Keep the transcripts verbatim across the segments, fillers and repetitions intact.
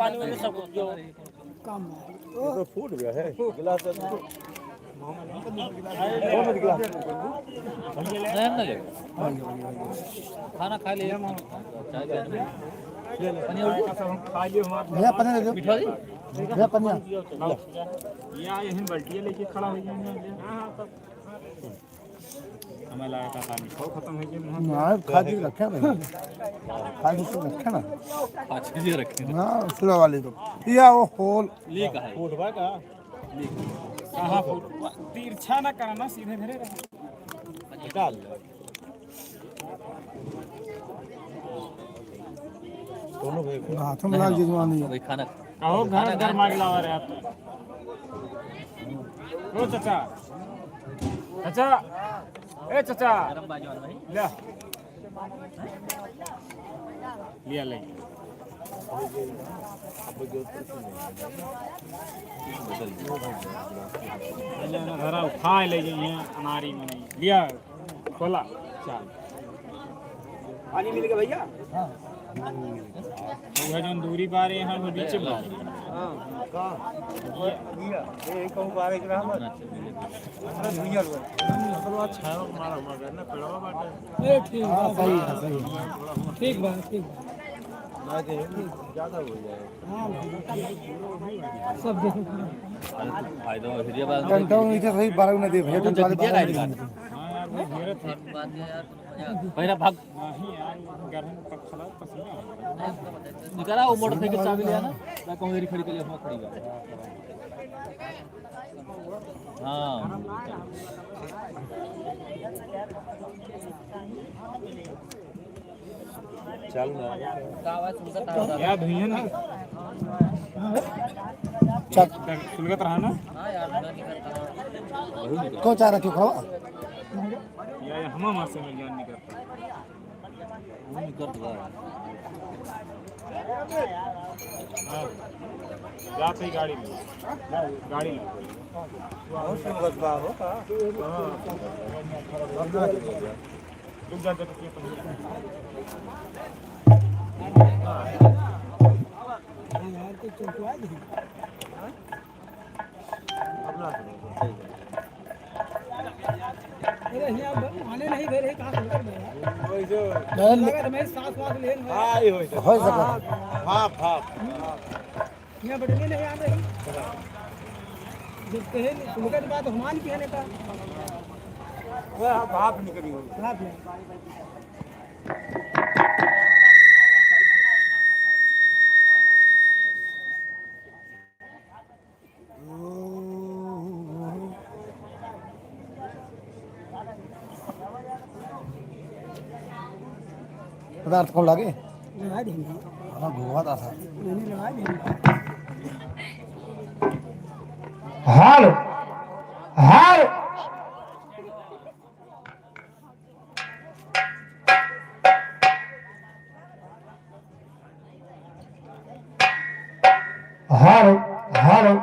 पानी में सब जो कम है। ये तो फूट गया है। गिलास है। कौन है गिलास? नहीं, हम ना लेंगे। खाना खा लिए। चाय पी लिए। पनीर और भैया, पनीर दे दो। मिठा जी? भैया, पनीर। या यहीं बाल्टियाँ लेके खड़ा हो गया है। हमें लगा था पानी खत्म हो गया। ना, खा के रखे भाई। खा के रखे ना। खा के रखे। हाँ, उसके वाले तो। या वो खोल। ले कहाँ है? फूटबा का? ले। कहाँ फूट? तिरछा ना करना, सीधे धरे रहो। डाल। दोनों भाई। हाथों में लाग जजमानी। भाई खाना कहो, घर घर मांग लावा रे आप। ओ चाचा, चाचा, ए चाचा, गरम बाजवान भाई। ले, लिया ले। धरा उठा ले, ये अनारी में लिया। खोला। चाल। पानी मिल गया भैया? हाँ। वो है जौन दूरी पा रहे हैं, वो बीच में पा रहे हैं। हाँ, का? ये, ये, ये कहूँ पा रहे कि राम? अरे भैया, मतलब अच्छा है, हमारा, हमारा ना पेड़वा बाटे। ए, ठीक बा, हाँ, सही है, सही है। ठीक बा, ठीक बा। ना दे, ज्यादा हो जाए। हाँ, सब देखो। अरे, तो फायदा हो, फिर ये बात घंटा में नीचे सही बारह ना दे भैया, तो तो चालीस बारह ना दे। हाँ यार, वो घेरे थे। पहला भाग। नहीं यार, वो गर्म पक्षला पसीना आ रहा है। निकला, वो मोटरसाइकिल चाबी ले आना। मैं कहूँ, मेरी खड़ी के लिए वहाँ खड़ी कर। हाँ। चल ना। का आवाज सुनता था? यार, भैया ना। चल। सुलगत रहा ना? हाँ यार, मैं नहीं करता। कौन चाह रहा क्यों खावा? या, या, हम हमारे से मिल जान निकलता। वो निकल रहा है। हाँ। जाते ही गाड़ी में। गाड़ी में। बहुत सुंदर बा हो का? हाँ। रुक जा, जा, रुक जा। यार, तो चौंकवा दी। अरे, हियाँ ब-, माने नहीं गए रहे, कहाँ सुनकर गए यार? वही जो लगा था, मैं सांस वास लेन है। हाँ, ये होई तो। होई सके। हाँ, हाँ। हियाँ बटने नहीं आ रही। जब कहे नहीं, सुनकर बात हनुमान की है ने का? वह भाप निकली होई। भाप निकली। पदार्थ कौन लागे? लगा देंगे। हाँ, घुमा था सर। नहीं, नहीं, लगा देंगे। Hello, hello. Hello, hello.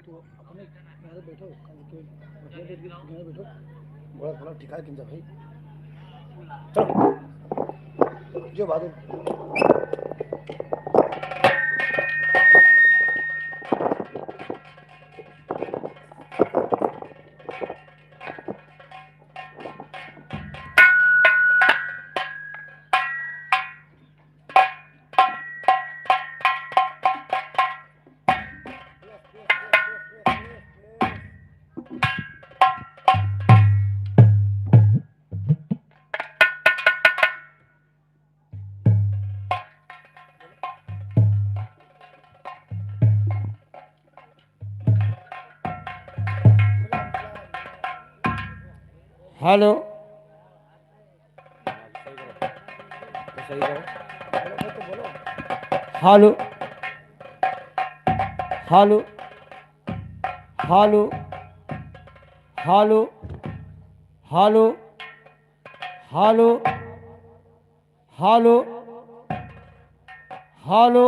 तो अपने घर बैठो, कल के बढ़िया बैठ के घर बैठो, बड़ा बड़ा ठिकाना किन जा भाई। चलो, जो बात है। Hello. Hello. Hello. Hello. Hello. Hello. Hello. Hello. Hello.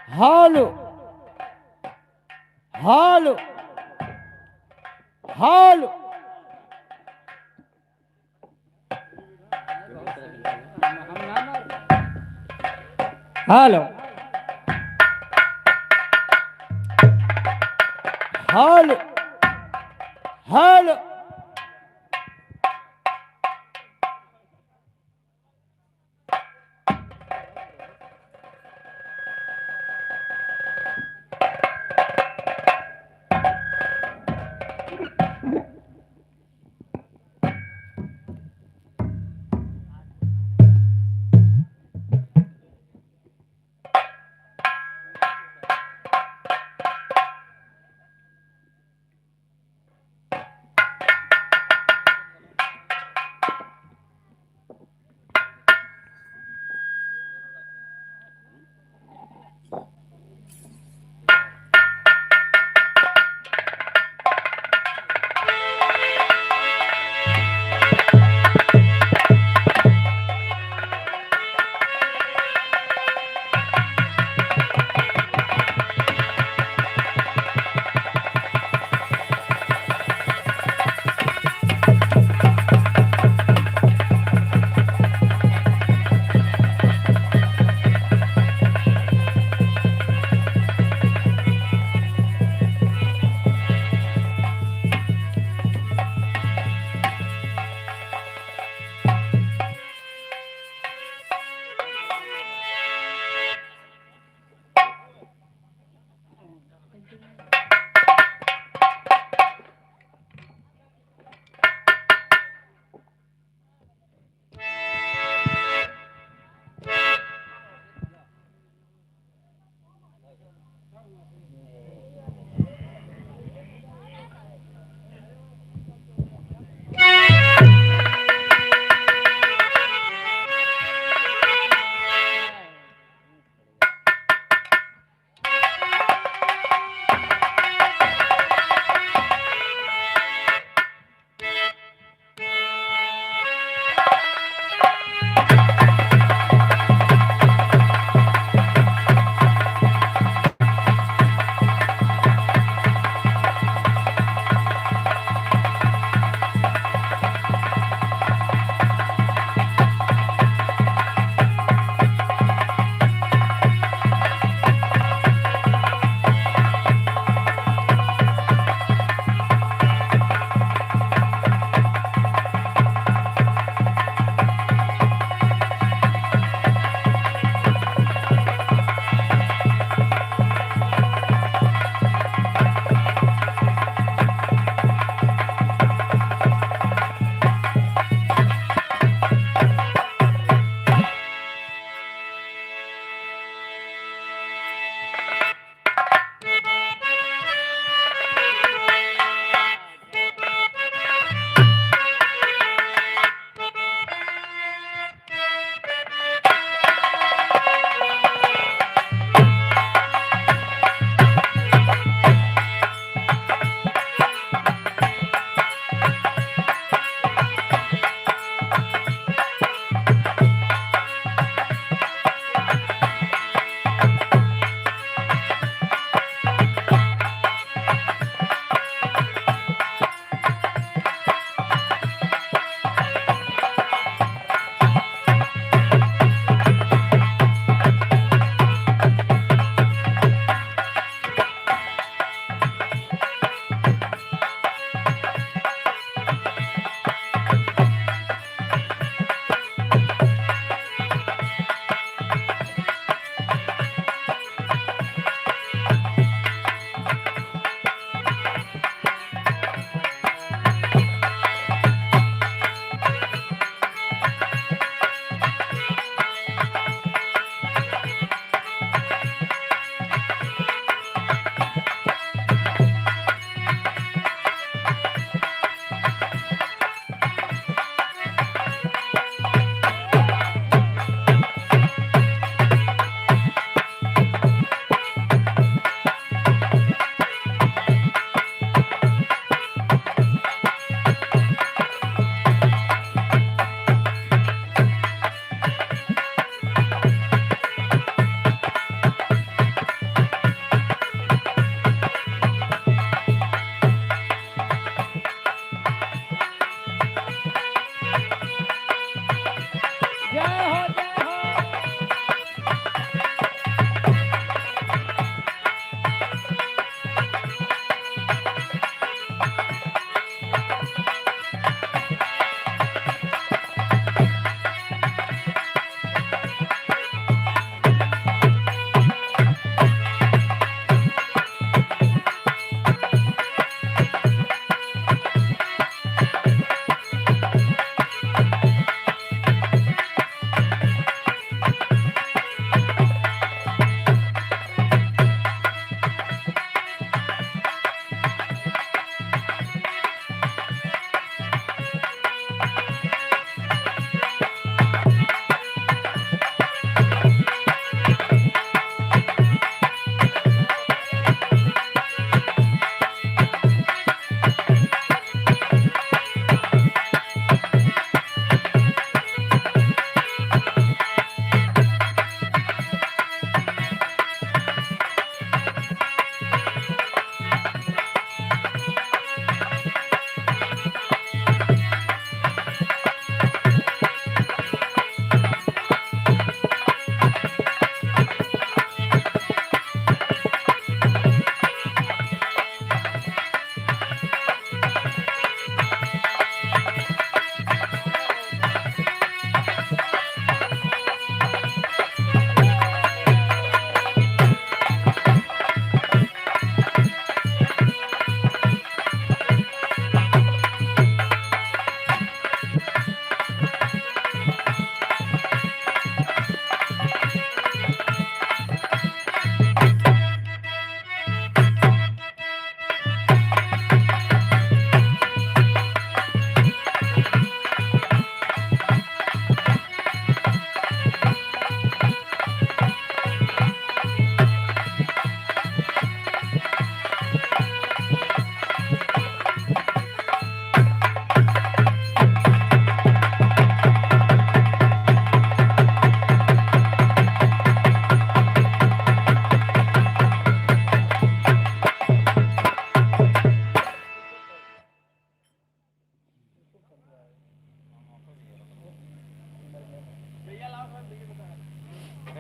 Hello. Hello. Hello. Hello. Hello.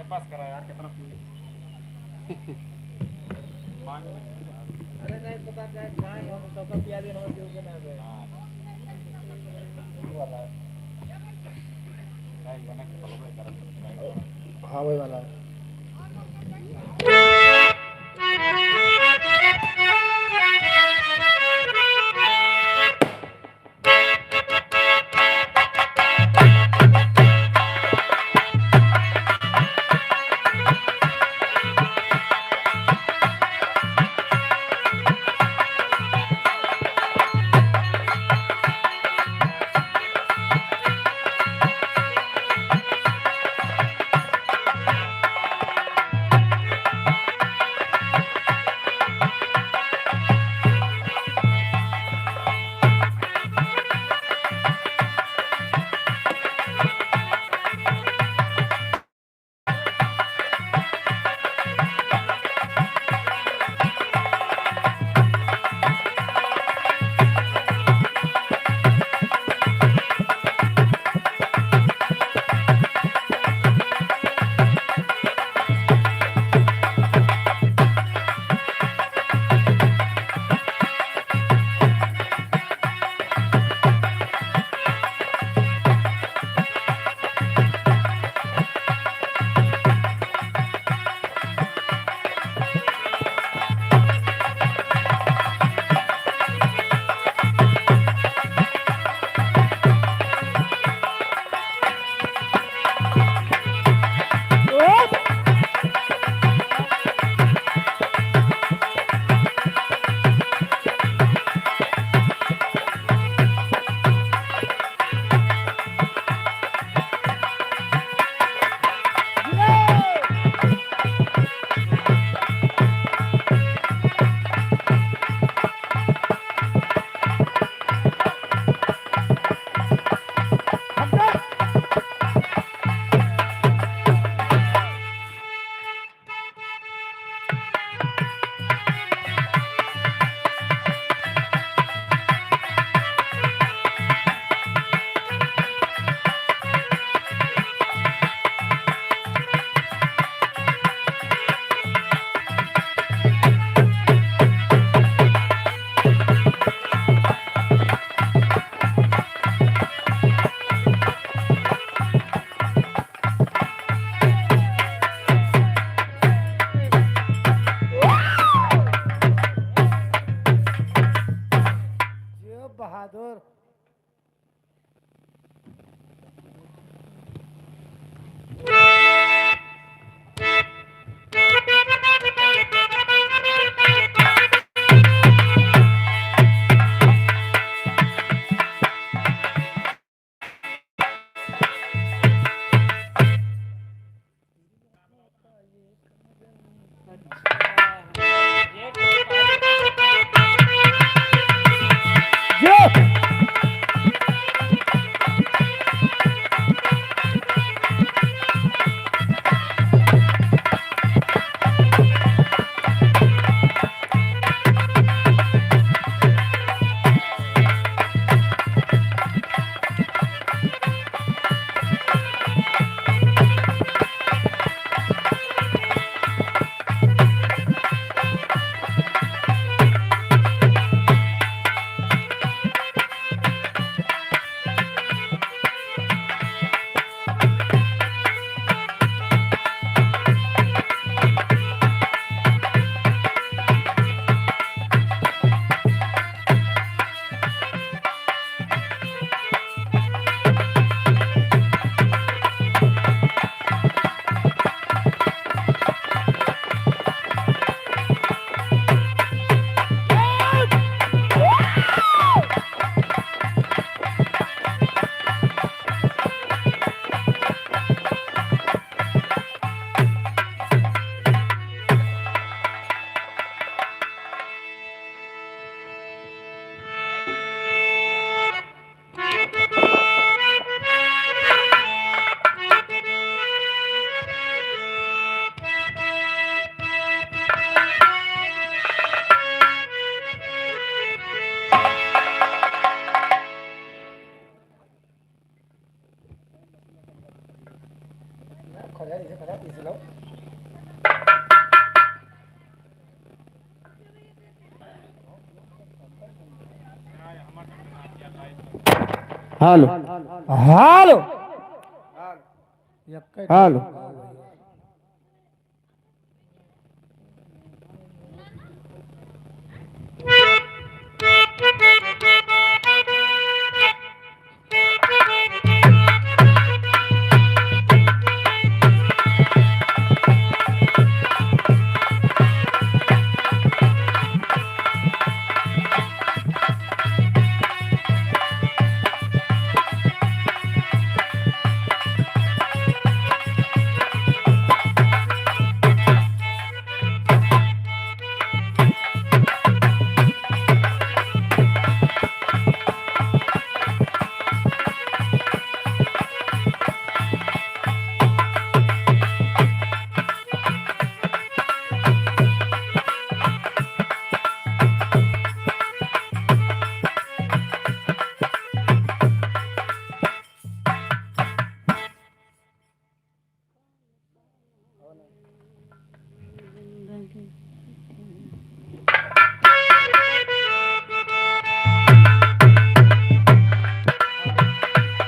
Pass करा यार, कितना पी-, मांग में। अरे नहीं, पता क्या है, खाए हम सबका पिया दे, हम क्यों के ना दे। हाँ। ये वाला है। नहीं, बना के follow करो। हाँ, वही वाला है। जियो बहादुर। Hello, hello, hello.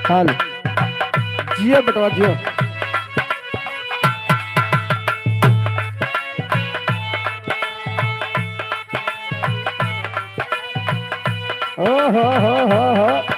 हेलो। जियो बेटवा, जियो। ओ हो हो हो हो।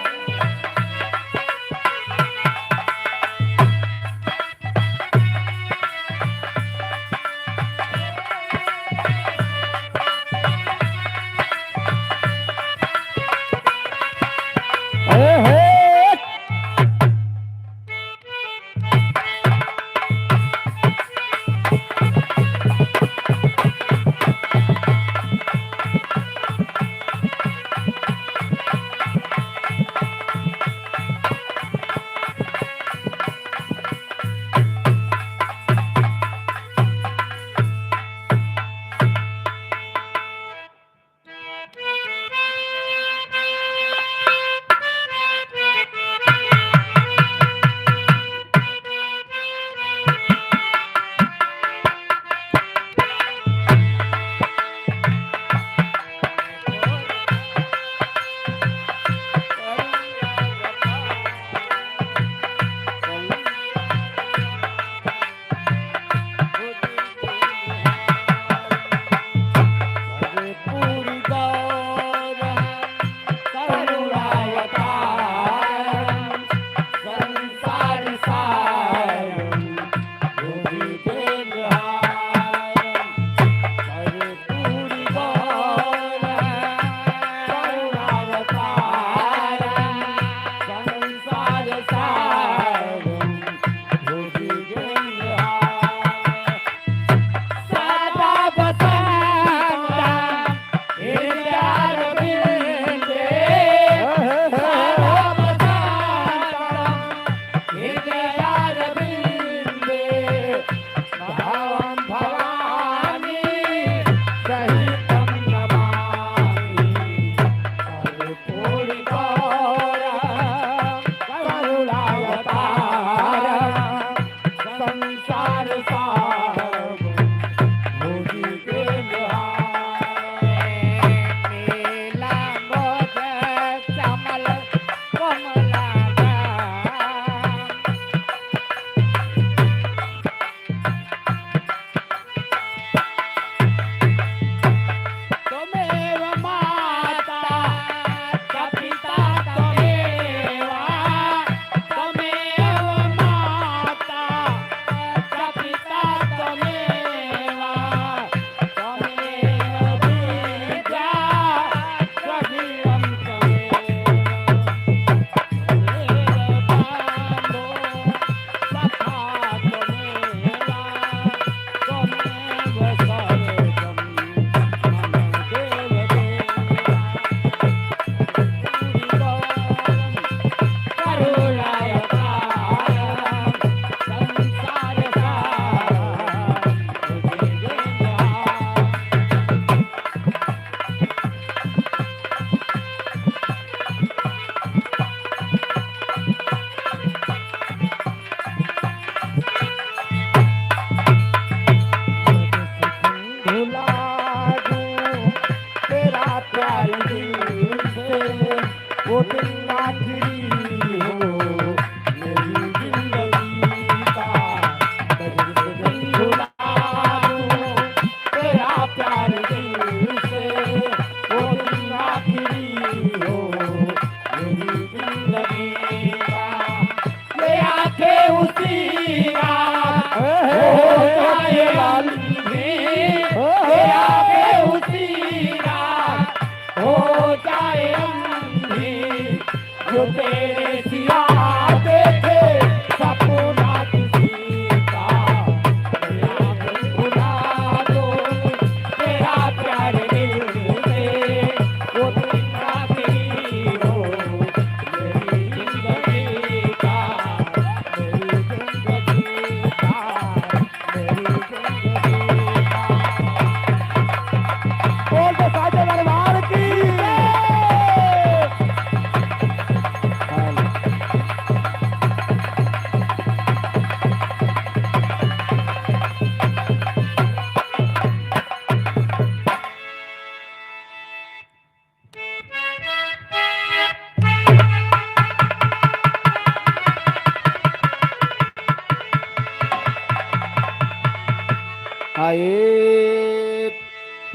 आए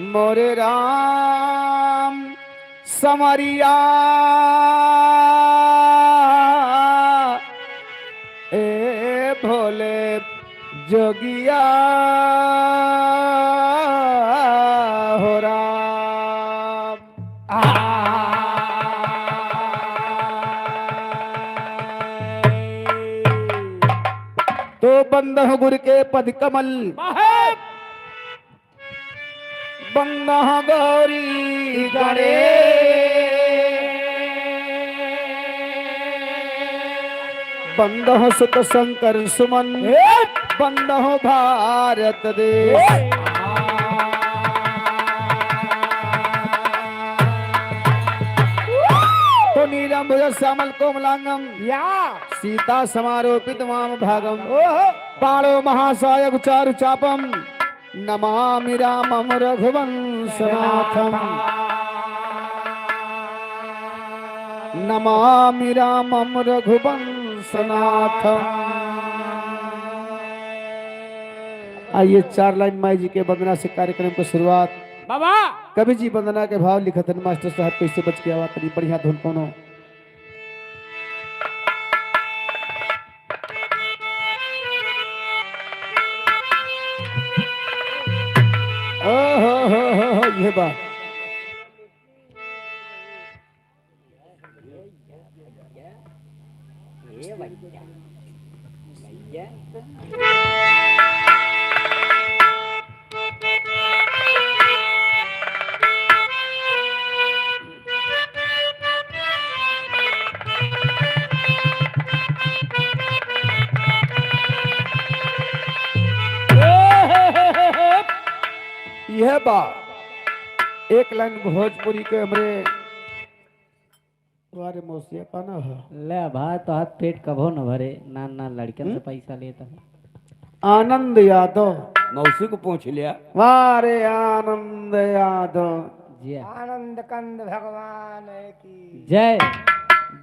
मोरे राम समरिया, ए भोले जोगिया हो राम। तो बंदह गुर के पद कमल, बंदह गौरी गणेश, बंदह सुत शंकर सुमन, बंदह भारत देश। तो नीलम भुज श्यामल कोमलांगम, या। सीता समारोपित वाम भागम। ओहो। बाणो महासायक चारु चापम। नमामि रामम रघुवंशनाथम। नमामि रामम रघुवंशनाथम। आइए, चार लाइन माई जी के वंदना से कार्यक्रम की शुरुआत। बाबा। कवि जी वंदना के भाव लिखत हन मास्टर साहब, कैसे बज के आवा, तनी बढ़िया धुन कोनो। ओहो हो हो हो, ये बात। यह बा एक लाइन भोजपुरी के हमरे। वारे मौसिया पाना ह। ले भाई, तोहार पेट कभो न भरे, नान नान लड़कन से हम्म? पैसा लेता है। आनंद यादव। मौसी को पूछ लिया। वारे आनंद यादव। जी। आनंद कंद भगवान की जय।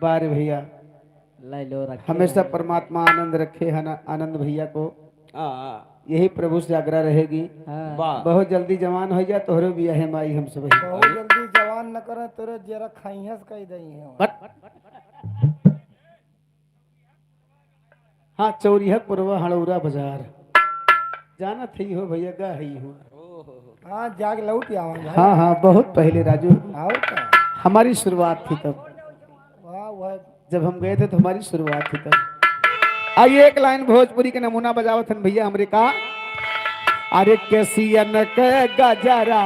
वारे भैया। ले लो, रखे हमेशा हैं। परमात्मा आनंद रखे है ना आनंद भैया को। हाँ, हाँ। यही प्रभु से आग्रह रहेगी। हाँ। वाह। बहुत जल्दी जवान हो जा, तोहरो बियाहे माई हम सब। बहुत जल्दी जवान न करे, तोरे जरा खाइहस कह दई है। बट। हाँ, चौरिहा पुरवा हड़ौरा बाजार। जानत ही हो भैया, गा ही हो। हाँ, जाके लौट आवा भाई। हाँ, हाँ, बहुत पहले राजू। और का? हमारी शुरुआत थी तब। वाह, वाह। जब हम गए थे तो हमारी शुरुआत थी तब। आइए, एक लाइन भोजपुरी के नमूना बजावत हन भैया हमरे का। अरे केसियन के गजरा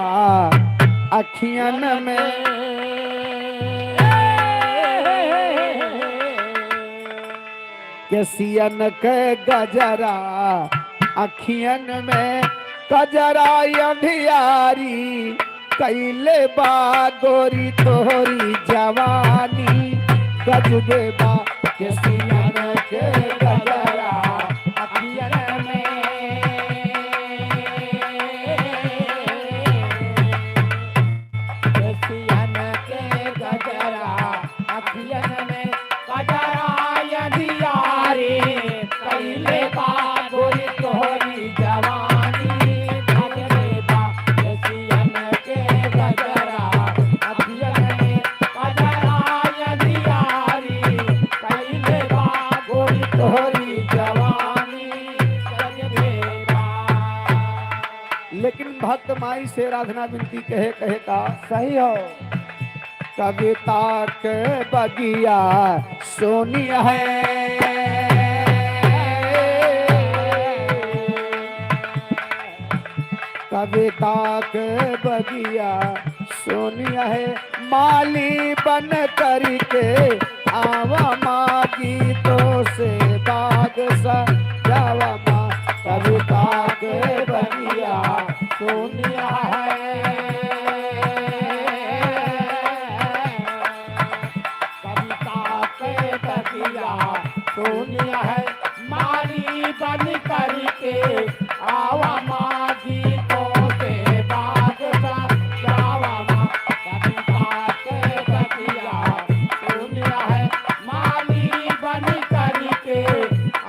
अखियन में, केसियन के गजरा अखियन में, कजरा अंधियारी कइले बा गोरी तोहरी जवानी, गजबे बा केसियन के गजरा अखियन में। केसियन के गजरा अखियन में, कजरा अंधियारी कइले बा गोरी तोहरी जवानी, धइले बा केसियन के गजरा अखियन में, कजरा अंधियारी कइले बा गोरी तोहरी जवानी, धइले बा। लेकिन भक्त माई से आराधना विनती कहे, कहे का? सही हो। कविता के बगिया सोनी है, कविता के बगिया सोनी है, माली बन करके आवा माँ गीतों से बाग सजावा माँ, कविता के बगिया सोनी है। कविता के बगिया सोनी है, माली बन करके आवा माँ गीतों से बाग सजावा माँ, कविता के बगिया सोनी है, माली बन करके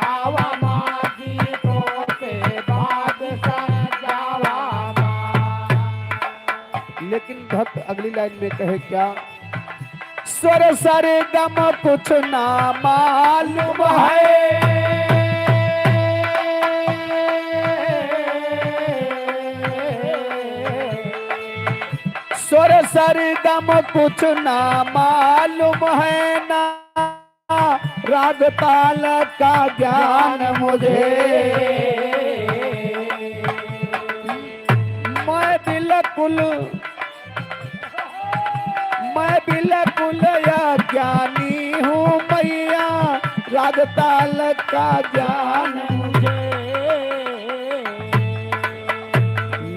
आवा माँ गीतों से बाग सजावा। लेकिन भक्त अगली लाइन में कहे क्या? स्वर सरगम कुछ ना मालूम है, स्वर सरगम कुछ ना मालूम है, ना राग ताल का ज्ञान मुझे। मैं बिल्कुल, मैं बिल्कुल अज्ञानी हूँ मैया, राग ताल का ज्ञान मुझे।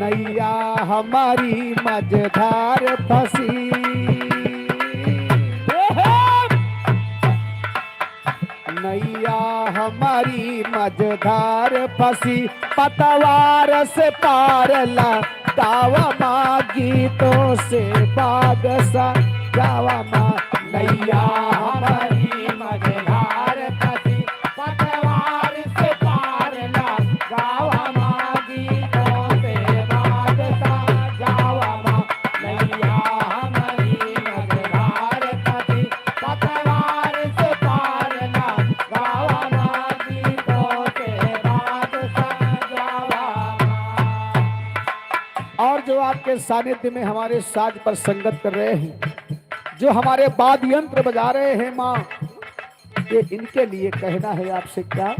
नैया हमारी मझधार फंसी, नैया हमारी मझधार फंसी, पतवार से पार लगावा माँ, गीतों से बाग सजावा माँ। नैया हमारी मझधार फंसी, पतवार से पार लगावा माँ, गीतों से बाग सजावा माँ। नैया हमारी मझधार फंसी, पतवार से पार लगावा माँ, गीतों से बाग सजावा माँ। और जो आपके सानिध्य में हमारे साज पर संगत कर रहे हैं, जो हमारे वाद्य यंत्र बजा रहे हैं माँ, ये इनके लिए कहना है आपसे क्या?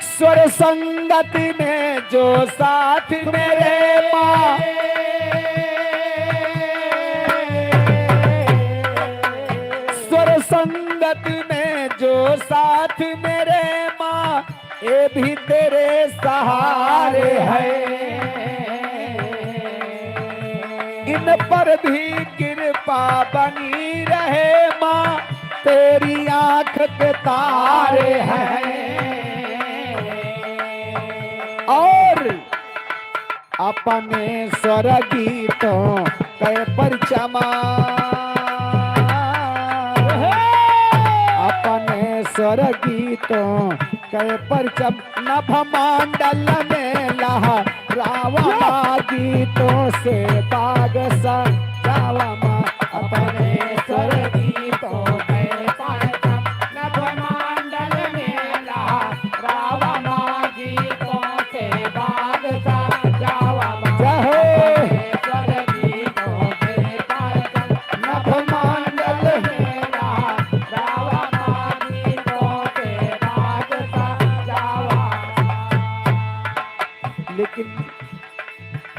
स्वर संगति में जो साथ मेरे माँ, स्वर संगति में जो साथ मेरे माँ, ये भी तेरे सहारे हैं। इन पर भी कृपा बनी रहे माँ, तेरी आँख के तारे हैं। और अपने स्वर गीतों के परचमा, अपने स्वर गीतों के परचम नभ मंडल में लहरावा माँ, गीतों से बाग सजावा माँ। अपने स्वर गीतों के परचम नभ मंडल में लहरावा माँ, गीतों से बाग सजावा माँ। जय हो। अपने स्वर गीतों के परचम नभ मंडल में लहरावा माँ, गीतों से बाग सजावा माँ। लेकिन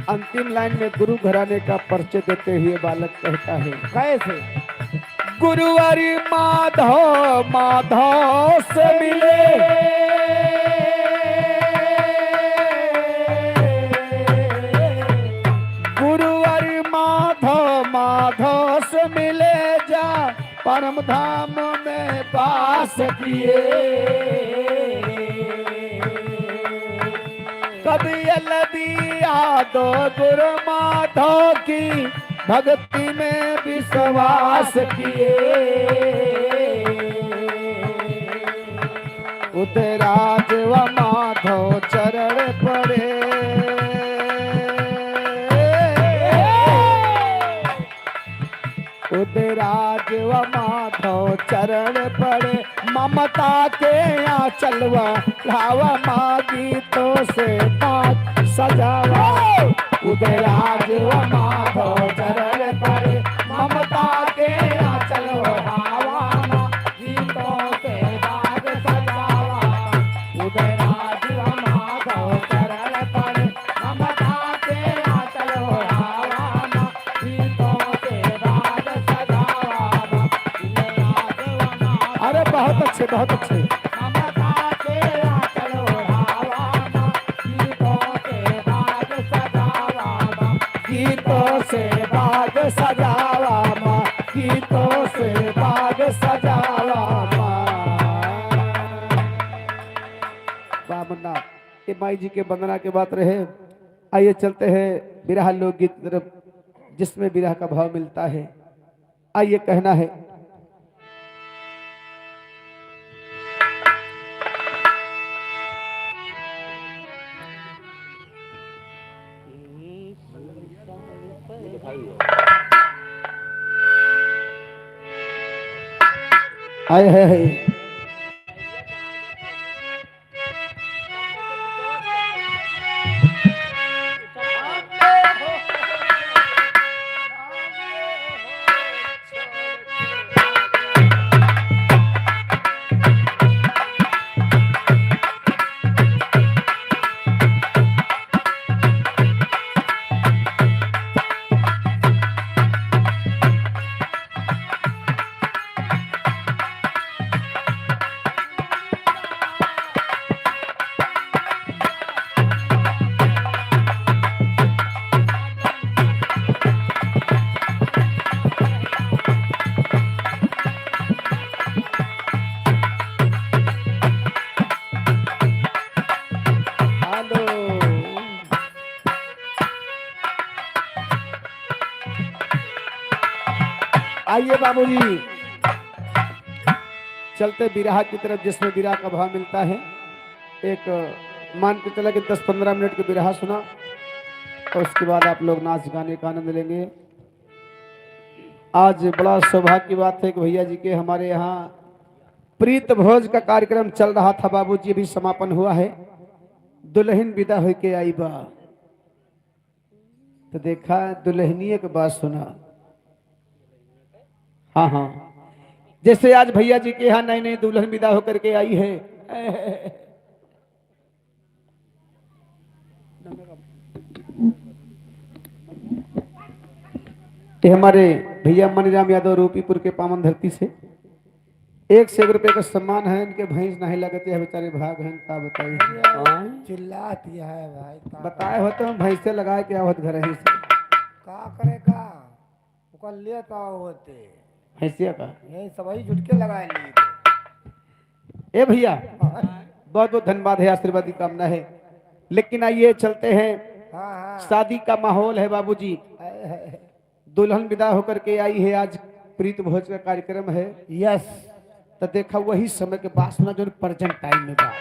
अंतिम लाइन में गुरु घराने का परिचय देते हुए बालक कहता है, कैसे? गुरुवर माधव, माधव से मिले। गुरुवर माधव, माधव से मिले जा, परम धाम में बास किए। कवि एल बी यादव गुरु माधव की भक्ति में विश्वास किए। उदयराज व माधव चरण पड़े। उदयराज व माधव चरण पड़े, ममता के आंचल ओढ़ावा माँ, गीतों से बाग सजावा। उदयराज व माधव चरण पड़े, ममता के आंचल ओढ़ावा माँ, गीतों से बाग सजावा। उदयराज व माधव चरण पड़े, ममता के आंचल ओढ़ावा माँ, गीतों से बाग सजावा माँ। उदयराज व माधव, अरे बहुत अच्छे, बहुत अच्छे। ममता के आंचल ओढ़ावा माँ, गीतों से बाग सजावा माँ। गीतों से बाग सजावा माँ, गीतों से बाग सजावा माँ। वाह मुन्ना, ये माई जी के वंदना के बात रहे। आइए चलते हैं बिरहा लोकगीत की तरफ, जिसमें बिरह का भाव मिलता है। आइए कहना है। हाय, हाय, हाय। हेलो। आइए बाबूजी, चलते बिरहा की तरफ, जिसमें बिरहा का भाव मिलता है। एक मान के चला कि दस पन्द्रह मिनट का बिरहा सुना और उसके बाद आप लोग नाच गाने का आनंद लेंगे। आज बड़ा सौभाग्य की बात है कि भैया जी के हमारे यहाँ प्रीत भोज का कार्यक्रम चल रहा था बाबूजी, अभी समापन हुआ है। दुल्हन विदा होके आई बा, तो देखा दुल्हनिया के बात सुना। हाँ, हाँ, जैसे आज भैया जी के यहाँ नई नई दुल्हन विदा होकर के आई है। ये हमारे भैया मनीराम यादव रूपीपुर के पावन धरती से एक से एक रुपये का सम्मान है। इनके भैंस नहीं लगती है, बेचारे भाग हैं, का बताई। हाँ। चिल्लात यह है भाई, का बताए होते हम भैंसे लगाए क्या होत घर ही से। का करे का? ओकर लेत आओ होते। भैंसिया का? यही सबही जुट के लगाए लिए थे। ए भैया, बहुत बहुत धन्यवाद है, आशीर्वाद की कामना है। लेकिन आइए चलते हैं, हाँ, हाँ। शादी का माहौल है बाबूजी। है, है। दुल्हन विदा होकर के आई है, आज प्रीत भोज का कार्यक्रम है। यस। तो देखा वही समय के बात सुना जो प्रेजेंट टाइम में बा।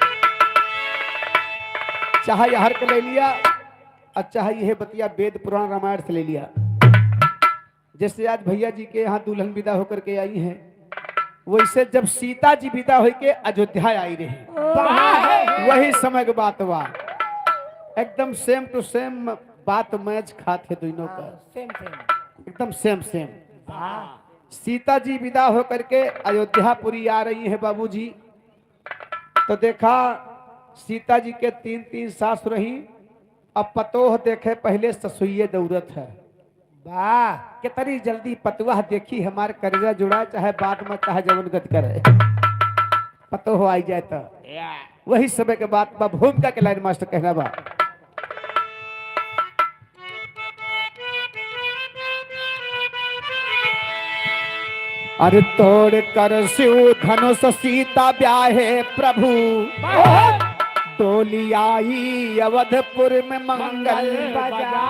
चाहे यार के ले लिया और चाहे यह बतिया वेद पुराण रामायण से ले लिया। जैसे आज भैया जी के यहाँ दुल्हन विदा होकर के आई हैं, वैसे जब सीता जी विदा होके अयोध्या आई रही, वाह! वही समय के बात बा। एकदम सेम टू सेम बात मैच खात है दोनों का। हाँ, सेम सेम। एकदम सेम सेम। वाह। सीता जी विदा होकर के अयोध्यापुरी आ रही हैं बाबूजी, तो देखा सीता जी के तीन तीन सास रही। अब पतोह देखे पहले ससुइये दौरत है। वाह। कितनी जल्दी पतोह देखी हमार करेजा जुड़ा, चाहे बाद में चाहे जवन गत करे। पतोह आई जाए तो। या। वही समय के बात बा, भूमिका के लाइन मास्टर कहना बा। अरे तोड़ कर शिव धनुष सीता ब्याहे प्रभु, डोली आई अवधपुर में मंगल बजा।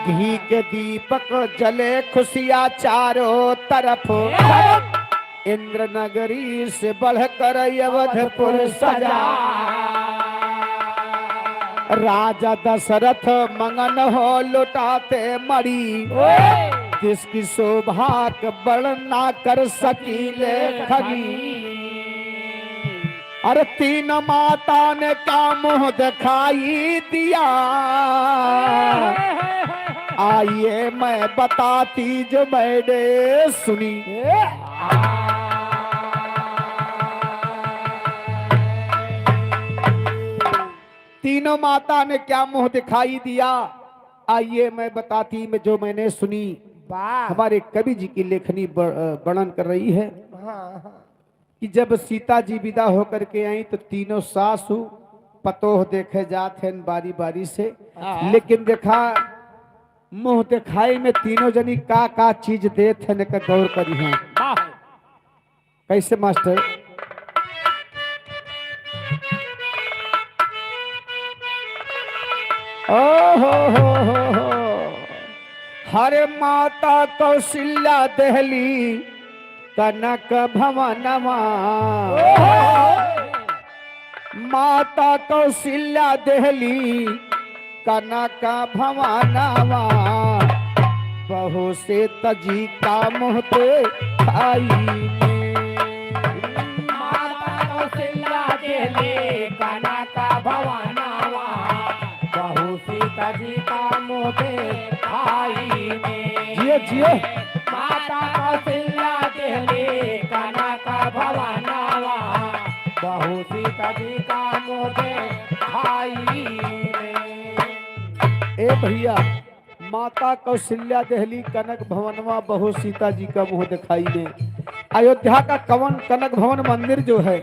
घी के दीपक जले खुशिया चारों तरफ, इंद्र नगरी से बढ़कर अवधपुर सजा। राजा दशरथ मगन हो लुटाते मणि, जिसकी शोभा का वर्णन ना कर सकी लेखनी। अरे तीन माता ने क्या मुंह दिखाई दिया, आइए मैं बताती जो मैंने सुनी। तीनों माता ने क्या मुंह दिखाई दिया, आइए मैं बताती मैं जो मैंने सुनी। वाह। हमारे कवि जी की लेखनी ब-, अ, वर्णन कर रही है। हाँ, हाँ। कि जब सीता जी विदा होकर के आई तो तीनों सासु पतोह देखे जात हैं बारी बारी से। हाँ। लेकिन देखा मुंह दिखाई में तीनों जनी का का चीज देत हैं, एकर गौर करी हैं। वाह। कैसे मास्टर? ओ हो हो हो हो। हरे माता कौशल्या देहली कनक भवनवा। माता कौशल्या देहली कनक भवनवा, बहू सीता जी का मोह देखाई में। माता कौशल्या देहली कनक भवनवा, बहू सीता जी का मोह देखाई में। जियो, जियो। माता कौशल्या देहली कनक भवनवा, बहू सीता जी का मोह देखाई में। ए भैया, माता कौशल्या देहली कनक भवनवा, बहू सीता जी का मोह देखाई में। अयोध्या का कवन कनक भवन मंदिर जो है,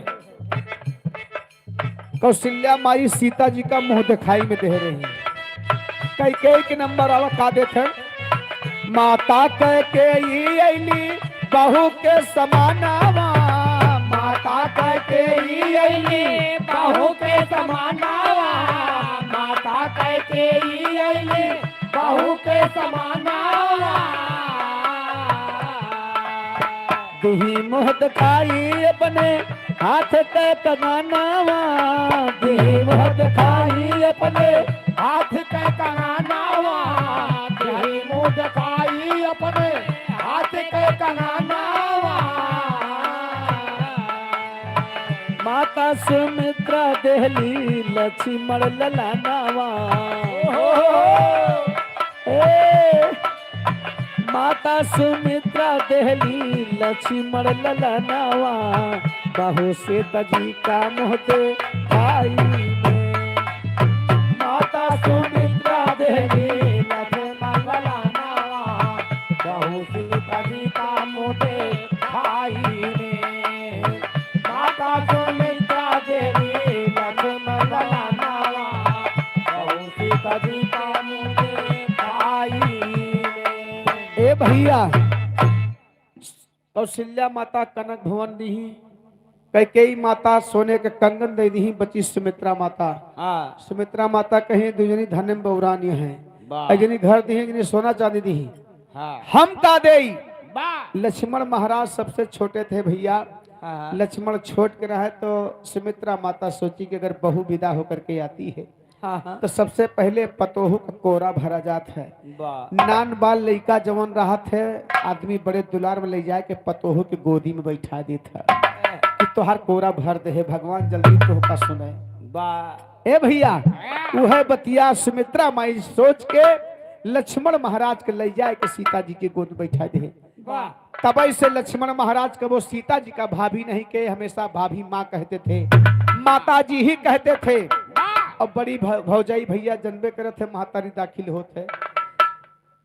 कौशल्या माई सीता जी का मोह देखाई में देह रही। कैकेयी के नंबर आवा का देत है। माता कैकेयी अइली बहू के समानावा, माता कैकेयी अइली बहू के समानावा, माता कैकेयी अइली बहू के समानावा। दिही मोह देखाई अपने हाथ के कंगनावा, दिही मोह देखाई अपने हाथ के कंगनावा, दिही मोह देखाई अपने हाथ के कंगनावा। माता सुमित्रा देहली लक्ष्मण ललनावा। ओहो। ए, माता सुमित्रा देहली लक्ष्मण ललनावा, बहू सीता जी का मोह देखाई में। माता सुमित्रा देहली लक्ष्मण ललनावा, बहू सीता जी का मोह देखाई में। माता सुमित्रा देहली लक्ष्मण ललनावा, बहू सीता जी का मोह देखाई में। ए भैया, कौशल्या माता कनक भवन दिही, कैकेयी माता सोने के कंगन दे दिही, बची सुमित्रा माता। हाँ। सुमित्रा माता कहीं दुजनी धन में बउरानी है। वाह। एक जनी घर दिही, एक जनी सोना चांदी दिही। हाँ। हम का देई? वाह। लक्ष्मण महाराज सबसे छोटे थे भैया। हाँ, हाँ। लक्ष्मण छोट के रहे तो सुमित्रा माता सोची कि अगर बहू विदा होकर के आती है हाँ, हाँ। तो सबसे पहले पतोहू का कोरा भरा जात है। वाह। नान बाल लइका जवन रहत है, आदमी बड़े दुलार में ले जाए के पतोहू के गोदी में बैठा देत है कि तोहार कोरा भर दे है, भगवान जल्दी तोहका सुने। वाह। ए भैया, उहे बतिया सुमित्रा माई सोच के लक्ष्मण महाराज के ले जाए के सीता जी के गोद में बैठा दे है। वाह। तबई से लक्ष्मण महाराज कबो सीता जी का भाभी नहीं कहे, हमेशा भाभी माँ कहते थे, माता जी ही कहते थे। वाह। और बड़ी भौ-, भौजाई भैया जनबे करत है, महतारी दाखिल होत है।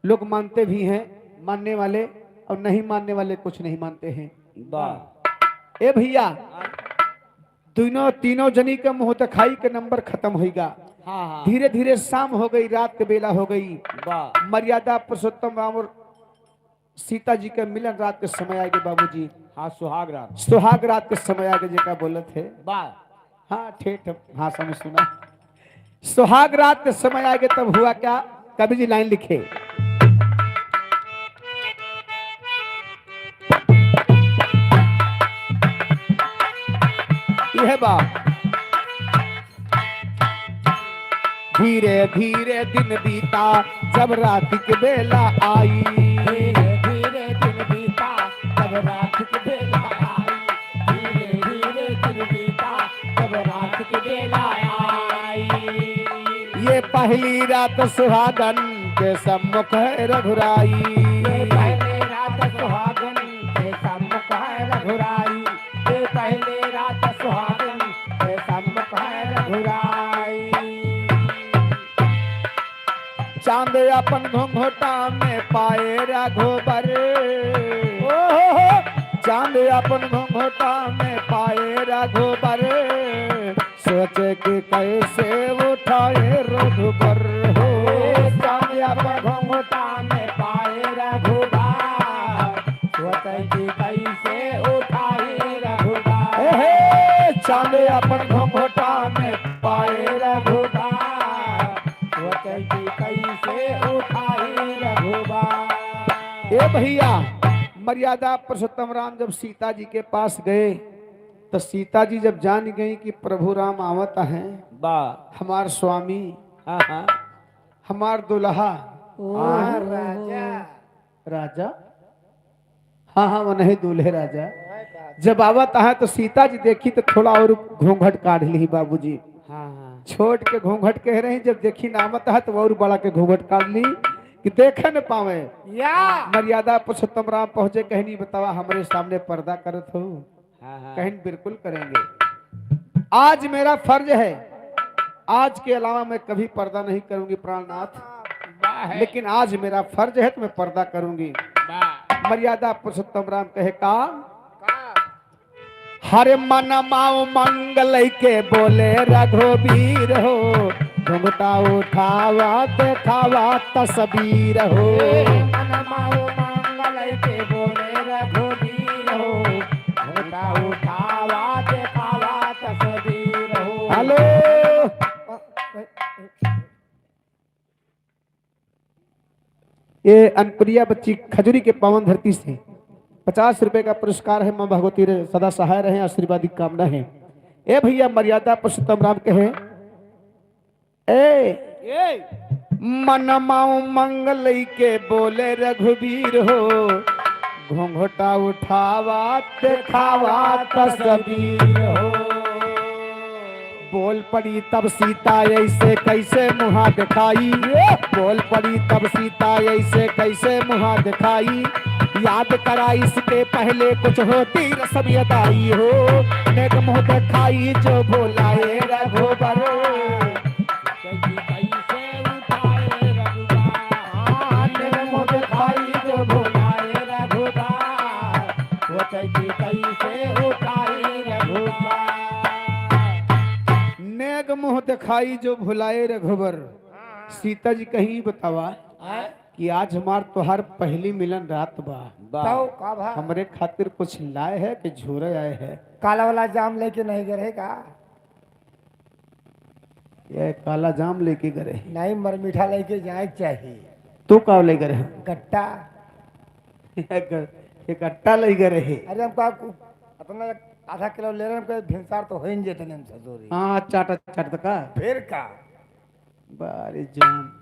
लोग मानते भी हैं, मानने वाले और नहीं मानने वाले कुछ नहीं मानते हैं। वाह। ए भैया, दोनों, तीनों जनी के मुँह देखाई के नंबर खत्म होइगा। हाँ, हाँ। धीरे धीरे शाम हो गई, रात के बेला हो गई। वाह। मर्यादा पुरुषोत्तम राम और सीता जी के मिलन रात के समय आगे बाबूजी। हाँ, सुहाग रात। सुहाग रात के समय आगे जेका बोलत है। वाह। हाँ, ठेठ भाषा में सुना। सुहाग रात के समय आगे तब हुआ क्या? कवि जी लाइन लिखे। यह बात। धीरे धीरे दिन बीता, जब रात की बेला आई। धीरे धीरे दिन बीता, जब रात की बेला आई। धीरे धीरे दिन बीता, जब रात की बेला आई। ये पहली रात सुहागन के सम्मुख है रघुराई। ये पहली रात सुहागन के सम्मुख है रघुराई। ये पहली रात सुहागन के सम्मुख है रघुराई। चांद अपन घुंघटा में पाए रघुबर। ओहो हो। चांद अपन घुंघटा में पाए रघुबर। सोचे कि कैसे उठाए रघुबर हो। चांद अपन घुंघटा में पाए रघुबर। सोचे कि कैसे उठाए रघुबर। हे, हे, चांद अपन घुंघटा में पाए रघुबर। सोचे कि कैसे उठाए रघुबर। ए भैया, मर्यादा पुरुषोत्तम राम जब सीता जी के पास गए, तो सीता जी जब जान गई कि प्रभु राम आवत हैं, वाह। हमार स्वामी, हाँ, हाँ। हमार दुल्हा। ओ। हाँ, राजा। राजा? हाँ, हाँ, वो नहीं, दूल्हे राजा। जब आवत है तो सीता जी देखी तो थोड़ा और घूंघट काढ़ ली बाबूजी। हाँ, हाँ। छोट के घूंघट कह रही, जब देखी नामत है तो और बड़ा के घूंघट काढ़ ली कि देखे न पावे। या। मर्यादा पुरुषोत्तम राम पहुंचे, कहनी, "बतावा, हमरे सामने पर्दा करत हो?" हाँ, हाँ। कहें, "बिल्कुल करेंगे। आज मेरा फर्ज है, आज के अलावा मैं कभी पर्दा नहीं करूंगी प्राणनाथ, वाह। लेकिन आज मेरा फर्ज है तो मैं पर्दा करूंगी।" वाह। मर्यादा पुरुषोत्तम राम कहे, "का?" का? "हरे मन माओ मंगल के बोले रघुबीर हो, घुंघटा उठावा देखावा तस्वीर हो।" ए, मन माओ मंगल के बोले रघुबीर हो, घुंघटा उठावा देखावा तस्वीर हो। हेलो। ये अनपुरिया बच्ची खजूरी के पावन धरती से पचास रुपए का पुरस्कार है। माँ भगवती रे सदा सहाय रहे, आशीर्वाद की कामना है। ए भैया, मर्यादा पुरुषोत्तम राम कहे, ए, ए। मन माओ मंगल के बोले रघुबीर हो, घुंघटा उठावा देखावा तस्वीर हो। बोल पड़ी तब सीता ऐसे कैसे मुहा दिखाई, बोल पड़ी तब सीता ऐसे कैसे मुहा दिखाई। याद करा इसके पहले कुछ होती रस्म अदाई हो, नेक मुंह दिखाई जो भुलाए रघुबर। कैसे उठाए रघुबर। हाँ, नेक मुंह दिखाई जो भुलाए रघुबर। वो कैसे, कैसे उठाए रघुबर। नेक मुंह दिखाई जो भुलाए रघुबर। हाँ, हाँ। सीता जी कहीं बतावा, हाँ? कि आज हमार तोहार पहली मिलन रात बा। बा। तो का भा? हमरे खातिर कुछ लाए है कि झोरे आए है? काला वाला जाम लेके नहीं गए रहे का? ये काला जाम लेके गए रहे। नहीं, मर मीठा लेके जाए के चाहिए। तू का ले गए रहे? गट्टा। ये ग-, ये गट्टा ले गए रहे। अरे हमका कु-, अपना आधा किलो ले रहे हैं, हमका भिनसार तो हो ही नहीं जेतने हम ससुरी। हाँ, चाटा चाट का। फिर का? बारे जान।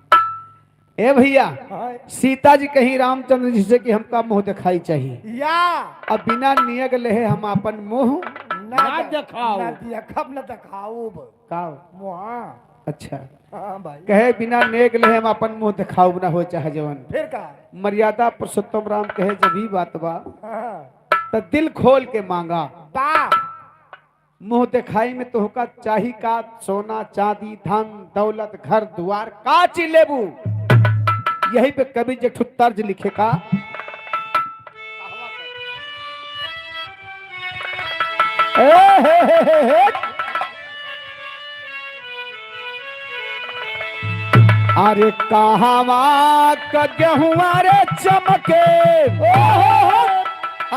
ए भैया, हाँ। सीता जी कहीं रामचंद्र जी से कि हमका मुंह दिखाई चाहिए। या। अब बिना नेग लेहे हम आपन मुंह ना ना दे-, दिखाओ। ना दिखब, ना दिखाऊब। का? मुहा। अच्छा। हाँ भाई। कहे बिना नेग लेहे हम आपन मुंह दिखाऊब ना हो चाहे जवन। फिर का? मर्यादा पुरुषोत्तम राम कहे जब ही बात बा, हाँ। तो दिल खोल के मांगा। बा। मुंह दिखाई में तोहका चाही का? सोना, चांदी, धन, दौलत, घर, दुआर, का चीज लेबू? यही पे कवि जी एक ठो तर्ज लिखे का। ए, हे, हे, हे, हे। अरे कहवा क गेहुआ रे चमके,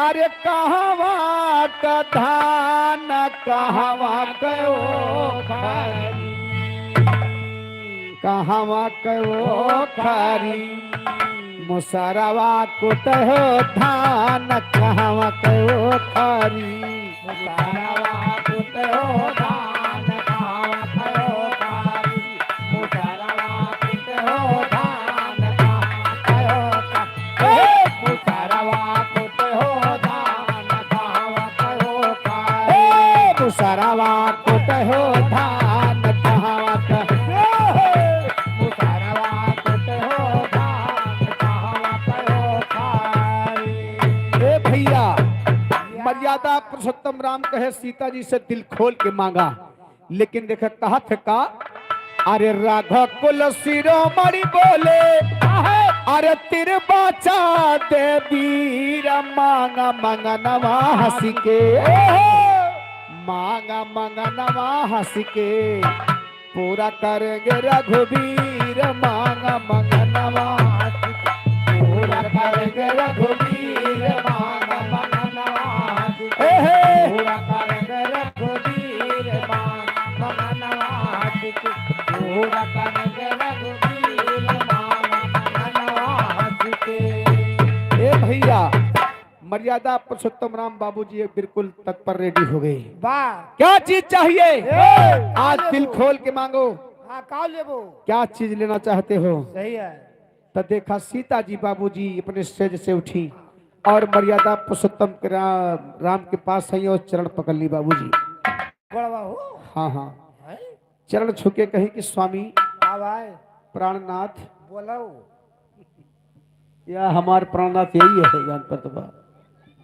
अरे कहवा क धान, कहवा क ओखरी, कहवा क ओखरी, मुसरवा कुटहो धान, कहवा क ओखरी। मुसरवा कुटहो धान, कहवा क ओखरी। मुसरवा कुटहो धान, कहवा क ओखरी। ए, मुसरवा कुटहो धान, कहवा क ओखरी। ए, मुसरवा कुटहो धान, कहवा क ओखरी। मुसरवा कुटहो धान, कहवा क ओखरी। ए भैया, मर्यादा पुरुषोत्तम राम कहे सीता जी से दिल खोल के मांगा, लेकिन देखे कहत है का, अरे राघव कुल शिरोमणि बोले, अरे तिर बाचा दे वीर मांग मंगनवा हंस के, मांग मंगनवा हंस के। पूरा करेंगे रघुबीर मांग मंगनवा। पूरा करेंगे रघुबीर मांग मंगनवा। ए हे। पूरा करेंगे रघुबीर मांग मंगनवा। पूरा करेंगे रघुबीर मांग मंगनवा। ए भैया, मर्यादा पुरुषोत्तम राम बाबूजी बिल्कुल तत्पर रेडी हो गए। वाह। क्या चीज चाहिए? ए, आज दिल खोल के मांगो। हाँ, का लेबो? क्या चीज लेना चाहते हो? सही है। तो देखा, सीता जी बाबूजी अपने सेज से उठी और मर्यादा पुरुषोत्तम के रा-, राम के पास आई और चरण पकड़ ली बाबूजी। बड़वा हो। हाँ, हाँ। हैं? चरण छू के कही कि स्वामी, का भाई? प्राणनाथ। बोलो। या हमार प्राणनाथ यही है, जान पर तो बा।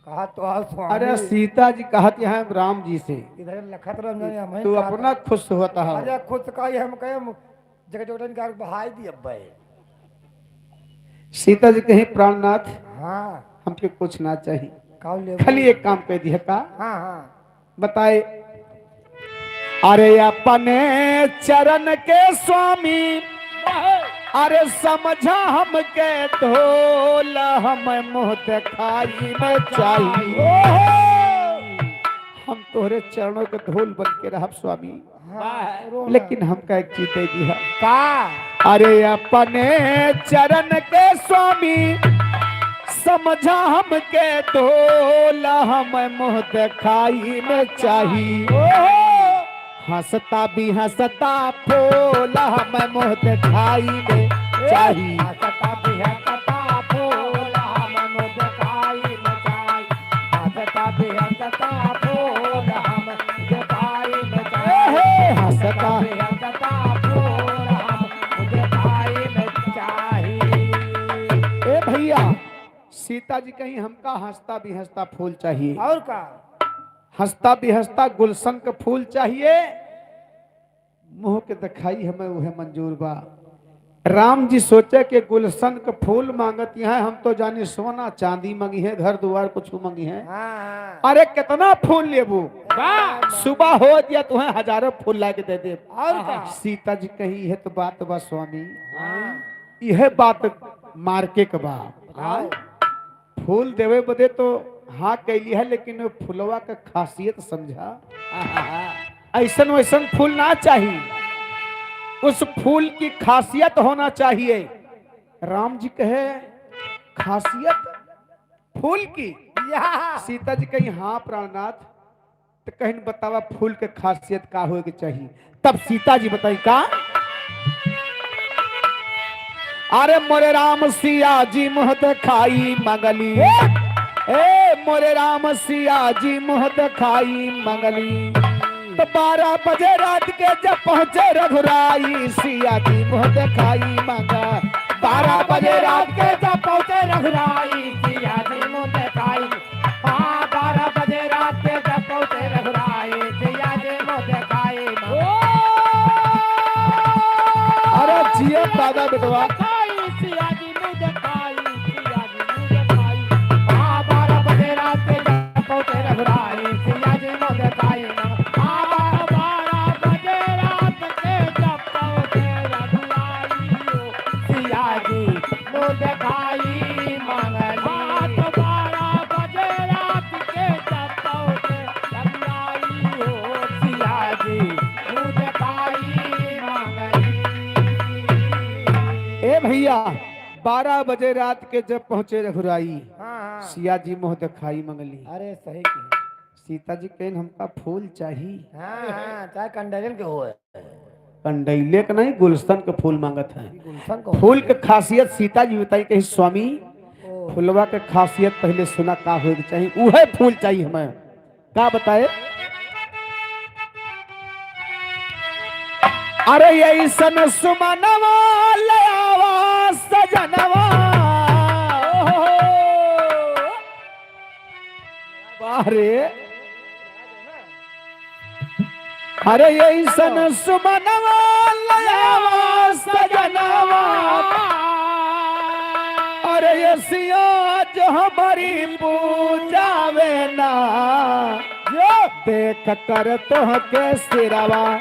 कहा तो आओ स्वामी। अरे सीता जी कहत यहाँ हम राम जी से। इधर लखत रहो, नहीं, हम तू अपना खुश होता है। अरे खुश का ही हम कहे, जगह जगह निकाल बहाई दी अब भाई। सीता जी कही, प्राणनाथ, हाँ। हमके कुछ ना चाहिए। का लेबो? खाली एक काम कह दिया का? हाँ, हाँ। बताए, अरे अपने चरण के स्वामी, अरे समझा हमके धोल, हम मुँह देखाई में चाही। हम तोहरे चरणों के धोल बन के रहब स्वामी। हाँ, रोना। लेकिन हमका एक चीज दे दिया। का? अरे अपने चरण के स्वामी, समझा हमके धोल, हम मुँह देखाई में चाही। ओहो। हँसता भी हँसता फूल, हम मुँह देखाई में चाही। हँसता भी हँसता फूल, हम मुँह देखाई में चाही। हँसता भी हँसता फूल, हम देखाई में चाही। हँसता भी हँसता फूल, हम देखाई में चाही। ए भैया, सीता जी कहीं हमका हँसता भी हँसता फूल चाहिए। और का? हँसता भी हँसता गुलशन के फूल चाहिए, मुँह के देखाई हमें उहे मंजूर बा। राम जी सोचे कि गुलशन के फूल माँगत यहाँ, हम तो जानी सोना चाँदी माँगी है, घर दुआर कुछ माँगी है। हाँ, हाँ। अरे कितना फूल लेबू? वाह। सुबह हो दिया तुहें हजारों फूल लाके दे दे। और का? सीता जी कही, "यह तो बात बा स्वामी, हाँ। यह बात मार्के के बा।" बताओ। फूल देवे बदे तो हाँ कैली है, लेकिन वो फुलवा के खासियत समझा। ऐसन वैसन फूल ना चाहिए, उस फूल की खासियत होना चाहिए। राम जी कहे, "खासियत फूल की?" या। सीता जी कही, "हाँ प्राणनाथ।" तो कहिन, "बतावा फूल के खासियत का होए के चाहिए?" तब सीता जी बताई का, "अरे मोरे राम सिया जी मुँह देखाई मंगली, ए मोरे राम सिया जी मुँह देखाई मंगली।" तो बारह बजे रात के जब पहुँचे रघुराई, सिया जी मुँह देखाई मंगा। बारह बजे रात के जब पहुँचे रघुराई, सिया जी मुँह देखाई। हाँ, बारह बजे रात के जब पहुँचे रघुराई, सिया जी मुँह देखाई मंगा। अरे जिया दादा बेटवा। सिया जी मुँह देखाई, सिया जी मुँह देखाई। हाँ, बारह बजे रात के जब पहुँचे रघुराई, सिया जी मुँह देखाई ना। हाँ, बारह बजे रात के जब पहुँचे रघुराई, सिया जी मुँह देखाई मंगली। हाँ, तो बारह बजे रात के जब पहुँचे रघुराई, सिया जी मुँह देखाई मंगली। ए भैया, बारह बजे रात के जब पहुँचे रघुराई, हाँ, हाँ। सिया जी मुँह देखाई मंगली। अरे सही कही। सीता जी कहिन, "हमका फूल चाही।" हाँ, हाँ, चाहे कंडैलन के होए। कंडैले के नहीं, गुलशन के फूल माँगत है। गुलशन के फूल के खासियत सीता जी बताई, कही, "स्वामी, ओ। फुलवा के खासियत पहले सुना का होए के चाही, उहे फूल चाही हमें।" का बताए? अरे ऐसन सुमनवा ले आवा सजनवा। ओहो। वाह रे। अरे ऐसन सुमनवा ले आवा सजनवा। अरे ये सिया जो हमारी पूजावे ना। देख कर तोहके सिरवा।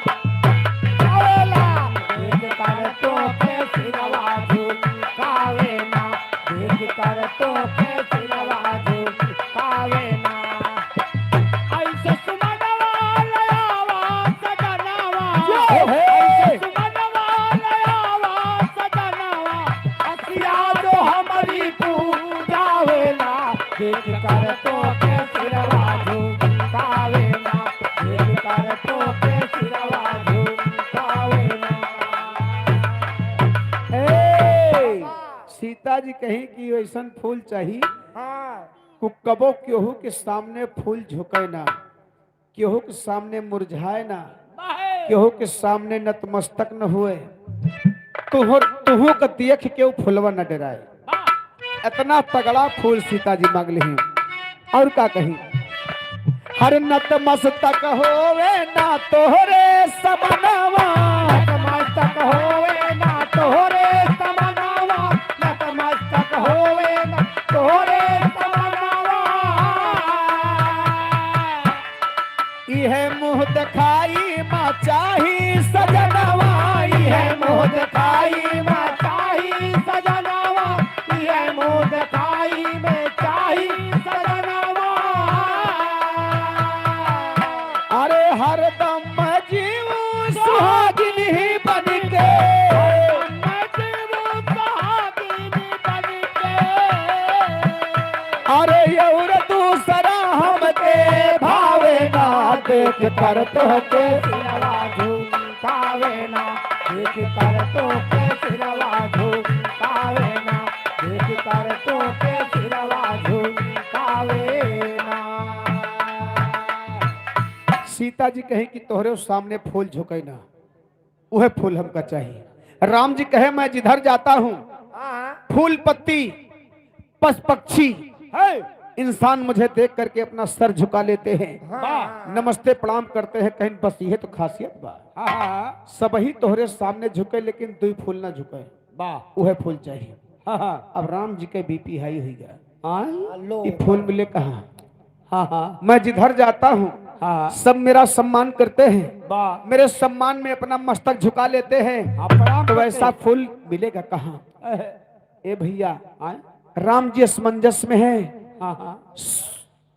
आवेला। देख कर तोहके सिरवा झुकावे ना। देख कर तोहके सिरवा झुकावे ना। ऐसे सुमनवा ले आवा सजनवा। जय हो। ऐसे सुमनवा ले आवा सजनवा। अखिया जो हमरी पूजावेला, देख कर तोहके सिरवा झुकावेला, देख कर तोहके सिरवा झुकावेला। सीता जी कहीं कि वैसन फूल चाही, हाँ। कि कबो केहू के सामने फूल झुके ना, केहू के सामने मुरझाए ना, बाहे। केहू के सामने नतमस्तक न हुए। तुहर, तुहू का देख के उ फुलवा न डराए। वाह। इतना तगड़ा फूल सीता जी मांग लिही। और का कही? हर नतमस्तक होवे ना तोहरे समनवा। नतमस्तक होवे ना तोहरे समनवा। नतमस्तक होवे ना तोहरे समनवा। इहे मुँह देखाई मा चाही सजनवा, इहे मुँह देखाई मा चाही सजनवा, इहे मुँह देखाई में चाही सजनवा। अरे हरदम जीव सुहागिन ही बनिके, हरदम जीव सुहागिन ही बनिके। अरे और दूसरा हमके भावे ना, देख कर तोहके सिरवा झुकावे ना, देख कर तोहके सिरवा झुकावे ना, देख कर तोहके सिरवा झुकावे ना। सीता जी कहे कि तोहरे सामने फूल झुके ना, उहे फूल हमका चाहिए। राम जी कहे, मैं जिधर जाता हूँ, हाँ। फूल पत्ती, पशु पक्षी, है। इंसान मुझे देख करके अपना सर झुका लेते हैं, हाँ। नमस्ते प्रणाम करते हैं, कहीं बस यह तो खासियत बा। हाँ, हाँ, हाँ। सबही तोहरे सामने झुके, लेकिन दुई फूल ना झुके। वाह। उहे फूल चाहिए। हाँ, हाँ। अब राम जी के बीपी हाई हुई गया। हाँ। लो। ये फूल मिले कहाँ? हाँ, हाँ। मैं जिधर जाता हूँ, हाँ। सब मेरा सम्मान करते हैं। वाह। मेरे सम्मान में अपना मस्तक झुका लेते हैं। हाँ, प्रणाम तो करते वैसा हैं। फूल मिलेगा कहाँ? अहे। ए भैया, आए? राम जी असमंजस में हैं। हाँ, हाँ।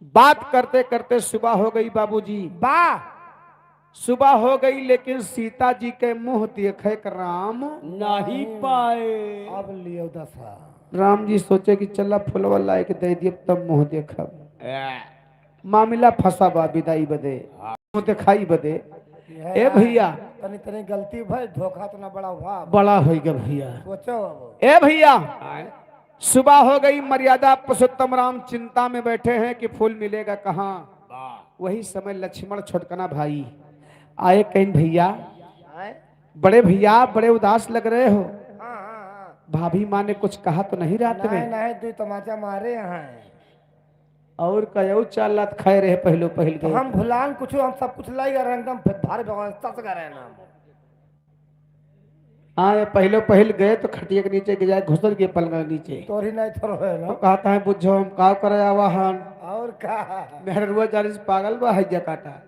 बात करते करते सुबह हो गई बाबूजी। वाह। सुबह हो गई, लेकिन सीता जी के मुँह देखे के राम नहीं पाए। अब लियो दशा। राम जी सोचे कि चला फुलवा लाए के दे दिए, तब मुँह देखब। ए। मामला फंसा बा विदाई बदे, हाँ। मुँह देखाई बदे। ए भैया। तनी तनी गलती भई, धोखा इतना बड़ा हुआ। बड़ा होई गया भैया। सोचो अब। ए भैया। आए। सुबह हो गई, मर्यादा पुरुषोत्तम राम चिंता में बैठे हैं कि फूल मिलेगा कहाँ। वाह। वही समय लक्ष्मण छोटकना भाई आए, कहीं भैया, आए? बड़े भैया, आप बड़े उदास लग रहे हो। हाँ, हाँ, हाँ। भाभी माँ ने कुछ कहा तो नहीं रात नहीं, में? नहीं, दो तमाचा मारे यहाँ है। और कहो चार लात खाए रहे पहलो पहिल तो गए। हम भुलान कुछ, हम सब कुछ लाई गए, एकदम भारी भगवान सस गए रहे ना हम। हाँ, ये पहलो पहिल गए तो खटिया के नीचे गिर जाए, घुसर गए पलंग के नीचे। तोरी नहीं थोड़ो है ना। तो कहता है, "बुझो हम काव करे आवा हन।" और का? मेहररुआ जाने से पागल बा, हैजा काटा।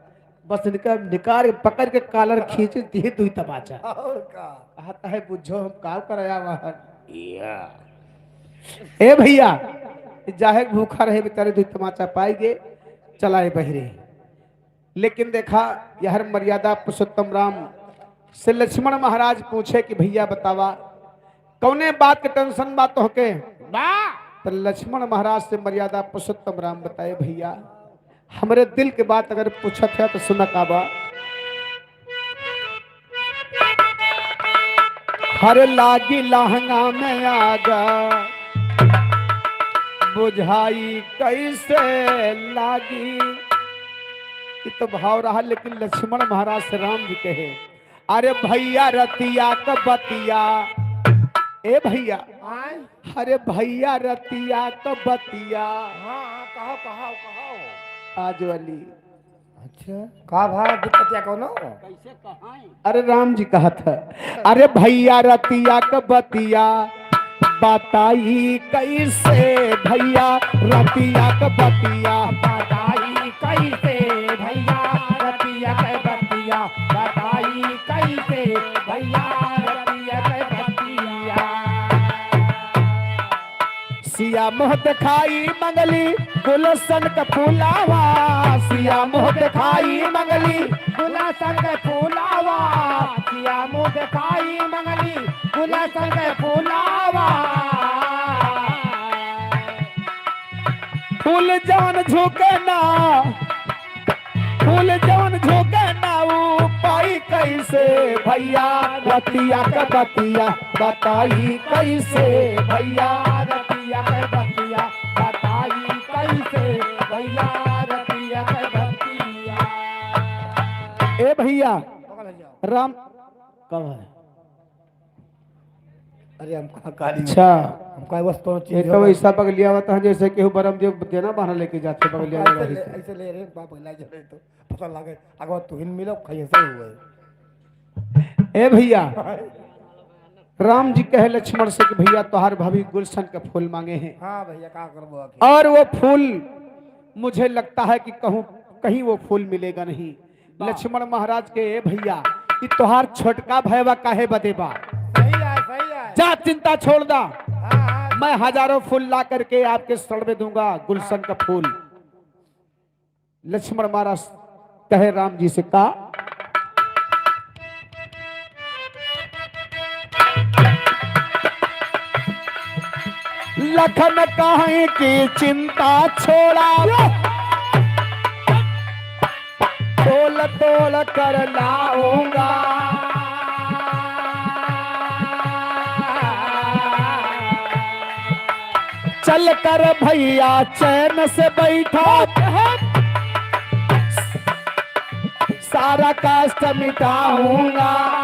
बस इनका निकार के पकड़ के कालर खींच दिए दुई तमाचा। और का? कहता है, "बुझो हम काव करे आवा हन।" या। ए भैया, जाहे भूखा रहे बेचारे, दुई तमाचा पाई गए, चलाए बहिरे। लेकिन देखा, यहर मर्यादा पुरुषोत्तम राम से लक्ष्मण महाराज पूछे कि भैया बतावा, कौने बात के tension बा तोहके? बा। तो लक्ष्मण महाराज से मर्यादा पुरुषोत्तम राम बताए, भैया, हमरे दिल के बात अगर पूछत है तो सुना का बा। हर लागी लहंगा में आग, बुझाई कैसे लागी। ये तो भाव रहा, लेकिन लक्ष्मण महाराज से राम जी कहे, "अरे भैया रतिया क बतिया, ए भैया, आय? अरे भैया रतिया क बतिया।" हाँ, हाँ, कहो, कहो, कहो। आज वाली। अच्छा, का भा दिक्कतिया कौनो? कैसे कहाई? अरे राम जी कहत है, "अरे भैया रतिया क बतिया, बताई कैसे भैया रतिया क बतिया।" बताई कैसे भैया रतिया क बतिया, बताई कैसे भैया रतिया क बतिया। सिया मुँह देखाई मंगली गुलशन क फूलावा, सिया मुँह देखाई मंगली गुलशन क फूलावा, सिया मुँह देखाई मंगली गुलशन क फूलावा। फूल जवन झुके ना, फूल बोले जवन झुके ना ऊ पाई कैसे भैया, रतिया के बतिया बताई कैसे भैया, रतिया के बतिया बताई कैसे भैया, रतिया के बतिया। ए भैया, राम कब है? अरे, हम कहाँ काली अच्छा। हम कहाँ बस तो ये चीज तो होगा। वैसा बगलिया होता है जैसे केहू बरम देव देना बहाना लेके जाते बगलिया ऐसे वाला ले, हिस्सा। ऐसे ले रहे हैं, बाप बगलिया जा रहे तो पता लगे, अगर तू हिन मिलो, खाइए सही हुए। ए भैया, राम जी कहे लक्ष्मण से कि भैया, तोहार भाभी गुलशन के फूल मांगे हैं। हाँ भैया, का करबो आखिर? और वो फूल, मुझे लगता है कि कहूँ, कहीं वो फूल मिलेगा नहीं। वाह। लक्ष्मण महाराज के, "ए भैया, ई तोहार छोटका भैया काहे बदे बा? सही है, सही है। जा, चिंता छोड़ दा। हाँ, हाँ। मैं हजारों फूल ला करके आपके शरण में दूंगा, गुलशन का फूल।" लक्ष्मण महाराज कहे राम जी से का? लखन कहे कि चिंता छोड़ा, तोल तोल कर लाऊंगा। चल कर भैया चैन से बैठा, सारा कष्ट मिटाऊंगा।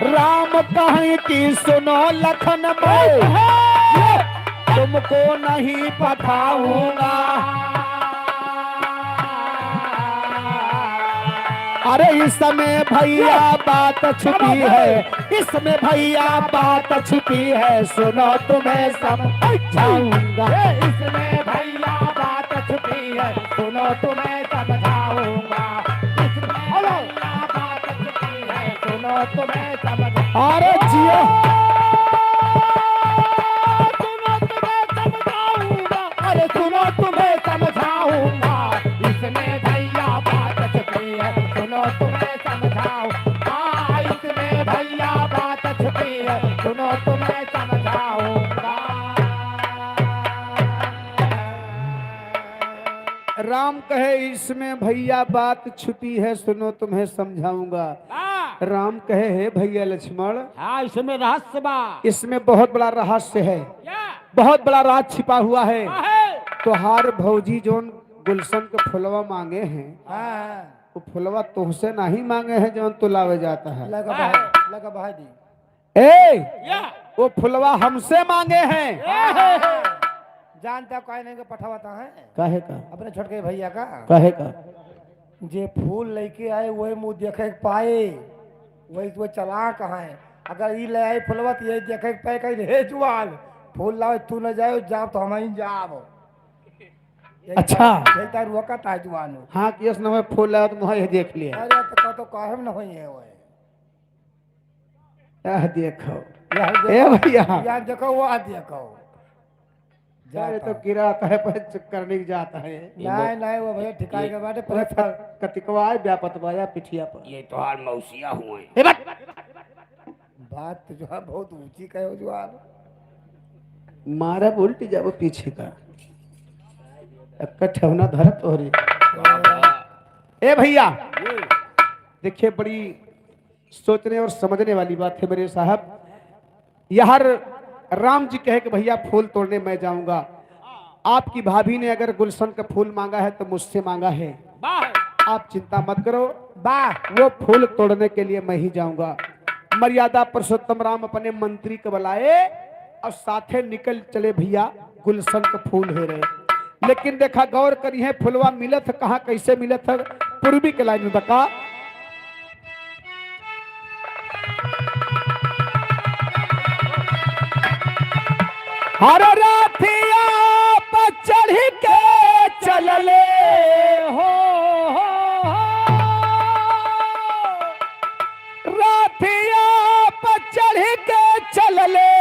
राम कहें कि सुनो लखन, मैं तुमको नहीं पठाऊंगा। अरे इसमें भैया बात छुपी है, इसमें भैया बात छुपी है, सुनो तुम्हें समझाऊंगा। ए, इसमें भैया बात छुपी है, सुनो तुम्हें समझाऊंगा। इसमें भैया बात छुपी है, सुनो तुम्हें समझाऊंगा। अरे जियो। सुनो तुम्हें समझाऊंगा। अरे सुनो तुम्हें समझाऊंगा। इसमें भैया बात छुपी है, सुनो तुम्हें समझाऊं। हाँ, इसमें भैया बात छुपी है, सुनो तुम्हें समझाऊंगा। राम कहे, "इसमें भैया बात छुपी है, सुनो तुम्हें समझाऊंगा।" हाँ। राम कहे, "हे भैया लक्ष्मण, हाँ, इसमें रहस्य बा। इसमें बहुत बड़ा रहस्य है, या। बहुत बड़ा राज छिपा हुआ है। का है? तोहार भौजी जोन गुलशन के फुलवा मांगे हैं, हाँ। वो फुलवा तुहसे नहीं मांगे हैं, जोन तू लावे जाता है।" लगा भाई, लगा भाई दी। ए, या। वो फुलवा हमसे मांगे हैं। ए। जानता काहे नहीं के पठावता है? काहे का? अपने छोटके भैया का। काहे का? जे फूल लेके आए, वही मुँह देखे के पाए, वही तो चालाक है। अगर ई ले आई फुलवा, तो यही देखे के पाए, कहीं, "हे जुआन, फूल लावे, तू न जाए, जाब तो हम ही जाब।" यही अच्छा। ता-, यही तार वक़्त है जुआन। हाँ, कि यस न होए, फूल लावे तो मुँह ये देख लिए। अरे, तो का तो काहे में न होई है वो। यह देखो। यह ए देखो, भैया। यह देखो, वह देखो। अरे जाता। तो गिरा आता है, पर चुप करने की जाता है। नहीं, नहीं, वो भैया ठिकाई ये के बाटे, पूरा पूरा फल। कतिकवा है, ब्यापत बाजा पिठिया पर। ये तोहार मौसिया हुए। ए, बट। बात तो जो है बहुत ऊंची कहे हो जो आप। मारा उल्टी जाबो पीछे का। अक्का ठेहुना धरत तोहरी। ए भैया, देखिए बड़ी सोचने और समझने वाली बात है मेरे साहब। यार राम जी कहे कि भैया फूल तोड़ने मैं जाऊंगा, आपकी भाभी ने अगर गुलशन का फूल मांगा है तो मुझसे मांगा है, वाह। आप चिंता मत करो, वाह। वो फूल तोड़ने के लिए मैं ही जाऊंगा। मर्यादा पुरुषोत्तम राम अपने मंत्री को बुलाए और साथे निकल चले भैया गुलशन का फूल हेरे। लेकिन देखा गौर करिहे फुलवा मिलत है कहाँ, कैसे मिलत है, पूर्वी के लाइन में बता। हर राथिया पर चढ़ के चलले हो, हो, हो, हो। राथिया पर चढ़ के चलले,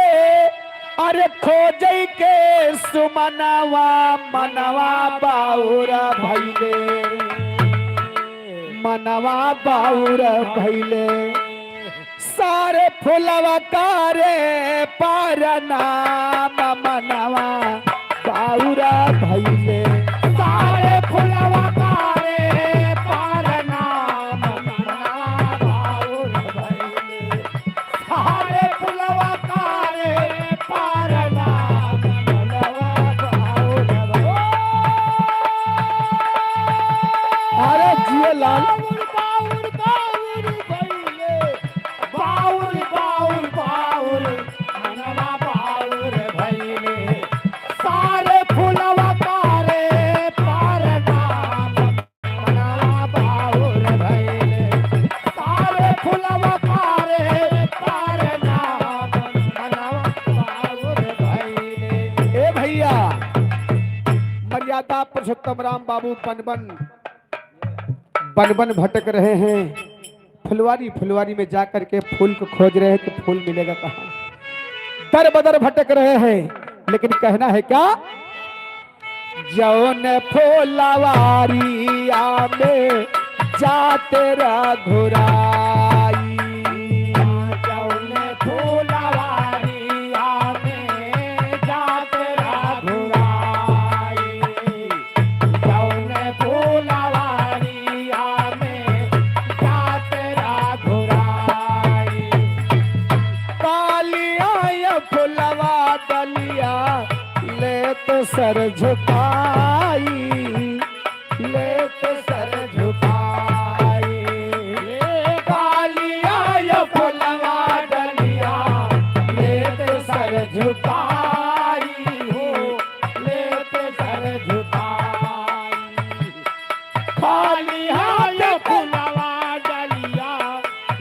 अरे खोजै के सुमनवा मनवा बाउर भइले, मनवा बाउर भइले। सारे फुलवा करे परनाम मनवा बाउर भइले। सारे फुलवा कारे पार नाम मनवा बाउर भइले। सारे फुलवा कारे पार नाम मनवा बाउर भइले। अरे जिए लाल। बाउर, बाउर, बाउर भइले। बाउर, बाउर, बाउर, मनवा बाउर भइले। सारे फुलवा कारे पार नाम मनवा बाउर भइले। सारे फुलवा कारे पार नाम मनवा बाउर भइले। ए भइया, मर्यादा पुरुषोत्तम राम बाबू पनबन बन बन भटक रहे हैं, फुलवारी फुलवारी में जा करके फूल को खोज रहे हैं कि फूल मिलेगा कहाँ। दर बदर भटक रहे हैं, लेकिन कहना है क्या? जौन फुलवारिया में जात रघुराई। जौन फुलवारिया में जात रघुराई। जौन फुलवारिया में जात रघुराई। कालिया ये फुलवा डलिया लेत सर झुकाई, लेत सर झुकाई। कालिया ये फुलवा डलिया लेत सर झुकाई हो, लेत सर झुकाई। खाली हाथ फुलवा डलिया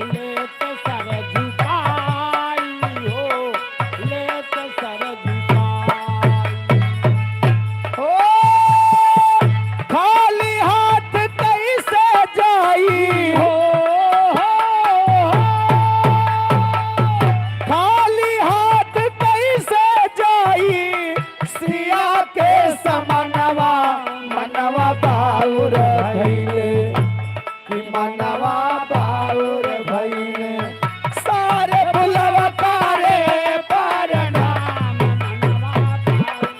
लेत सर झुकाई हो, लेत सर झुकाई। ओ, खाली हाथ कैसे जाई हो, हो, हो। खाली हाथ कैसे जाई, सिया के समनवा मनवा बाउर भइले, कि मनवा बाउर भइले। सारे फुलवा कारे पार नाम मनवा बाउर।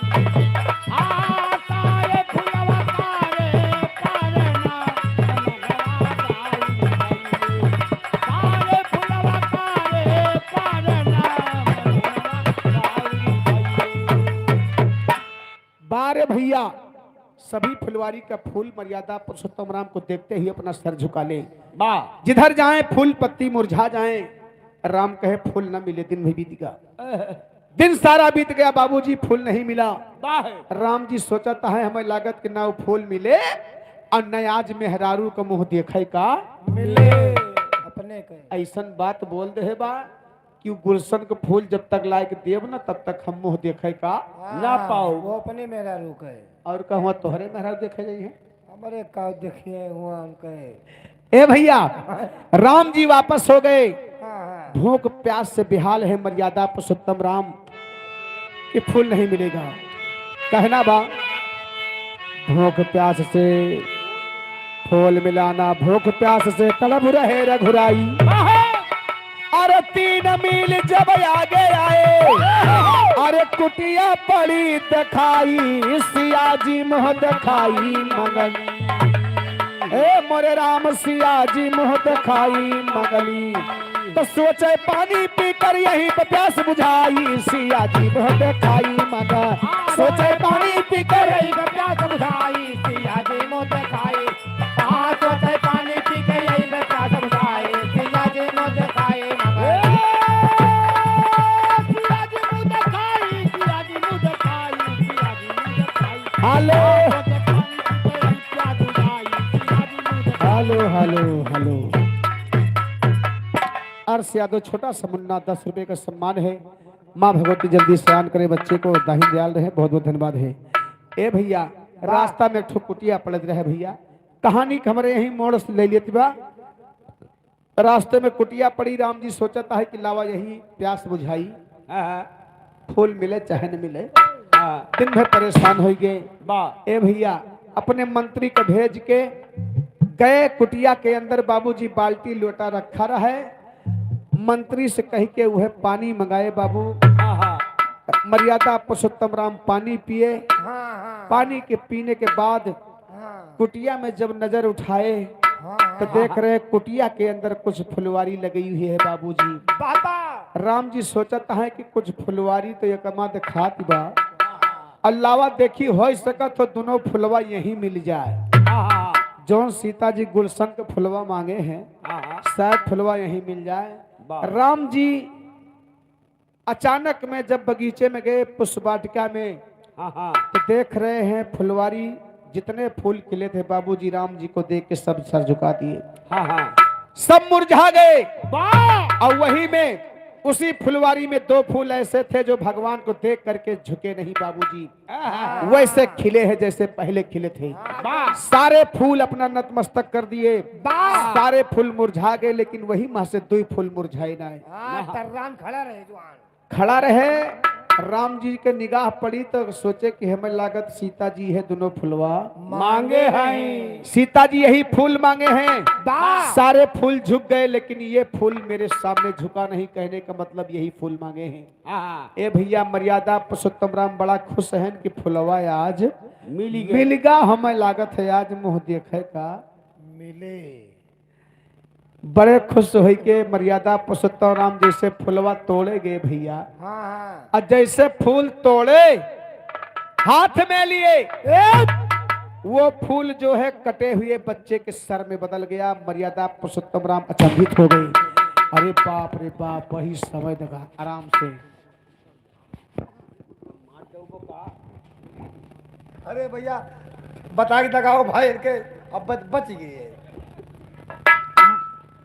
हाँ, सारे फुलवा कारे पार नाम मनवा बाउर भइले। सारे फुलवा कारे पार नाम मनवा बाउर भइले। बारे भइया, सभी फुलवारी का फूल मर्यादा पुरुषोत्तम राम को देखते ही अपना सर झुका ले। वाह। जिधर जाए फूल पत्ती मुरझा जाए। राम कहे फूल न मिले, दिन भी बीत गया। दिन सारा बीत गया बाबूजी, फूल नहीं मिला। वाह। राम जी सोचत है हमें लागत कि ना वो फूल मिले और न आज मेहरारू का मुँह देखे का मिले। अपने कहे। ऐसन बात बोल दे बा कि उ गुलशन के फूल जब तक लाइके देब ना, तब तक हम मुँह देखे का ना पाओ। वो अपने मेहरारू कहे। और कहवा तोहरे मेहरारू देखे जाई है? हमरे का देखिए हुआ हम कहे। ए भइया, राम जी वापस हो गए। हाँ, हाँ। भूख प्यास से बेहाल है मर्यादा पुरुषोत्तम राम, कि फूल नहीं मिलेगा। कहना बा, भूख प्यास से फूल मिला ना, भूख प्यास से कलम रहे रघुराई। अरे तीन मील जब आगे आए, अरे कुटिया पड़ी देखाई, सिया जी मुँह देखाई मंगली। ए मोरे राम सिया जी मुँह देखाई मंगली। तो सोचे पानी पीकर यहीं पे प्यास बुझाई, सिया जी मुँह देखाई मगर। सोचे पानी पीकर यहीं पे प्यास बुझाई, सिया जी मुँह देखाई। हाँ, सोचे पानी पीकर यहीं पे प्यास बुझाई, सिया जी मुँह देखाई मगर। सिया जी मुँह देखाई, सिया जी मुँह देखाई, सिया जी मुँह देखाई। हेलो। हाँ, सोचे पानी पीकर यहीं प्यास बुझाई, सिया जी मुँह देखाई। Hello, hello, hello. अर्श यादव, छोटा सा मुन्ना, दस रुपए का सम्मान है। माँ भगवती जल्दी सयान करे बच्चे को, दाहिन दयाल रहे, बहुत बहुत धन्यवाद है। ए भइया, वाह। रास्ता में एक ठो कुटिया पड़त रहे भइया, कहानी के हमरे यही मोड़ से ले लेत बा। रास्ते में कुटिया पड़ी, राम जी सोचत है कि लावा यही प्यास बुझाई। हाँ, हाँ। फूल मिले चाहे न मिले, हाँ। दिन भर परेशान होइ गए। वाह। ए भइया, अपने मंत्री को भेज के गए कुटिया के अंदर, बाबूजी बाल्टी लोटा रखा रहे, मंत्री से कह के उहे पानी मंगाए बाबू। हाँ, हाँ। मर्यादा पुरुषोत्तम राम पानी पिए। हाँ, हाँ। पानी के पीने के बाद हाँ। कुटिया में जब नजर उठाए हाँ, तो हाँ। देख रहे कुटिया के अंदर कुछ फुलवारी लगी हुई है बाबूजी। बाबा। राम जी सोचत है कि कुछ फुलवारी तो एकमा देखात बा। अलावा देखी हो सकत हो दोनों फुलवा यहीं मिल जाए। हाँ, हाँ। जौन सीता जी गुलशन के फुलवा मांगे हैं, हाँ, हाँ। शायद फुलवा यहीं मिल जाए। वाह। राम जी अचानक में जब बगीचे में गए, पुष्प वाटिका में, हाँ, हाँ। तो देख रहे हैं फुलवारी, जितने फूल खिले थे, बाबूजी राम जी को देख के सब सर झुका दिए। हाँ, हाँ। सब मुरझा गए। वाह! और वही में, उसी फुलवारी में दो फूल ऐसे थे जो भगवान को देख करके झुके नहीं, बाबूजी। हाँ, हाँ। वैसे खिले हैं जैसे पहले खिले थे। वाह! सारे फूल अपना नतमस्तक कर दिए। वाह! सारे फूल मुरझा गए, लेकिन वही माँ से दो ही फूल मुरझाए ना। हाँ, हाँ। तर्राम खड़ा रहे जवान। खड़ा रहे। राम जी के निगाह पड़ी तो सोचे कि हमें लागत सीता जी है, दोनों फुलवा मांगे हैं। सीता जी यही फूल मांगे हैं। वाह! सारे फूल झुक गए, लेकिन ये फूल मेरे सामने झुका नहीं, कहने का मतलब यही फूल मांगे हैं। हाँ। ए भैया, मर्यादा पुरुषोत्तम राम बड़ा खुश हैं कि फुलवा आज मिल गए। मिल गा, हमें लागत है आज मुँह देखे का मिले। बड़े खुश होई के मर्यादा पुरुषोत्तम राम जैसे फुलवा तोड़े गए भैया। हाँ, हाँ। और जैसे फूल तोड़े, हाथ में लिए, ए! वो फूल जो है कटे हुए बच्चे के सर में बदल गया। मर्यादा पुरुषोत्तम राम अचंभित हो गए। अरे बाप रे बाप, वही समय दगा आराम से। अरे भैया, बता के दगाओ भाई इनके, अब बच, बच गए।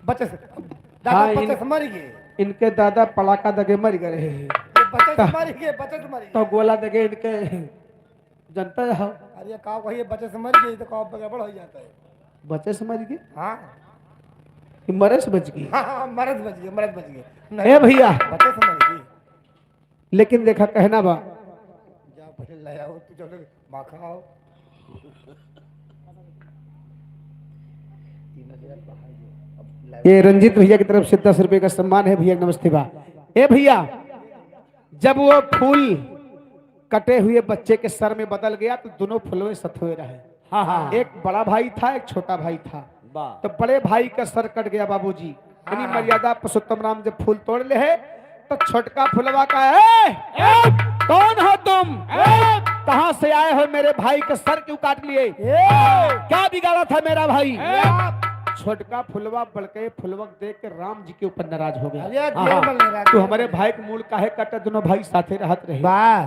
बचे से, दादा हाँ, बचे इन-, से मर गए। इनके दादा पड़ाका दगे मर गए हैं। ये बचे से त-, मर गए, बचे से मर गए। तो गोला दगे इनके जनता है। अरे का कहिए, बचे से मर गए तो का गड़बड़ हो जाता है। बचे से मर गए? हाँ। कि मरे से बच गए? हाँ, हाँ, मरे से बच गए, मरे से बच गए। नहीं, ए भैया। बचे से मर गए। लेकिन देखा कहना बा। जा पहले ले आओ, तू चलो, माखा आओ। ये रंजीत भैया की तरफ से दस रुपए का सम्मान है भैया, नमस्ते बा। ए भैया, जब वो फूल कटे हुए बच्चे के सर में बदल गया तो दोनों फुलवे सथवे रहे। हाँ, हाँ। एक बड़ा भाई था, एक छोटा भाई था। वाह। तो बड़े भाई का सर कट गया बाबूजी। यानी हाँ। मर्यादा पुरुषोत्तम राम जब फूल तोड़ ले है, तो छोटका फुलवा का है, "ए, कौन हो तुम? ए, कहाँ से आए हो? मेरे भाई का सर क्यों काट लिए? ए, क्या बिगाड़ा था मेरा भाई?" ए, छोटका फुलवा बड़के फुलवा देख के राम जी के ऊपर नाराज हो गया। अरे, हाँ, जेल हाँ। में नाराज तू हो हमारे गया। भाई के मूड़ काहे काटा? दोनों भाई साथे रहत रहे। वाह।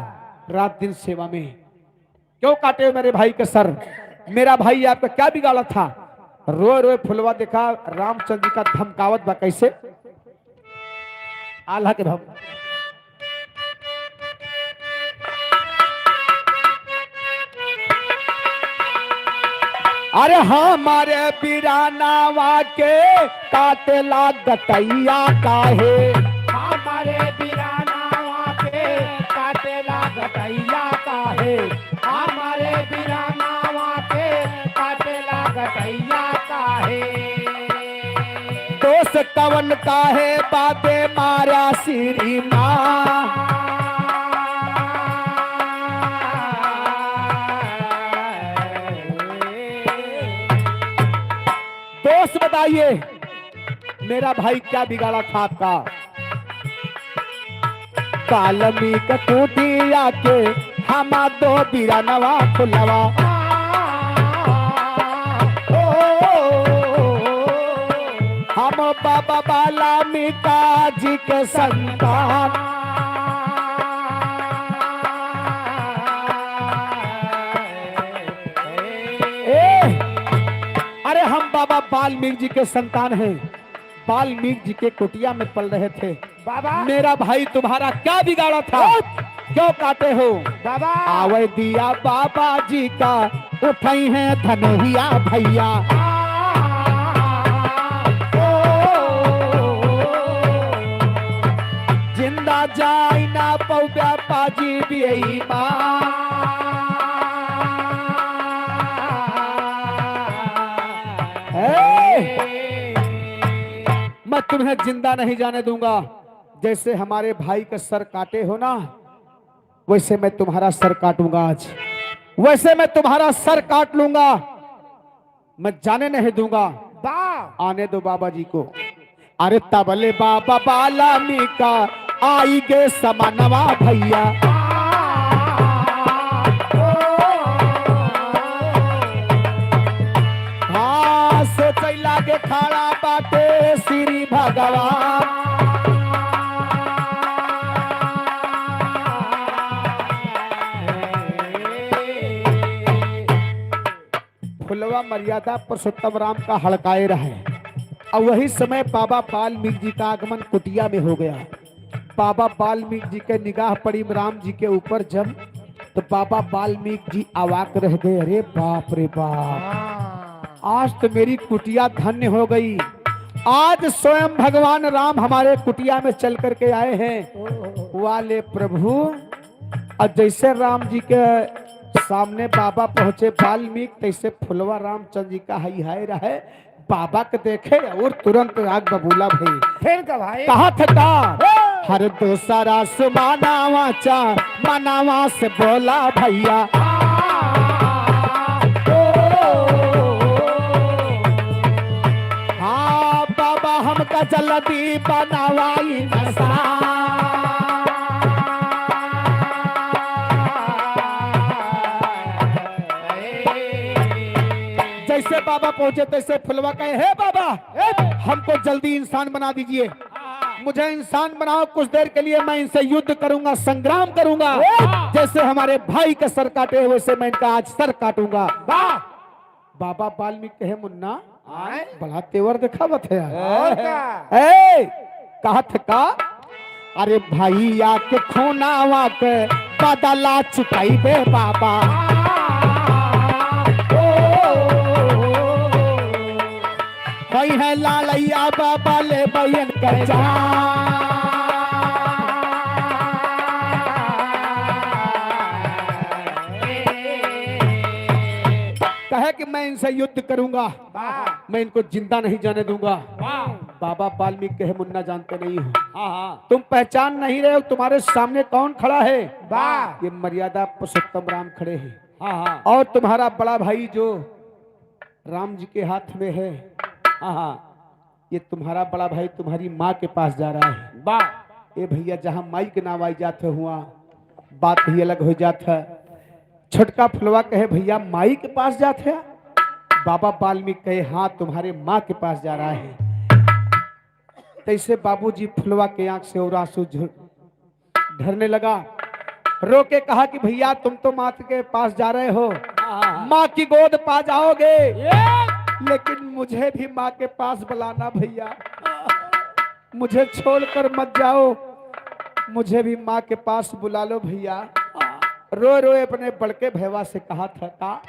रात दिन सेवा में। क्यों काटे हो मेरे भाई के सर? मेरा भाई आपका क्या बिगाड़ा था? रोए रोए फुलवा देखा, रामचंद्र जी का धमकावत बा। कैसे? आल्हा के भम। अरे हमारे बिरानावा के काटेला गटैया काहे? हमारे बिरानावा के काटेला गटैया काहे? हमारे बिरानावा के काटेला गटैया काहे? दोष कवन काहे बाते मारा श्रीमान? दोष बताइए, मेरा भाई क्या बिगाड़ा था आपका? वाल्मीकि कुटिया के हमा दो बिरनवा फुलवा। हम बाबा वाल्मीकि जी के संतान। ए, अरे हम बाबा वाल्मीकि जी के संतान हैं। वाल्मीकि जी के कुटिया में पल रहे थे। बाबा। मेरा भाई तुम्हारा क्या बिगाड़ा था? क्यों काटे हो? बाबा। आवे दिया बाबा जी का, उठाई है धनहिया भैया। जिंदा जाई ना पौबा पाजी बेईमान। ए! मैं तुम्हें जिंदा नहीं जाने दूंगा। जैसे हमारे भाई का सर काटे हो ना, वैसे मैं तुम्हारा सर काटूंगा आज, वैसे मैं तुम्हारा सर काट लूंगा, मैं जाने नहीं दूंगा। वाह। आने दो बाबा जी को। अरे तबले बाबा बाल्मीकि आई गे समनवा भैया। हाँ, सोचै लागे खड़ा बाटे श्री भगवान। फुलवा मर्यादा पुरुषोत्तम राम का हड़काए रहे। और वही समय बाबा बाल्मीकि जी का आगमन कुटिया में हो गया। बाबा बाल्मीकि जी के निगाह पड़ी राम जी के ऊपर जब, तो बाबा बाल्मीकि जी अवाक रह गए। अरे बाप रे बाप, आज तो मेरी कुटिया धन्य हो गई। आज स्वयं भगवान राम हमारे कुटिया में चल करके आए हैं। वाले प्रभु, और जैसे राम जी के सामने बाबा पहुंचे बाल्मीकि, तैसे फुलवा रामचंद्र जी का हई हाय रहे। बाबा के देखे और तुरंत आग बबूला भई। फिर का भाई? कहा था का? ए! हर दूसरा सुमानावा चा मनावा से बोला भैया। हाँ बाबा, हमका जल्दी बनावाई नशा। जैसे बाबा पहुंचे, तैसे फुलवा कहे, "हे बाबा, ए, हमको जल्दी इंसान बना दीजिए, मुझे इंसान बनाओ, कुछ देर के लिए मैं इनसे युद्ध करूंगा, संग्राम करूंगा, जैसे हमारे भाई का सर काटे हैं, वैसे मैं इनका आज सर काटूंगा।" वाह। बाबा बाल्मीकि कहे, "मुन्ना, आय? बड़ा तेवर दिखावत है यार।" और का? ए, कहत का? अरे भैया के खूनावा के बदला चुकैबे बाबा। होई है लालैया बाबा, लेबे इनके जान। कहे कि मैं इनसे युद्ध करूंगा, वाह। मैं इनको जिंदा नहीं जाने दूंगा। वाह। बाबा बाल्मीकि कहे, "मुन्ना, जानते नहीं हो, हाँ, हाँ। तुम पहचान नहीं रहे हो, तुम्हारे सामने कौन खड़ा है?" वाह। ये मर्यादा पुरुषोत्तम राम खड़े हैं। हाँ, हाँ। और तुम्हारा बड़ा भाई जो राम जी के हाथ में है, हाँ, हाँ। ये तुम्हारा बड़ा भाई तुम्हारी माँ के पास जा रहा है। वाह। ए भैया, जहाँ माई के नाम आई जात है, हुआ बात ही अलग हो जात है। छोटका फुलवा कहे, "भैया, माई के पास जात है?" बाबा बाल्मीकि कहे, "हाँ, तुम्हारे माँ के पास जा रहा है।" तैसे बाबूजी फुलवा के आंख से और आंसू झ-, ढरने लगा। रो के कहा कि, "भैया, तुम तो माँ के पास जा रहे हो, हाँ, हाँ, हाँ। माँ की गोद पा जाओगे, ये। लेकिन मुझे भी माँ के पास बुलाना भैया, मुझे छोड़कर मत जाओ, मुझे भी माँ के पास बुला लो भैया।" हाँ। रोए रोए अपने बड़के भैया से कहा था का?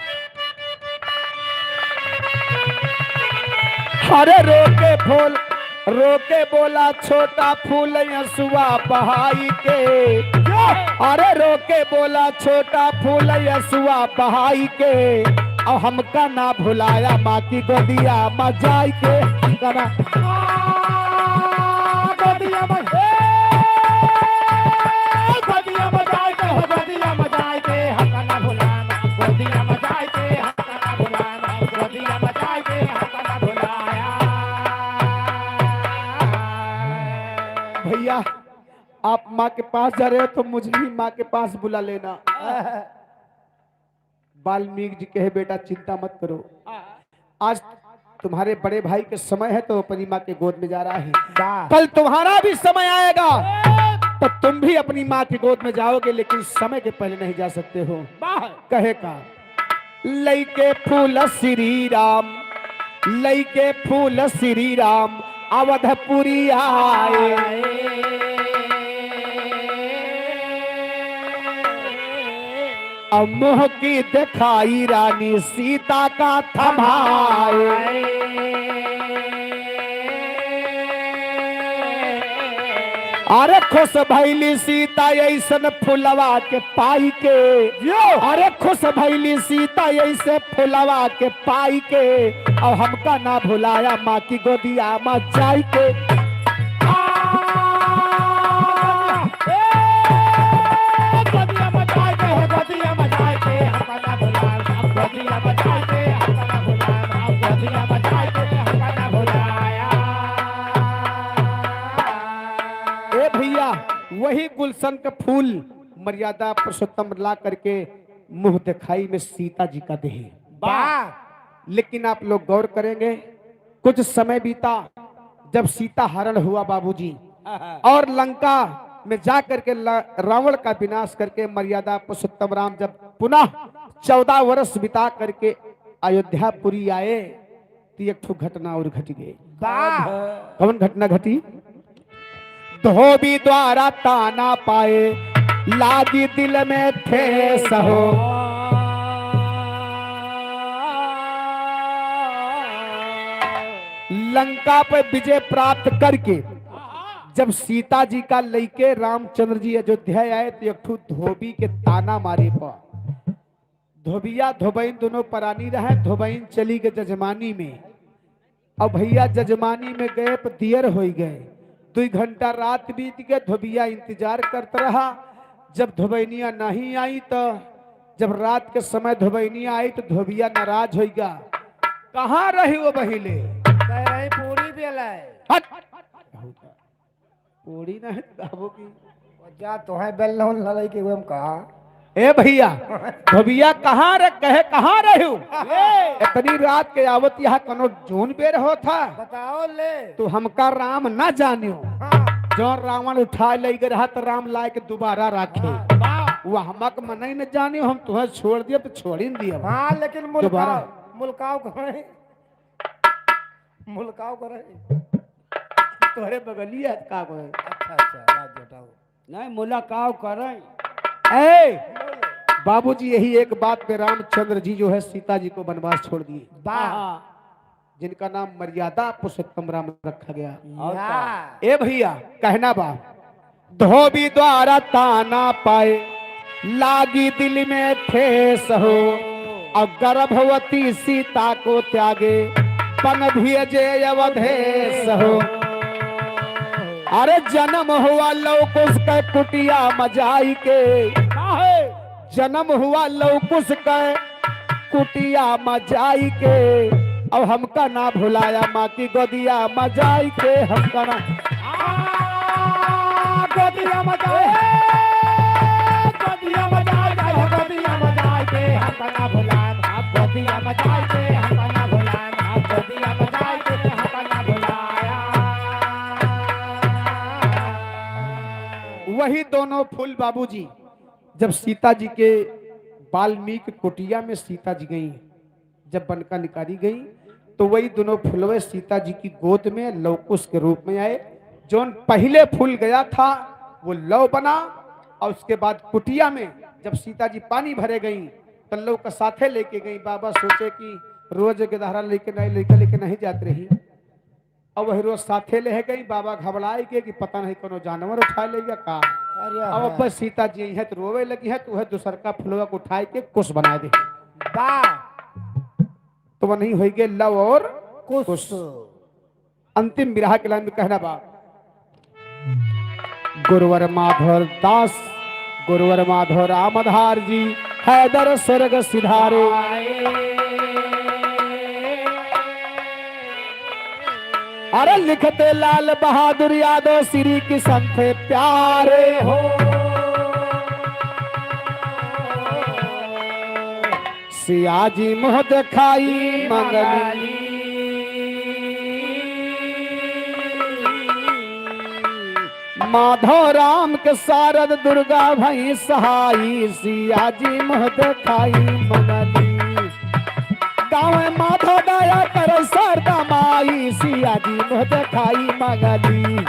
अरे रो के फूल, रो के बोला छोटा फूल यसुआ बहाई के। अरे रो के बोला छोटा फूल यसुआ बहाई के। और हमका ना भुलाया माँ की गोदिया में जाई के। करा गोदिया में, ए, गोदिया में जाई के, हो गोदिया में जाई के, हमका ना भुलाया, गोदिया में जाई के, हमका ना भुलाया, गोदिया में जाई के, हमका ना भुलाया। भैया, आप माँ के पास जा रहे हो तो मुझे भी माँ के पास बुला लेना। बाल्मीकि जी कहे, "बेटा, चिंता मत करो, आज तुम्हारे बड़े भाई के समय है तो अपनी माँ के गोद में जा रहा है। वाह। कल तुम्हारा भी समय आएगा तो तुम भी अपनी माँ की गोद में जाओगे, लेकिन समय के पहले नहीं जा सकते हो।" वाह। कहे का, लइके फूल श्री राम, लइके फूल श्री राम अवधपुरी आए। अब मुँह की दिखाई रानी सीता का थमाए। अरे खुश भइली सीता ऐसन फुलवा के पाई के। यो। अरे खुश भइली सीता ऐसे फुलवा के पाई के। और हमका ना भुलाया माँ की गोदिया में जाई के। आ, ए, गोदिया में वही गुलशन का फूल मर्यादा पुरुषोत्तम ला करके मुँह देखाई में सीता जी का देहे। वाह। लेकिन आप लोग गौर करेंगे, कुछ समय बीता, जब सीता हरण हुआ बाबूजी, हाँ, हाँ। और लंका में जा करके ल-, रावण का विनाश करके मर्यादा पुरुषोत्तम राम जब पुनः चौदह वर्ष बिता करके अयोध्यापुरी आए, तो एक ठो घटना और घट गई। वाह। कौन घटना घटी? धोबी द्वारा ताना पाए, लागी दिल में ठेस हो। लंका पे विजय प्राप्त करके जब सीता जी का लइके रामचंद्र जी अयोध्या आए, तो एक ठो धोबी के ताना मारे पर धोबिया धोबइन दोनों परानी रहे। धोबइन चली गए जजमानी में। अब भैया जजमानी में गए पर दियर होइ गए। दुई घंटा रात बीत गए, धोबिया इंतजार करत रहा। जब धोबइनिया नहीं आई तो जब रात के समय धोबइनिया आई तो धोबिया नाराज होइगा। कहाँ रही वो बहिले? कह रही पूरी बेल है। हट। पूरी नहीं तो बाबू की। जा तोहे बेल नौन लड़ाई के हुए हम कहा। ए भैया, धोबिया कहाँ रे, कहे कहाँ रहे हो? ए। इतनी रात के आवत यहाँ कनो जौन बेर हो था। बताओ ले। तू हमका राम ना जानियो। हाँ। जो रावण उठा ले गए रहा तो राम लाए के दोबारा राखे। हाँ, वाह। वो हमक मनई न जानियो, हम तुहे छोड़ दिए तो छोड़ ही न दिए। हाँ, लेकिन मुलकाव, दोबारा। मुलकाव करें, मुलकाव करें। तोहरे बगलिया का करें? अच्छा, अच्छा, राज हटाओ। नहीं, मुलाकाव करें। ए, बाबूजी, यही एक बात पे रामचंद्र जी जो है सीता जी को वनवास छोड़ दिए। वाह। जिनका नाम मर्यादा पुरुषोत्तम राम रखा गया। और या। का? ए भैया, कहना बा, धोबी द्वारा ताना पाए, लागी दिल में ठेस हो। और गर्भवती सीता को त्यागे, पन भेजे अवधेश हो। अरे जन्म हुआ लव कुश के कुटिया में जाई के, काहे? जन्म हुआ लव कुश के कुटिया में जाई के, अब हमका ना भुलाया माँ की गोदिया में जाई के, हमका ना। आ, गोदिया में जाई, गोदिया में जाई, जाई, गोदिया में जाई के, हमका ना भुलान, गोदिया में जाई के, हमका ना भुलान, गोदिया में जाई के, हमका ना भुलाया। वही दोनों फूल बाबूजी जब सीता जी के वाल्मीकि कुटिया में सीता जी गई, जब बनका निकाली गई, तो वही दोनों फुलवे सीता जी की गोद में लवकुश के रूप में आए। जौन पहले फूल गया था, वो लव बना, और उसके बाद कुटिया में जब सीता जी पानी भरे गई, तो लव का साथे लेके गई। बाबा सोचे कि रोज के दहरा लेके नहीं, लेके, लेके नहीं जात रही। अब वही रोज साथे ले गई। बाबा घबराए के कि पता नहीं कोनो जानवर उठा ले गया का। अरे अब हाँ। बस सीता जी हैं तो रोवे लगी है, तो वह दूसर का फुलवा को उठाए के कुश बना दे। वाह। तो वह नहीं होई गए लव और कुश। कुश। अंतिम बिरहा के लाइन में कहना बा, गुरुवर माधव दास, गुरुवर माधव रामधार जी, हैदर स्वर्ग सिधारे। अरे लिखते लाल बहादुर यादव श्री किशन थे प्यारे हो। सिया जी मुँह देखाई मंगली। माधव राम के सारद दुर्गा भई सहाई, सिया जी मुँह देखाई मंगली। गावे माधव दया करे शारदा माई, सिया जी मुँह देखाई मंगली।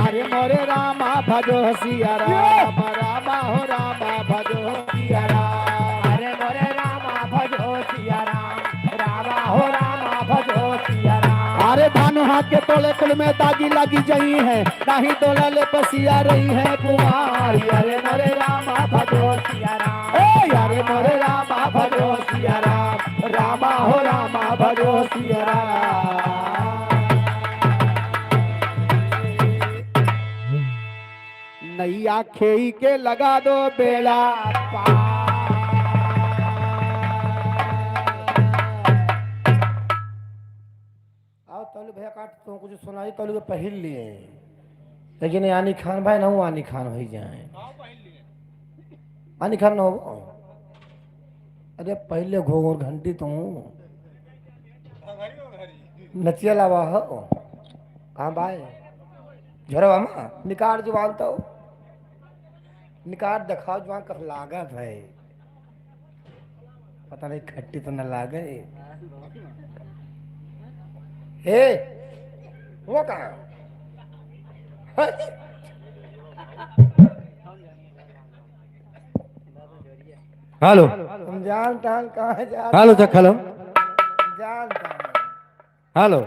अरे मोरे रामा भजो सिया राम, रामा हो रामा भजो सिया राम। अरे मोरे रामा भजो सिया राम, रामा हो रामा भजो सिया राम। अरे धान हाथ के तोले कुल में दागी लागी जई है, नाही तोला ले पसिया रही है कुमारी। अरे मोरे रामा भजो सिया राम, ए, अरे मोरे रामा भजो सिया राम, रामा हो रामा भजो या खेई के लगा दो बेड़ा पार। आओ तौलू भैया काट, तो कुछ सुनाई तौलू के पहिर लिए। लेकिन आनी खान भाई ना, आनी खान होई जाए। आनी खान ना हो। अरे पहले घोघर घंटी तू नचिया लावा हो। कहाँ बाय? झरवा मा निकाल जुबान तो। निकाल देखाओ जुबान कस लागत है। पता नहीं खट्टी तो न लागे। ए, वो कहाँ? हेलो। हम जानता हम कहाँ जा हेलो, चेक हेलो। जानता हम। हेलो।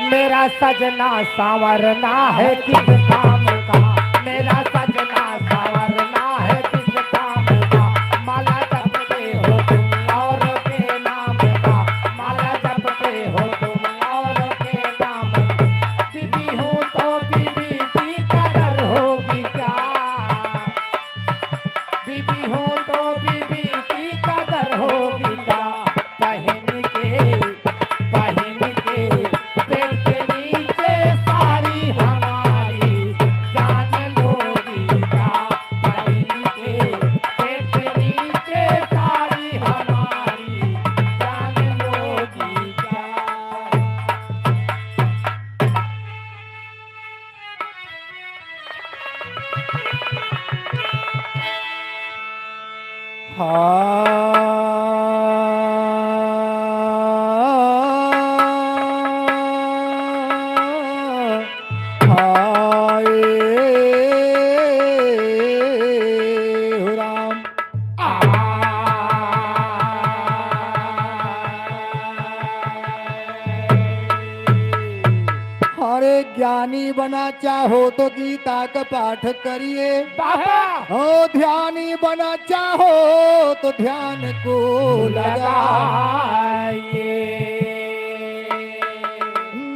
मेरा सजना सांवरना है किस काम का, मेरा सजना सांवरना है किस काम का, माला जपते हो तुम और के नाम का, माला जपते हो तुम और के नाम का। बीबी हूँ तो बीबी की कदर होगी क्या? बीबी हूँ तो बीबी की कदर होगी क्या? पहन के, पहन के पेट के नीचे साड़ी हमारी जान लोगी क्या? पहन के पेट के नीचे साड़ी हमारी जान लोगी क्या? हाँ, हाय हो राम। अरे ज्ञानी बना चाहो तो गीता का पाठ करिए। बाबा। ओ ध्यानी बना चाहो तो ध्यान को लगाइए। लगाइए।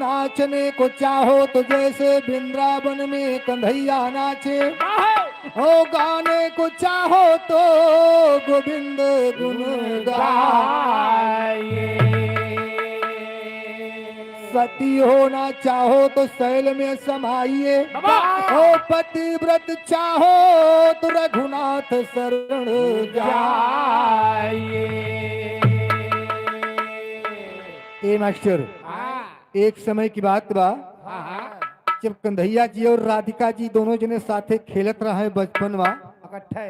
नाचने को चाहो तो जैसे वृंदावन में कन्हैया नाचे। बाबा। ओ गाने को चाहो तो गोविंद गुण गाइए। सती होना चाहो तो शैल में समाइए। बाबा। ओ पतिव्रत चाहो तो रघुनाथ शरण जाइए। ए मास्टर, हाँ। एक समय की बात बा, हाँ, हाँ। जब कन्हैया जी और राधिका जी दोनों जने साथे खेलत रहे बचपन मा। इकट्ठे।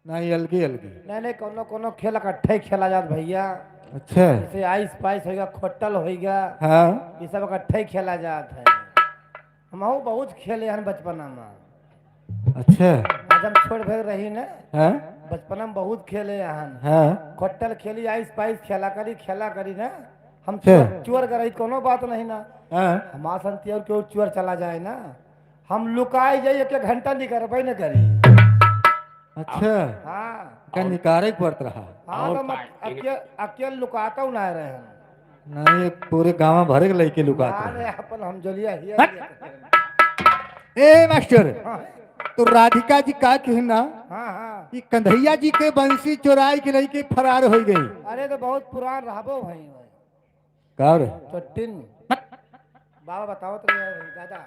नहीं, अलगे अलगे। नहीं, नहीं, कोनो कोनो खेल इकट्ठे खेला जात भैया। अच्छा। जैसे आइस पाइस होइगा, खोटल होइगा। हाँ। ये सब इकट्ठे खेला जात है। हमहू बहुत खेले हन बचपना मा। अच्छा। आज हम छोट भर रही ना। हाँ। बचपना मा बहुत खेले हन। हाँ। खोटल खेली, आइस पाइस खेला करी, खेला करी ना। हम अच्छा। चोर, चोर करई, कोनो बात नहीं ना। हाँ। हमार संती और केहू चोर चला जाए ना, हम लुकाई जाई, एक, एक घंटा निकरबे न करी। अच्छा। हाँ। का निकारे के पड़त रहा। हाँ, और तो का? मत-, अकेल, अकेल लुकाता हूँ ना रहे हम। नहीं, पूरे गाँव भरे के लइके लुकाता अरे, है। अपन हम जलिया हिया हट। हिया। ए मास्टर, हाँ। तो राधिका जी का कही ना हाँ, हाँ। कि कन्हैया जी के बंसी चुराई के लइके फरार हो गई। अरे, तो बहुत पुरान रहबो भाई। का रे? चट्टिन। बाबा बताओ तो ये दादा।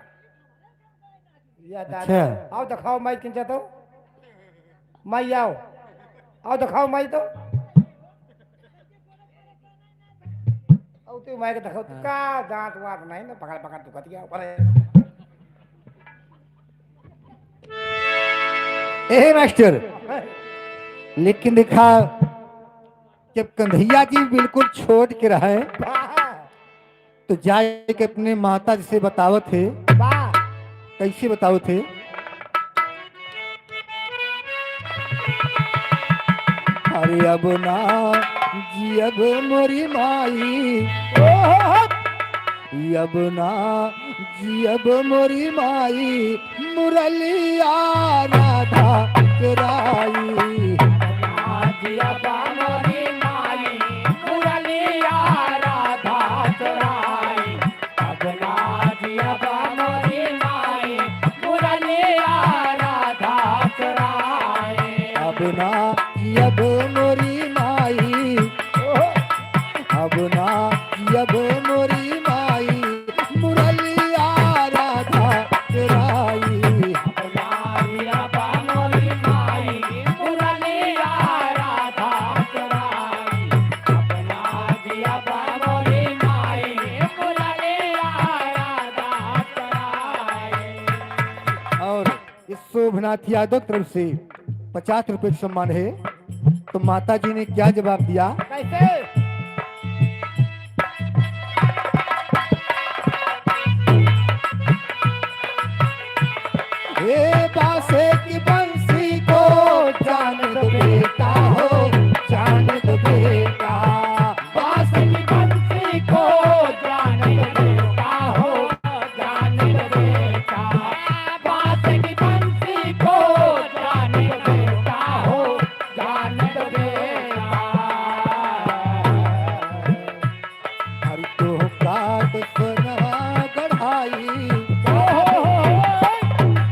ये दादा। अच्छा। आओ दिखाओ माई किंचा तो। माई आओ। आओ दिखाओ माई तो। आओ तू माई के दिखाओ। हाँ। का दांत वांत नहीं ना, पकड़ पकड़ दुखत गया ऊपर। ए मास्टर, लेकिन देखा, जब कन्हैया जी बिल्कुल छोट के रहे, वाह। तो जाए के अपने माता जी से बतावत है। वाह। कैसे बतावत है? अरे अब ना जियब मोरी माई, ओहो। अब ना जियब मोरी माई, मुरलिया राधा चुराई। अब ना जियब मोरी माई, मुरलिया राधा चुराई। अब ना जियब मोरी माई, मुरलिया राधा चुराई। अब ना जियब मोरी माई, अब ना जियब मोरी माई, मुरलिया राधा चुराई। अब ना जियब मोरी माई, मुरलिया राधा चुराई। अब ना जियब मोरी माई, मुरलिया राधा चुराई। और इस शोभनाथ यादव की तरफ से पचास रुपए का सम्मान है। तो माता जी ने क्या जवाब दिया? कैसे? हे बांसे की बंसी को जान दो बेटा हो, जान दो बेटा। बांसे की बंसी को जान दो बेटा हो, जान दो बेटा। बांसे की बंसी को जान दो बेटा हो, जान दो बेटा। अरे तोहका तो सोनवा गढ़ाई,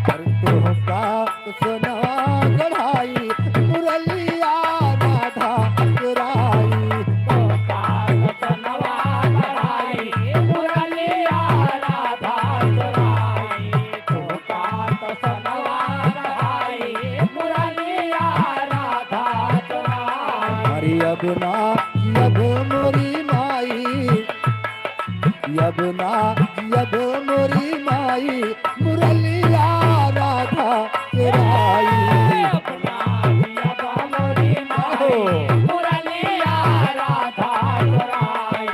अरे तोहका तो सोनवा गढ़ाई, मुरलिया राधा चुराई। तोहका तो सोनवा गढ़ाई, मुरलिया राधा चुराई। तोहका तो सोनवा गढ़ाई, मुरलिया राधा चुराई। अरे अब ना जियब मोरी माई, अब ना जियब मोरी माई, मुरलिया राधा चुराई। अब ना जियब मोरी माई, मुरलिया राधा चुराई।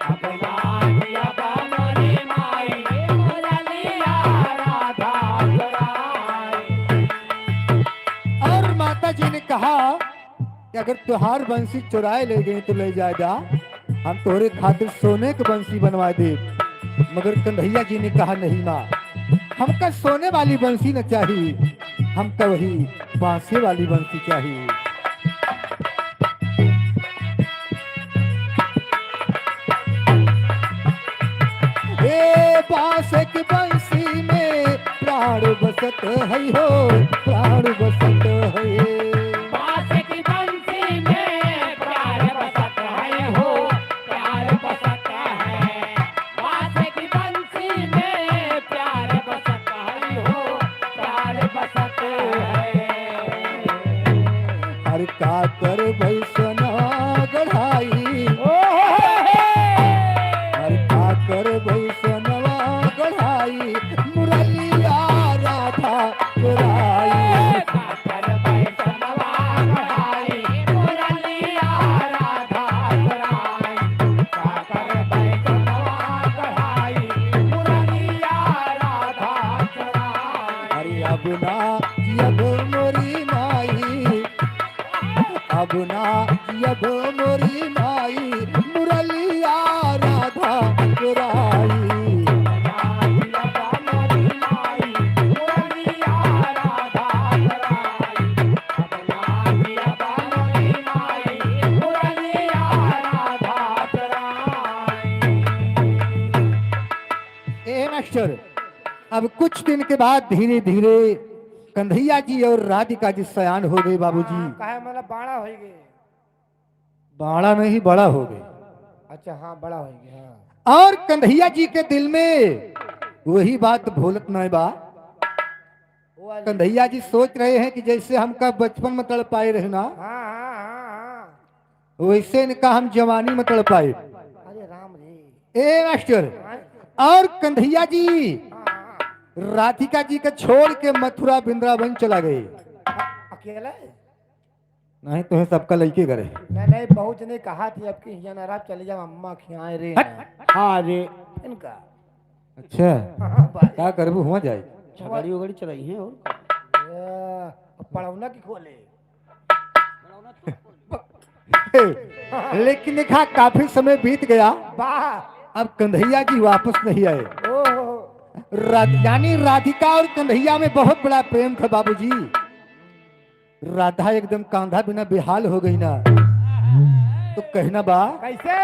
अब ना जियब मोरी माई, मुरलिया राधा चुराई। और माता जी ने कहा कि अगर तुहार बंसी चुराए ले गई तो ले जा जा, हम तोहरे खातिर सोने के बंसी बनवा दे। मगर कन्हैया जी ने कहा, "नहीं माँ, हमका सोने वाली बंसी न चाहिए, हमका वही बांसे वाली बंसी चाहिए।" ए बांस की बंसी में प्राण बसत है हो, प्राण बसत है। बांस की बंसी में प्राण बसत है हो, प्राण बसत है। बांस की बंसी में प्राण बसत है हो, प्राण बसत है। अरे का करबै सोनवा गढ़ाई, अरे का करबै सोनवा गढ़ाई, मुरलिया राधा चुराई। का करबै सोनवा गढ़ाई, मुरलिया राधा चुराई। का करबै सोनवा गढ़ाई, मुरलिया राधा चुराई। अरे अब ना जियब मोरी माई, अब ना जियब मोरी माई, मुरलिया राधा चुराई। ए मास्टर, अब कुछ दिन के बाद धीरे धीरे कन्हैया जी और राधिका जी सयान हो गए बाबूजी। हाँ, काहे मतलब बड़ा हो गए। बड़ा नहीं, बड़ा हो गए। अच्छा, हाँ, बड़ा हो गए, हाँ। और कन्हैया जी के दिल में वही बात भूलत नहीं बा। वो वाली। कन्हैया जी सोच रहे हैं कि जैसे हमका बचपन में तड़पाए रहे ना, हाँ, हाँ, हाँ, हाँ। वैसे इनका हम जवानी में तड़पाए। अरे राम रे। ए मास्टर, हाँ। और कन्हैया जी हाँ, हाँ। राधिका जी के छोड़ के मथुरा वृंदावन चला गए। अकेले? नहीं तो है सबका लइके करे। नहीं, नहीं, बहुत जने कहा थी अब कि हिया ना रहा, चले जाओ अम्मा खियाए रे। हट। हाँ रे। इनका। अच्छा। हाँ, भाई। का करबू हुआ जाए। छगड़ी उगड़ी चलाई है और। ये, पड़ौना की खोले। लेकिन देखा, काफी समय बीत गया। वाह। अब कन्हैया जी वापस नहीं आए। ओहो। राध-, यानी राधिका और कन्हैया में बहुत बड़ा प्रेम था बाबूजी। राधा एकदम कांधा बिना बेहाल हो गई ना, तो कहना बा कैसे?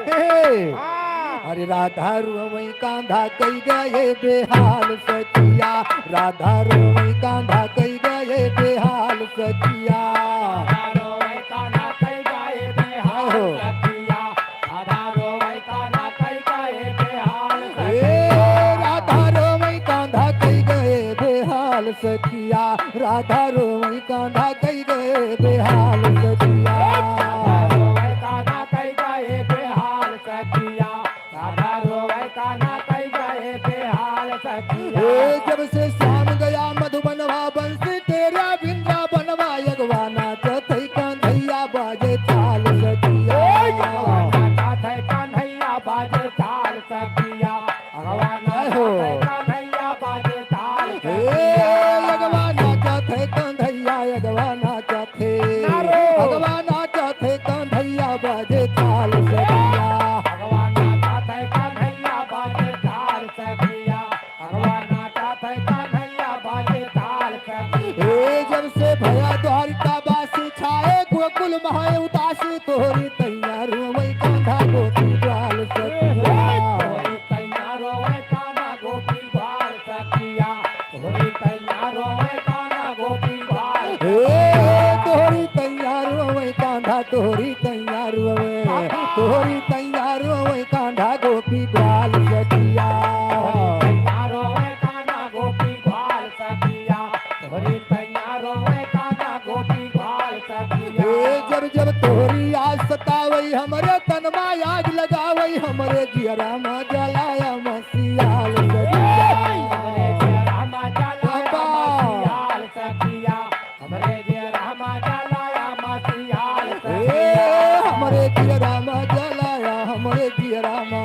हे! हाँ। अरे राधा रोवई कांधा कई गए बेहाल सखिया, राधा रोवई कांधा कई गए बेहाल सखिया। राधा रोवई कांधा कई गए बेहाल हो। सखिया। राधा रोवई कांधा कई गए बेहाल ए, सखिया। राधा रोवई कांधा कई गए बेहाल सखिया, राधा रोवई कांधा कई गए बेहाल सखिया। राधा रोवई कांधा कई गए बेहाल सखिया, राधा रोवई कांधा कई गए बेहाल सखिया। ए, जब से श्याम गया मधुबनवा बंसी तेरा वृंदावनवा, अगवा नाचत है कान्हैया बाजे ताल सखिया। अगवा नाचत है कान्हैया बाजे ताल सखिया। अगवा नाचत है कान्हैया बाजे ताल सखिया। ए, अगवा नाचत है कान्हैया, अगवा नाचत है। अगवा नाचत है कान्हैया बाजे ताल सखिया। अगवा नाचत है कान्हैया बाजे ताल सखिया। अगवा नाचत है कान्हैया बाजे ताल सखिया। ए, जब से भया द्वारिका वासी छाए गोकुल माहे उदासी, तोहरी तैया रोवई कांधा गोपी ग्वाल सखिया। तोहरी तैया रोवई कांधा गोपी ग्वाल सखिया। तोहरी तैया रोवई कांधा गोपी ग्वाल ए, सखिया। तोहरी तैया रोवई कांधा, तोहरी तैया रोवई, तोहरी तैया रोवई कांधा गोपी ग्वाल सखिया। तोहरी तैया रोवई कांधा गोपी ग्वाल सखिया। तोहरी तैया रोवई कांधा गोपी ग्वाल सखिया। ए, जब जब तोहरी याद सतावई हमरे तन मा आग लगावई, हमरे जियरा मा जलाया मसीयाल सखिया। हमरे जियरा मा जलाया बाबा। मसीयाल सखिया। हमरे जियरा मा जलाया मसीयाल ए, सखिया। हमरे जियरा मा जलाया, हमरे जियरा मा,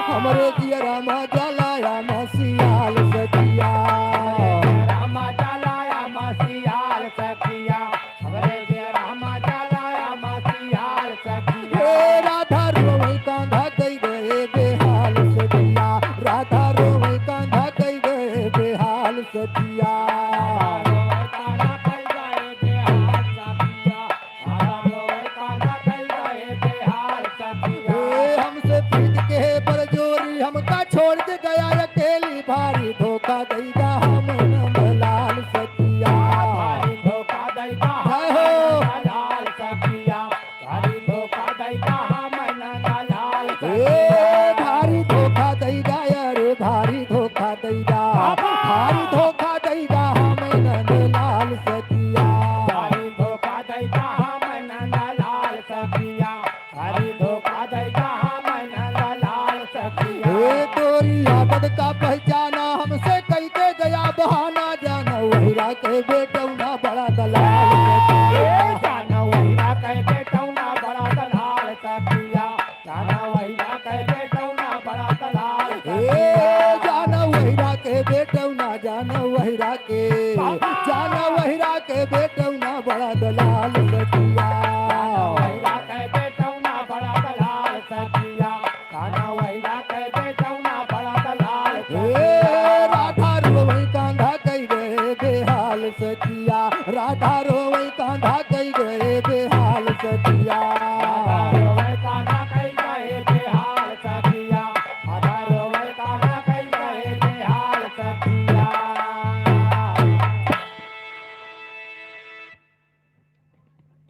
हमरे जियरा मा जलाया मसीयाल सखिया। हमरे जियरा मा जलाया मसीयाल सखिया। हमरे जियरा मा जलाया मसीयाल सखिया। ए, राधा रोवई कांधा कई गए बेहाल सखिया, राधा रोवई कांधा कई गए बेहाल सखिया। राधा रोवई कांधा कई गए बेहाल सखिया। राधा रोवई कांधा कई गए बेहाल सखिया। ए, हमसे प्रीत के बरजोरी हमका छोड़ के गया अकेली, भारी धोखा दई गा हम नंदलाल सखिया। भारी धोखा दई गा हम जय हो। नंदलाल सखिया। भारी धोखा दई गा हम नंदलाल ए, सखिया। भारी धोखा दई गा, अरे भारी धोखा दई गा, बाबा। भारी धोखा दई गा हम नंदलाल सखिया। भारी धोखा दई गा हम नंदलाल सखिया। भारी धोखा दई गा हम नंदलाल सखिया। ए, तोरी आदत का पहचाना हमसे कई के गया बहाना, जाना वहिरा के बेटौना बड़ा दलाल सखिया। ए, जाना वहिरा के बेटौना बड़ा दलाल सखिया। जाना वहिरा के बेटौना बड़ा दलाल ए, सखिया। जाना वहिरा के बेटौना, जाना वहिरा के, बाबा। जाना वहिरा के बेटौना बड़ा दलाल सखिया। जाना वहिरा के बेटौना बड़ा दलाल सखिया। काना वहिरा के बेटौना बड़ा दलाल ए, सखिया। राधा रोवई कांधा कई गए बेहाल सखिया, राधा रोवई कांधा कई गए बेहाल सखिया। राधा रोवई कांधा कई गए बेहाल सखिया, राधा रोवई कांधा कई गए बेहाल सखिया।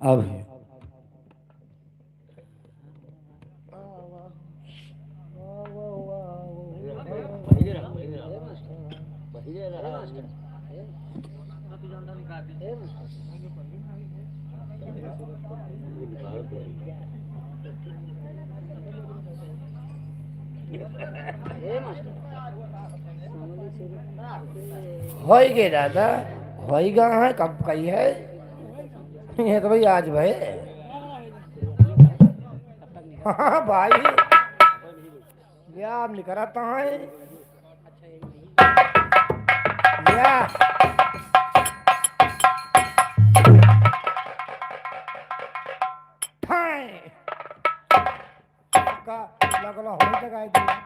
अब है। होई गे दादा, होई गा है, कब कही है? ये तो भाई आज भाई। हाँ भाई, या अब निकरत है। या। ठाए। का लगल हो जगाई दिया।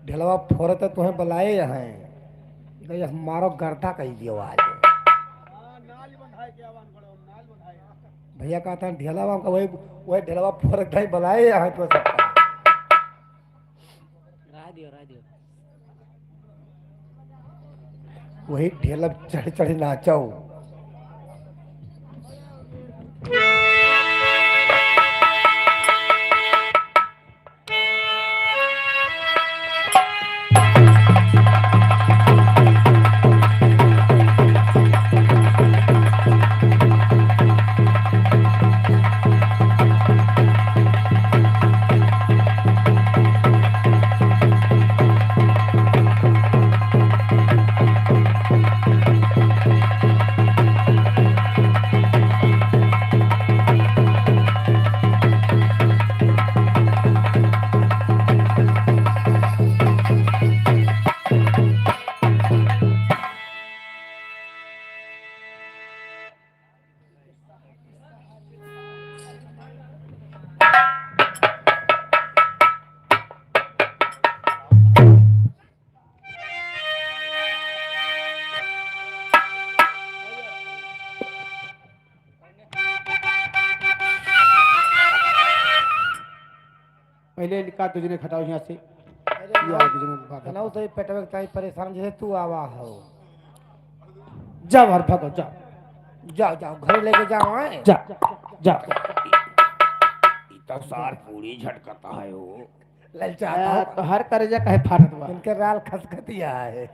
ढेलवा फोरत तुहें बुलाए हैं, तो यह मारो गर्दा कही दियो आज। भैया कहता है ढेलवा का वही, वही ढेलवा फोरत नहीं बुलाए हैं तो सबका। राय दियो, राय दियो। वही ढेला चढ़ चढ़ नाचो। पहले इनका दो जने घटाओ यहाँ से। अरे ये आओ दो जने बात। ना, तो ये पेटवा के ताई परेशान जैसे तू आवा हो। जाओ हर भागो, जाओ। जाओ, जाओ, घर लेके जाओ, आए। जा, जा। ई तो सार पूरी झटकता है हो। ललचाता आ, हो। तो हर करेजा कहे फाटत बा। इनके राल खसखतिया है।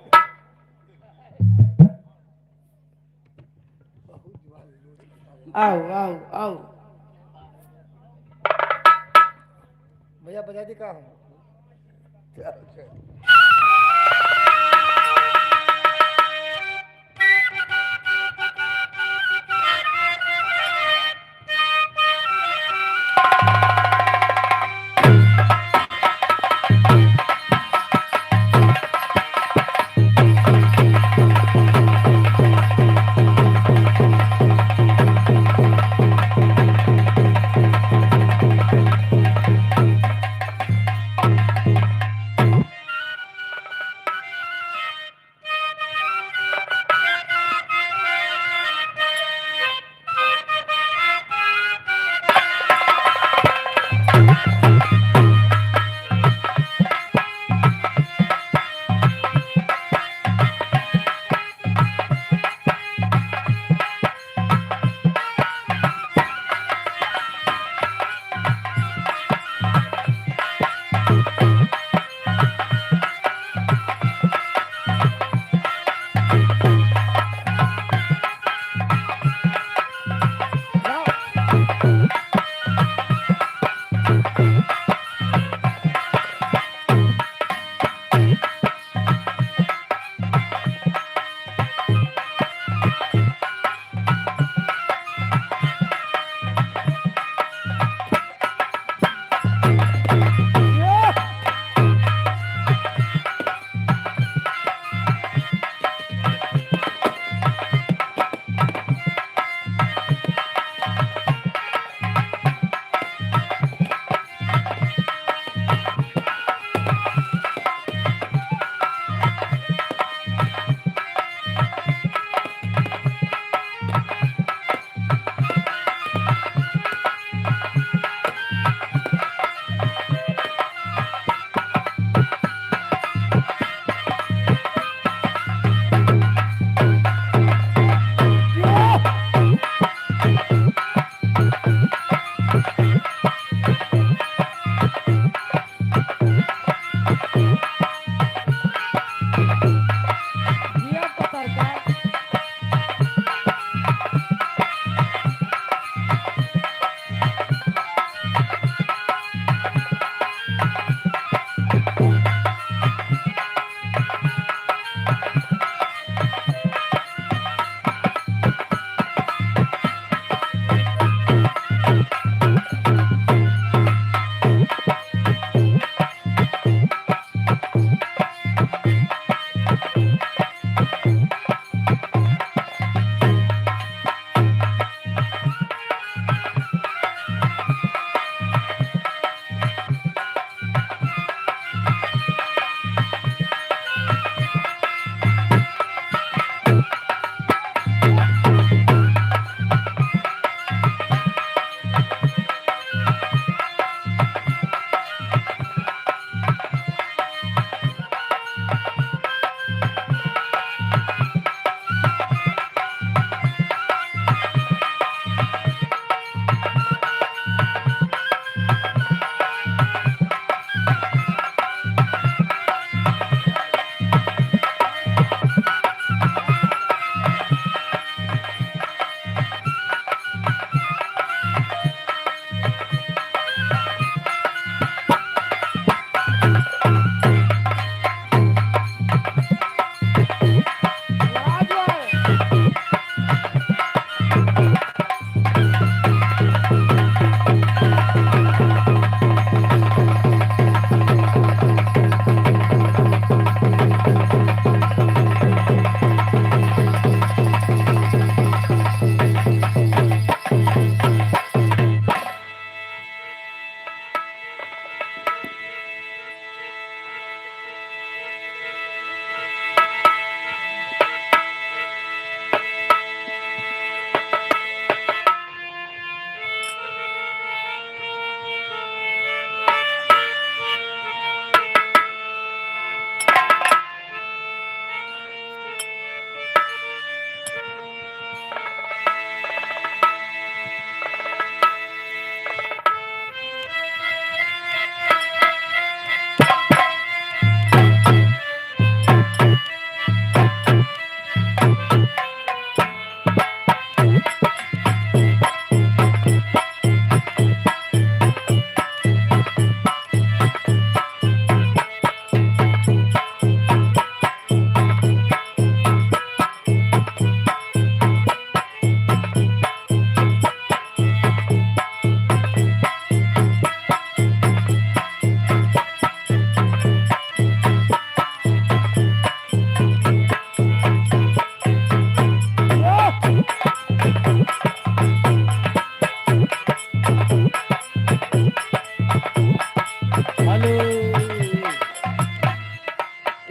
आओ, आओ, आओ। भैया, बजा दी का हम?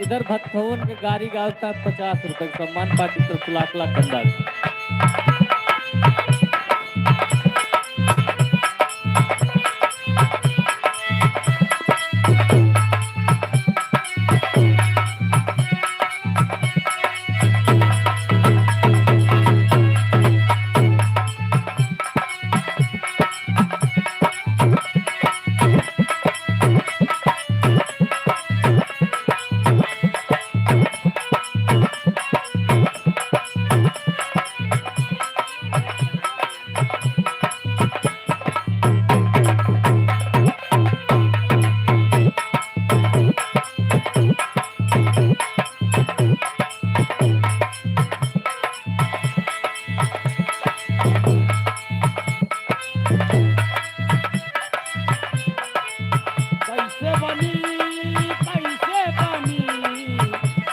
इधर भतखवन के गारी गावत है, पचास रुपए के सम्मान पार्टी तरफ से लाख लाख धन्यवाद। कैसे बनी, कैसे बनी,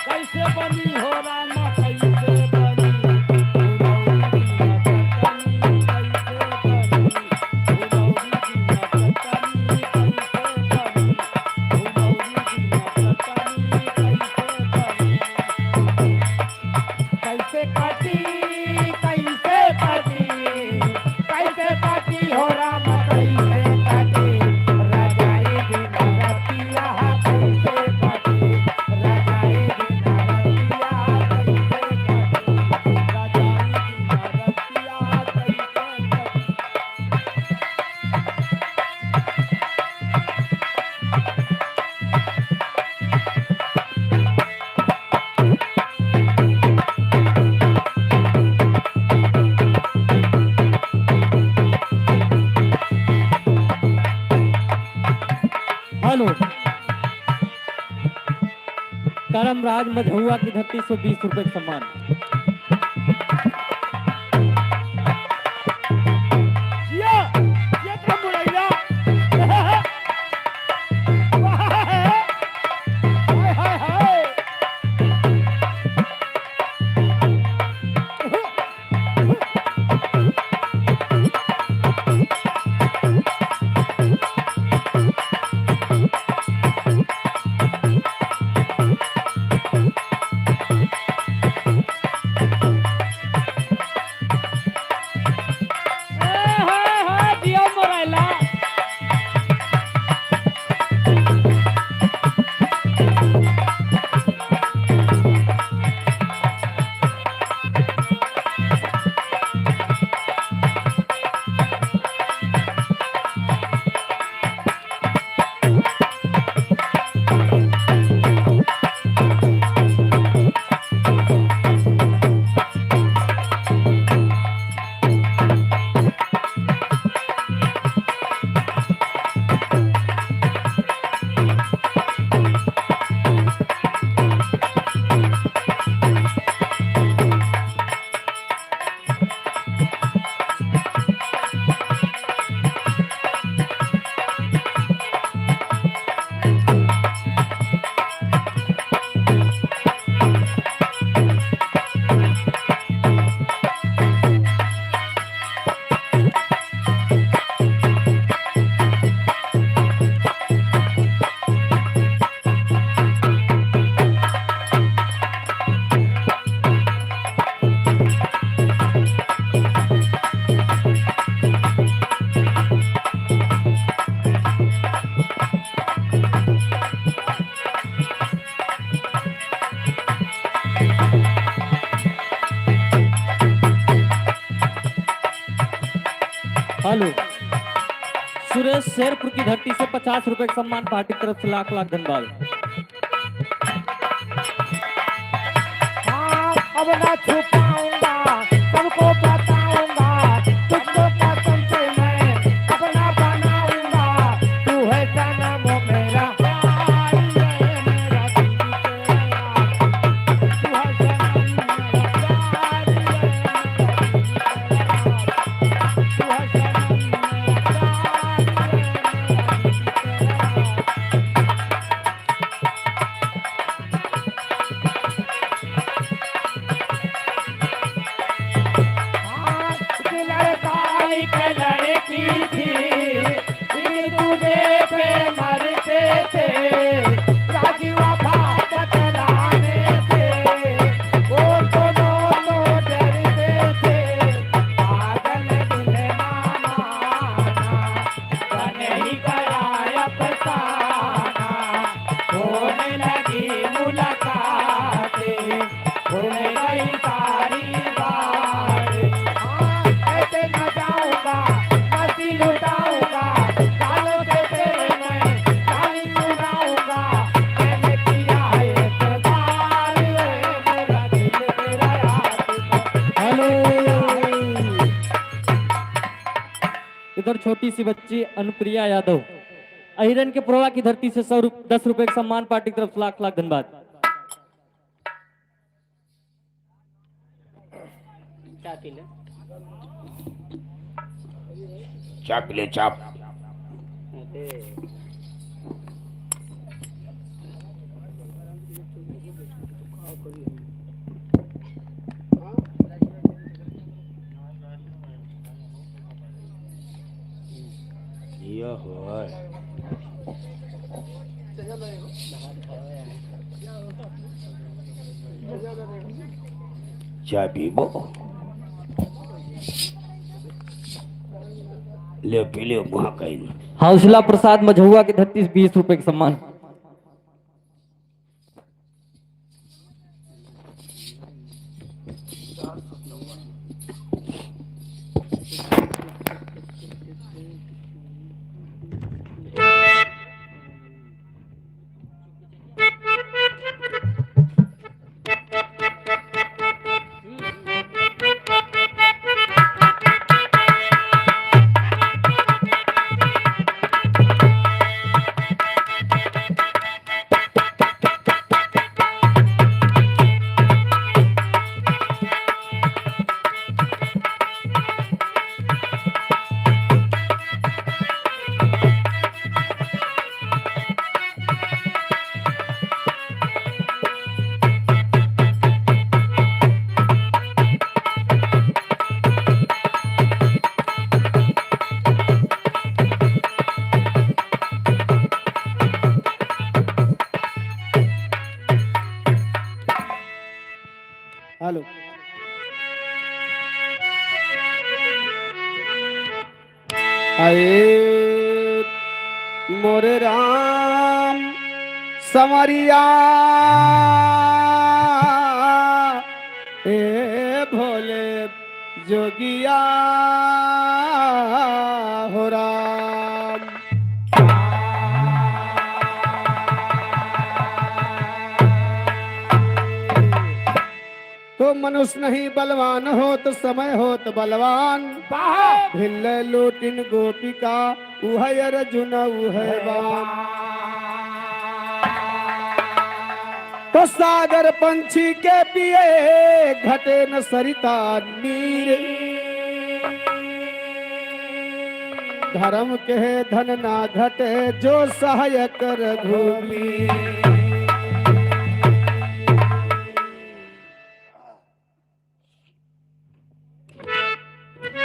कैसे बनी हो रामा, कैसे बनी? फुलौरी बिना चटनी कैसे बनी? फुलौरी बिना चटनी कैसे बनी? फुलौरी बिना चटनी कैसे बनी? कैसे काटी, कैसे काटी, कैसे काटी हो राम, कैसे काटी? रजाई बिना रतिया कैसे काटी? रजाई बिना रतिया कैसे काटी? रजाई बिना रतिया कैसे काटी? हेलो, करमराज मझौआ की धरती से बीस रुपए का सम्मान। जिया, जिया तो मुरैया। हाय, हाय, हाय। ए, हाय, हाय, जियो मोराइला। हेलो, सुरेश शेरपुर की धरती से पचास रुपए का सम्मान पार्टी की तरफ से लाख लाख धन्यवाद। हाँ, अब ना छुपाऊंगा, सबको बताऊंगा, तुझको कसम से मैं अपना बनाऊंगा। तू है सनम मेरा, प्यार है मेरा दिल तेरा। तू है सनम मेरा, प्यार है मेरा दिल तेरा। तू है सनम मेरा, प्यार है मेरा दिल तेरा। एक लड़का, एक लड़की थी, एक दूजे पे मरते थे। राजी वफा बतला इधर छोटी सी बच्ची अनुप्रिया यादव, अहिरन के पुरवा की धरती से सौ रुप-, दस रुपए का सम्मान, पार्टी की तरफ से लाख लाख धन्यवाद। चाय पी ले। चाय पी ले, चाय। अरे। यह है। चाय पीबो? ले पी ले, वहाँ कहीं। हौसला प्रसाद मझौवा की धरती से बीस रुपए के सम्मान। हेलो। आए मोरे राम संवरिया, ए भोले जोगिया हो राम। तो मनुष्य नहीं बलवान होत, समय होत बलवान। वाह! भिल्ले लूटिन गोपिका, उहै अर्जुन उहै बान। तो सागर पंछी के पिए, घटे न सरिता नीर। धर्म के धन ना घटे, जो सहायक रघुबीर।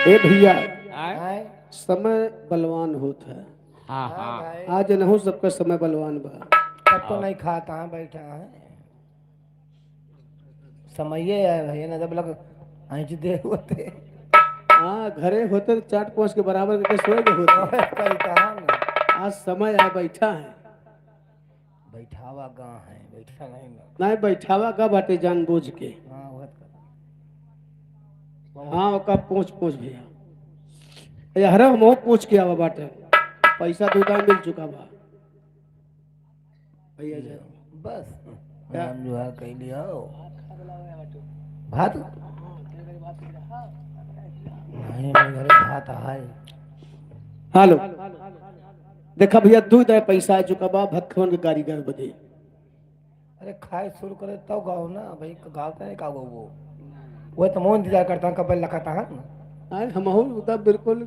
ए भैया, आय? समय बलवान होत है। हाँ, हाँ। आज नहु सबका समय बलवान बा। तब तो नहीं खाता है, बैठा है। समये है भैया, ना जब लग आँच दे होते। हाँ, घरे होते तो चाट पाँच के बराबर करके सोए गए होते। ओए, कही कहाँ ना। आज समय आ बैठा है। बैठावा गा है, बैठा नहीं ना। नहीं, बैठावा गा बाटे जानबूझ के। हाँ, वह तो। हाँ, ओका पूछ, पूछ भैया। ये हरे हम पूछ के आवा बाटे। पैसा दो दाम मिल चुका बा। भैया जी। बस। क्या? राम जुहार कह लिया हो। भात? नहीं, मेरे घर भात है। हेलो। देखा भैया, दू दाय पैसा आ चुका बा, भक्तवन के कारीगर बदे। अरे खाए शुरू करे तब गाओ ना भाई, गाओ तो नहीं गाओ वो। वो तो मोह इंतजार करता हूँ, कब लखाता है ना। अरे हमहू उदा बिल्कुल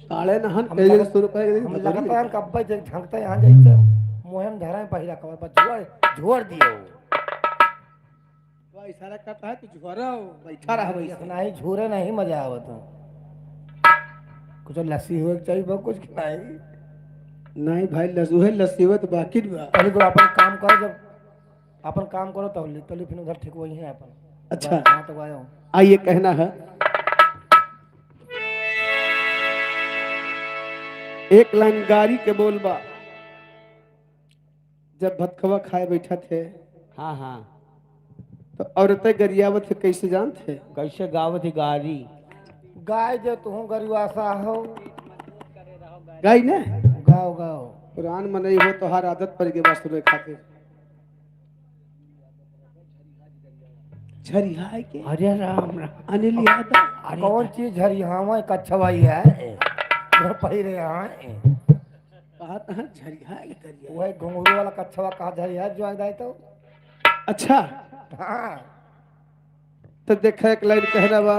काले नहन हम पहले लगा-, शुरू कर हम लगाता है, कब भाई जब झंकता यहाँ जाइए, मोहन धरा है पहिला कवर पर झोर, झोर दिए वो। वो इशारा करता है, "तू झोरा हो, बैठा रहा वैसे।" नहीं, झोरे नहीं मजा आवत हो। कुछ लस्सी हुए के चाहिए, बहुत कुछ नहीं। नहीं भाई, लस-, उहे लस्सी हुए तो बाकी बा। पहले तो अपन काम करो, जब अपन काम करो, तब ले, तब ले फिर उधर ठीक वही है अपन। अच्छा। हाँ, तो आयो। आइए, कहना है, एक लाइन गारी के बोल बा। जब भतखवा खाए बैठत है, हाँ, हाँ। तो औरतें गरियावत है, कैसे जानत है? कैसे गावत है गारी? गाय जो तुहूँ गरुआसा हो। गाई ने? गाओ, गाओ। पुरान मनई हो, तोहार आदत पड़ गई बा सुने खातिर। झरिहाए के? अरे राम राम। अनिल यादव। अरे कौन चीज झरिहावा, कच्छवाई है? पहिरे हैं। कहा तहाँ झरिया के करिया। वही घुंघरू वाला कच्छवा कहा झरिया जो आ जाए तो। अच्छा। हाँ। तो देखा एक लाइन कहना बा।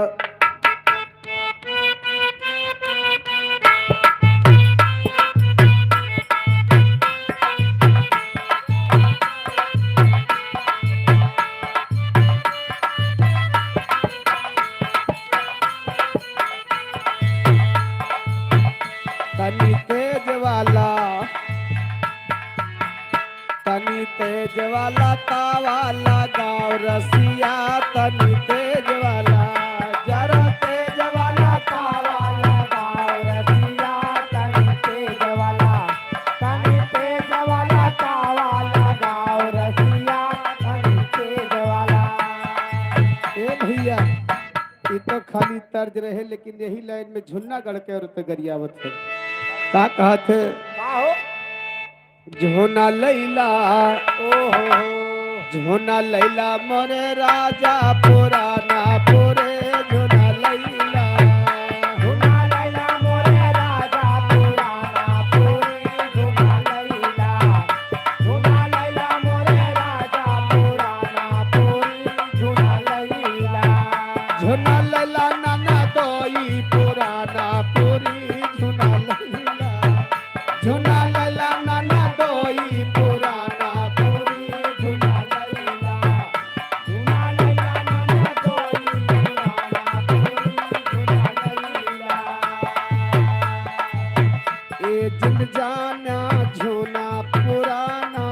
तनी तेज वाला, तनी तेज वाला तावा लगाओ रसिया, तनी तेज वाला। जरा तेज वाला तावा लगाओ रसिया, तनी तेज वाला, तनी तेज वाला तावा लगाओ रसिया, तनी तेज वाला। ए भैया, ई तो खाली तर्ज रहे, लेकिन यही लाइन में झुन्नागढ़ के औरत गरियावत है। का कहत है? का हो? झोना लैला, ओहो हो। झोना लैला मोरे राजा पुराना पुरे, झोना लैला। झोना लैला मोरे राजा पुराना पुरे, झोना लैला। झोना लैला मोरे राजा पुराना पुरे, झोना लैला। झोना लैला ननदोई पुराना पुरी, झोना लैला। झुना लैला ननदोई पुराना पुरी, झुना लैला। झुना लैला ननदोई पुराना पुरी, झुना लैला। ए जिन जाना झुना पुराना।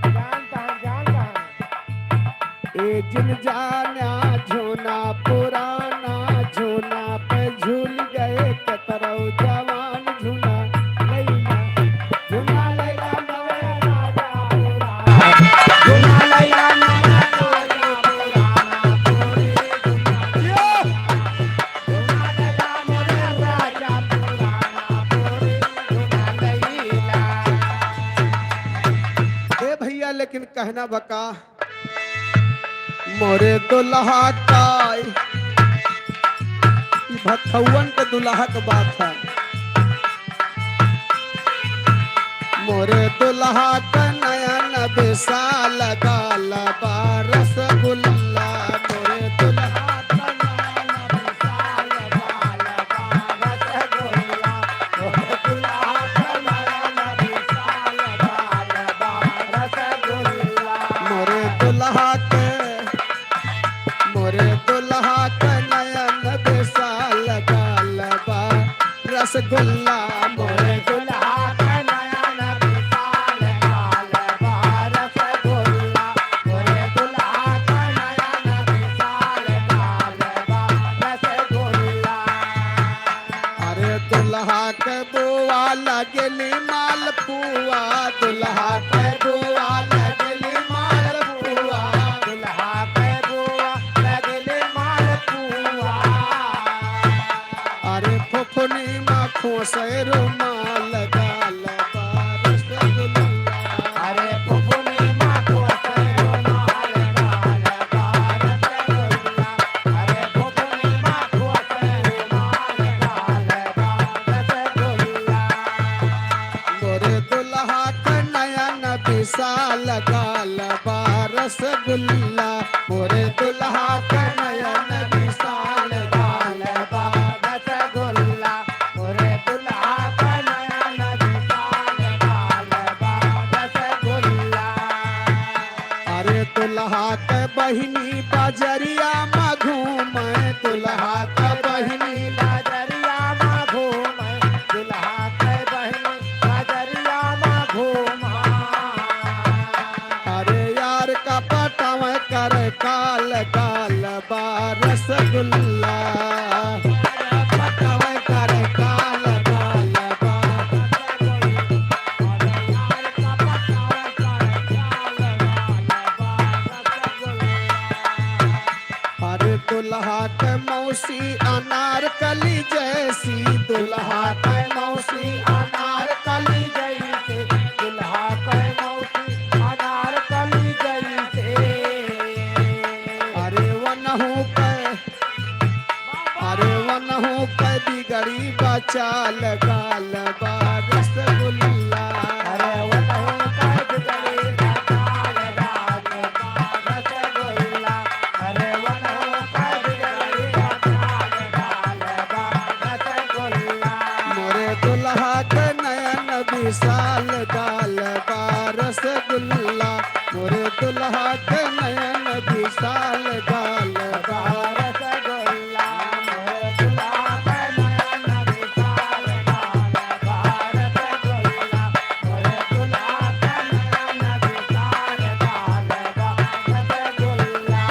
जानता है, जानता है। ए जिन जाना झोना पुराना, झोना पे झूल गए कतरौ जवान, झोना लैला, झोना लैला नवे राजा पुराना, झोना लैला नवे राजा पुराना, झोना लैला नवे राजा पुराना, झोना लैला। ए भैया, लेकिन कहना बका, मोरे दुल्हा का, ई भथौवन के दुल्हा के बात है। मोरे दुल्हा के नयन विशाल गाल बा रसगुल्ला, मोरे दुल्हा के नयन विशाल गाल बा रसगुल्ला। मोरे दुल्हा के, मोरे दुल्हा के नयन विशाल गाल बा रसगुल्ला। मोरे दुल्हा के नयन विशाल गाल बा रसगुल्ला। मोरे दुल्हा के नयन विशाल गाल बा रसगुल्ला। अरे दुल्हा के बुआ लगेली मालपुआ, दुल्हा के बुआ लगेली मालपुआ, दुल्हा के बुआ लगेली मालपुआ। अरे फुफुनी मा खोसे रुमाल गाल बा रसगुल्ला। अरे फुफुनी मा खोसे रुमाल गाल बा रसगुल्ला। अरे फुफुनी मा खोसे रुमाल गाल बा रसगुल्ला। मोरे दुल्हा के नयन विशाल गाल बा रसगुल्ला। मोरे दुल्हा के नयन विशाल गाल बा रसगुल्ला। मोरे दुल्हा के नयन विशाल गाल बा रसगुल्ला। अरे दुल्हा के बहिनी बजरिया मा घूमे, दुल्हा के बहिनी बजरिया मा घूमे, दुल्हा के बहिनी बजरिया मा घूमे। अरे यार का पटावे करे काल गाल बा रसगुल्ला। पटावे करे काल गाल बा। अरे दुल्हा के मौसी अनारकली जैसी, दुल्हा के मौसी अनारकली जैसी, दुल्हा के मौसी अनारकली जैसी। अरे वनहू पे, अरे वनहू पे बिगड़ी बा चाल गाल बा रसगुल्ला। अरे वो तो का बिगड़ी ना चाल गाल बा रसगुल्ला। अरे वो तो का बिगड़ी ना चाल गाल बा रसगुल्ला। मोरे दुल्हा के नयन विशाल गाल बा रसगुल्ला। मोरे दुल्हा के नयन विशाल गाल बा रसगुल्ला। मोरे दुल्हा के नयन विशाल गाल बा रसगुल्ला। मोरे दुल्हा के नयन विशाल गाल बा रसगुल्ला।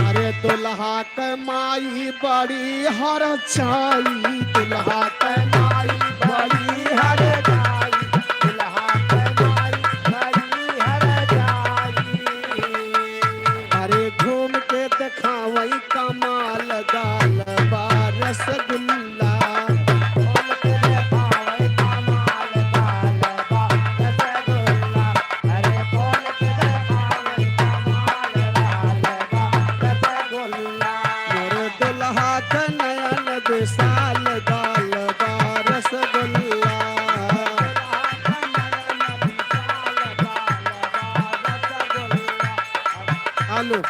अरे दुल्हा के माई बड़ी हरचाई, दुल्हा के माई बड़ी हरचाई, दुल्हा के माई बड़ी हरचाई। अरे घूम के देखावई कमाल गाल बा रसगुल्ला। घूम के देखावई कमाल गाल बा रसगुल्ला। अरे घूम के देखावई कमाल गाल बा रसगुल्ला। मोर दुल्हा के नयन विशाल गाल बा रसगुल्ला। आलू।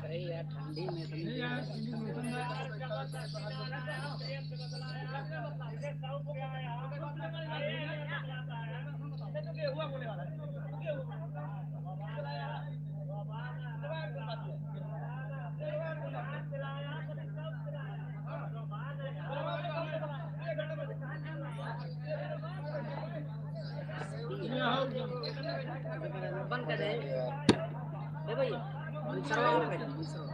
अरे यार, ठंडी में तो बंद कर दे। ए भाई, दूसरा वाला कर, दूसरा।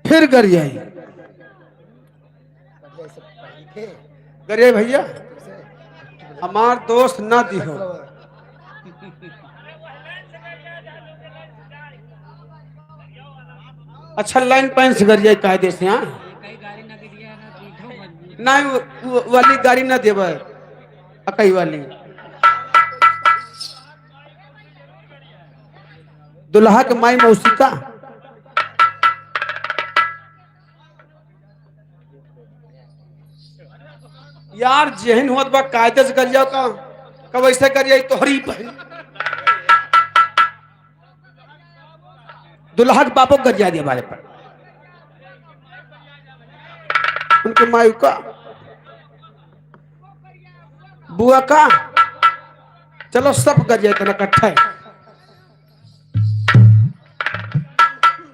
फिर गरियाई। गरियाई भैया, हमार दोस्त ना दिहो। अच्छा, लाइन पाइन से गरियाई कायदे से, हाँ? नहीं, वो, वो वाली गाड़ी ना देवे, अकई वाली। दुल्हा के माई मौसी का। यार, जेहन होत बा, कायदे से गरियाओ का, कब ऐसे गरियाई तोहरी बहन। दुल्हा के बापो गरिया दिया बारे पर। उनके माई का, बुआ का, चलो सब गरिया इतना इकट्ठा है।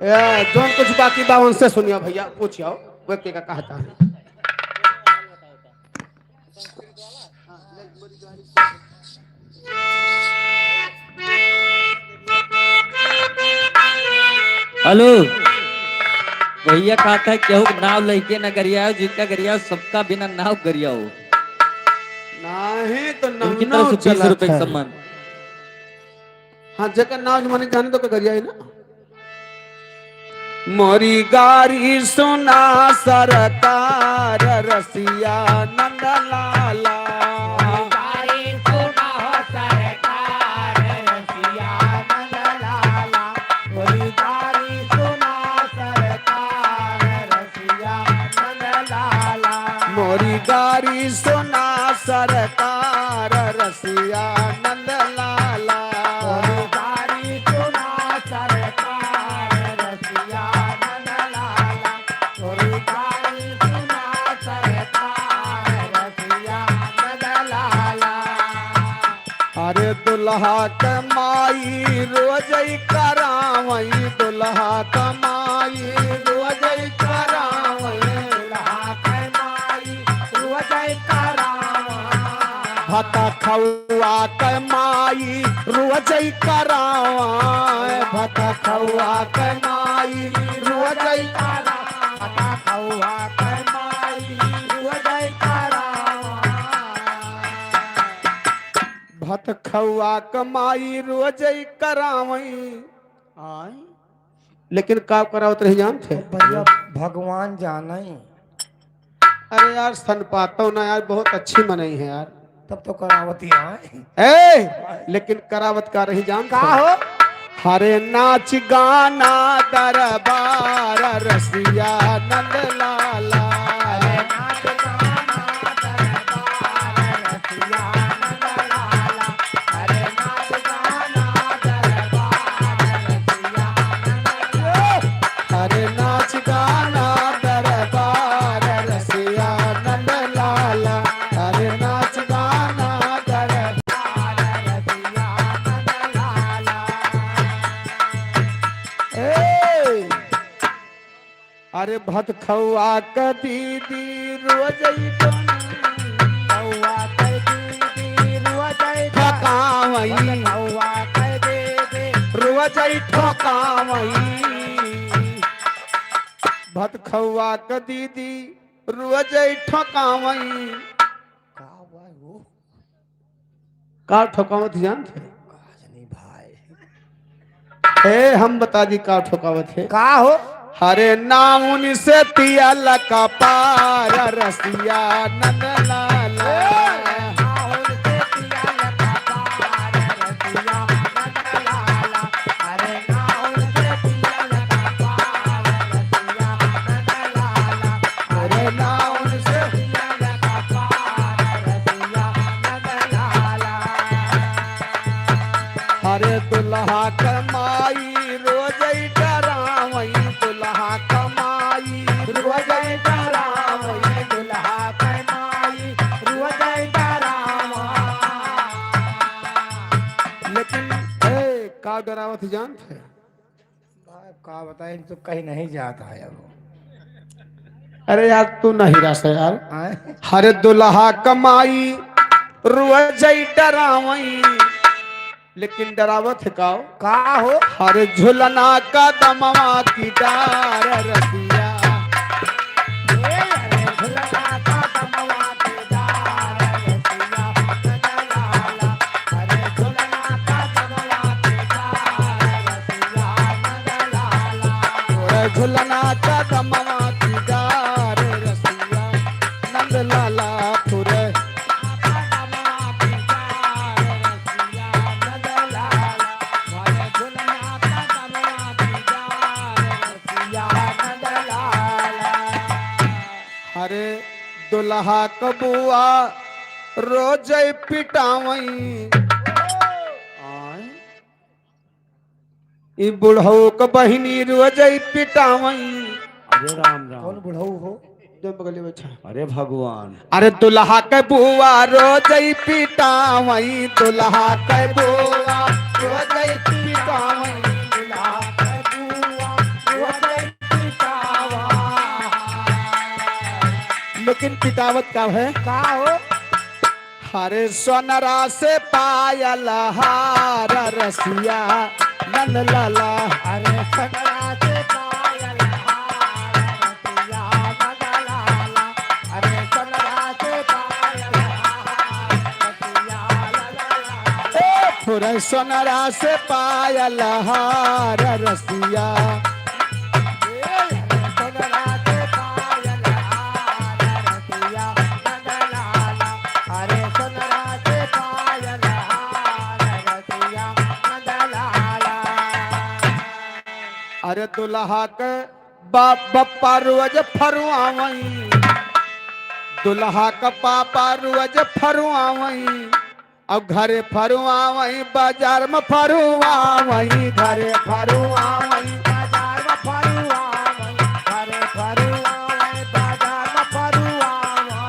ए, जौन कुछ बाकी बा उनसे सुनियो भैया, पूछियो, वो के का कहता है। हेलो भैया, कहता है केहू के नाव लेके न गरियाओ, जिनका गरियाओ सबका बिना नाव गरियाओ। नहीं तो उनकी तरफ से बीस रुपए का सम्मान। हाँ, जेकर नाव माने जाने तो गरियाई ना। मोरी गारी सुना सरकार रसिया नंद लाला। मोरी गारी सुना सरकार रसिया नंद लाला। मोरी गारी सुना सरकार रसिया नंद लाला। मोरी गारी सुना सरकार रसिया नंद लाला। मोरी गारी सुना सरकार रसिया नंद लाला। मोरी गारी सुना सरकार रसिया नंद लाला। अरे दुल्हा के माई रोजई करावई, दुल्हा के माई रोजई करावई, दुल्हा के माई रोजई करावई। भत खौआ के माई रोजई करावई, भत खौआ के माई रोजई करावई, भत खौआ के माई रोजई करावई। भत खौआ के माई रोजई करावई। आय। लेकिन का करावत रही जानत है? भैया, भगवान जाने। अरे यार, सन पातो ना यार, बहुत अच्छी मनई है यार। तब तो करावत ही आए। ए, लेकिन करावत का रही जानत का है? हो? हरे नाच गाना दरबार रसिया नंद लाला। हरे नाच गाना दरबार रसिया नंद लाला। हरे नाच अरे भत खौआ क दीदी रोज ही खौआ क दीदी रोज ही ठकावई। भत खौआ क दीदी रोज ही ठकावई। भत खौआ क दीदी रोज ही ठकावई। का हुआ हो? का ठोकावत जानत है? का जनी भाई। ए, हम बता दी का ठोकावत है। का हो? हरे नाउन से तिया लका पार रसिया नंद लाला। अरे नाउन से अरे दुल्हा क माई रोज ही डरावई, दुल्हा क माई रोज ही डरावई, दुल्हा क माई रोज ही डरावई। लेकिन ए, का डरावत जानत है? भाई, का बताएं, तो कहीं नहीं जाता है अब। अरे यार, तू नहीं रहा यार। आए? हरे दुल्हा क माई रोज ही डरावई, लेकिन डरावत है का? का हो? हरे झुलना क दमवा की डार रसिया। ए, अरे झुलना क दमवा की डार रसिया। तोरे झुलना क दमवा की डार रसिया नंद लाला तोरे। अरे दुल्हा क बुआ रोज पिटावई। आय। ई बुढ़ऊ क बहिनी रोज पिटावई। अरे राम राम। कौन बुढ़ऊ हो? जो बगले में बैठा। अरे भगवान। अरे दुल्हा क बुआ रोज पिटावई, दुल्हा क बुआ रोज पिटावई, दुल्हा क बुआ रोज पिटावा। लेकिन पिटावत का है? का हो? हरे सोनरा से पायल हार रसिया नंद लाला। अरे सोनरा से पायल हार रसिया नंद लाला। अरे सोनरा से पायल हार रसिया नंद लाला। ए, थोड़ा सोनरा से पायल हार रसिया। अरे दुल्हा के बाप बप्पा रोज फरुआवई, दुल्हा का पापा रोज फरुआवई। अब घरे फरुआवई, बाजार में फरुआवई, घरे फरुआवई, बाजार में फरुआवई, घरे फरुआवई, बाजार में फरुआवई।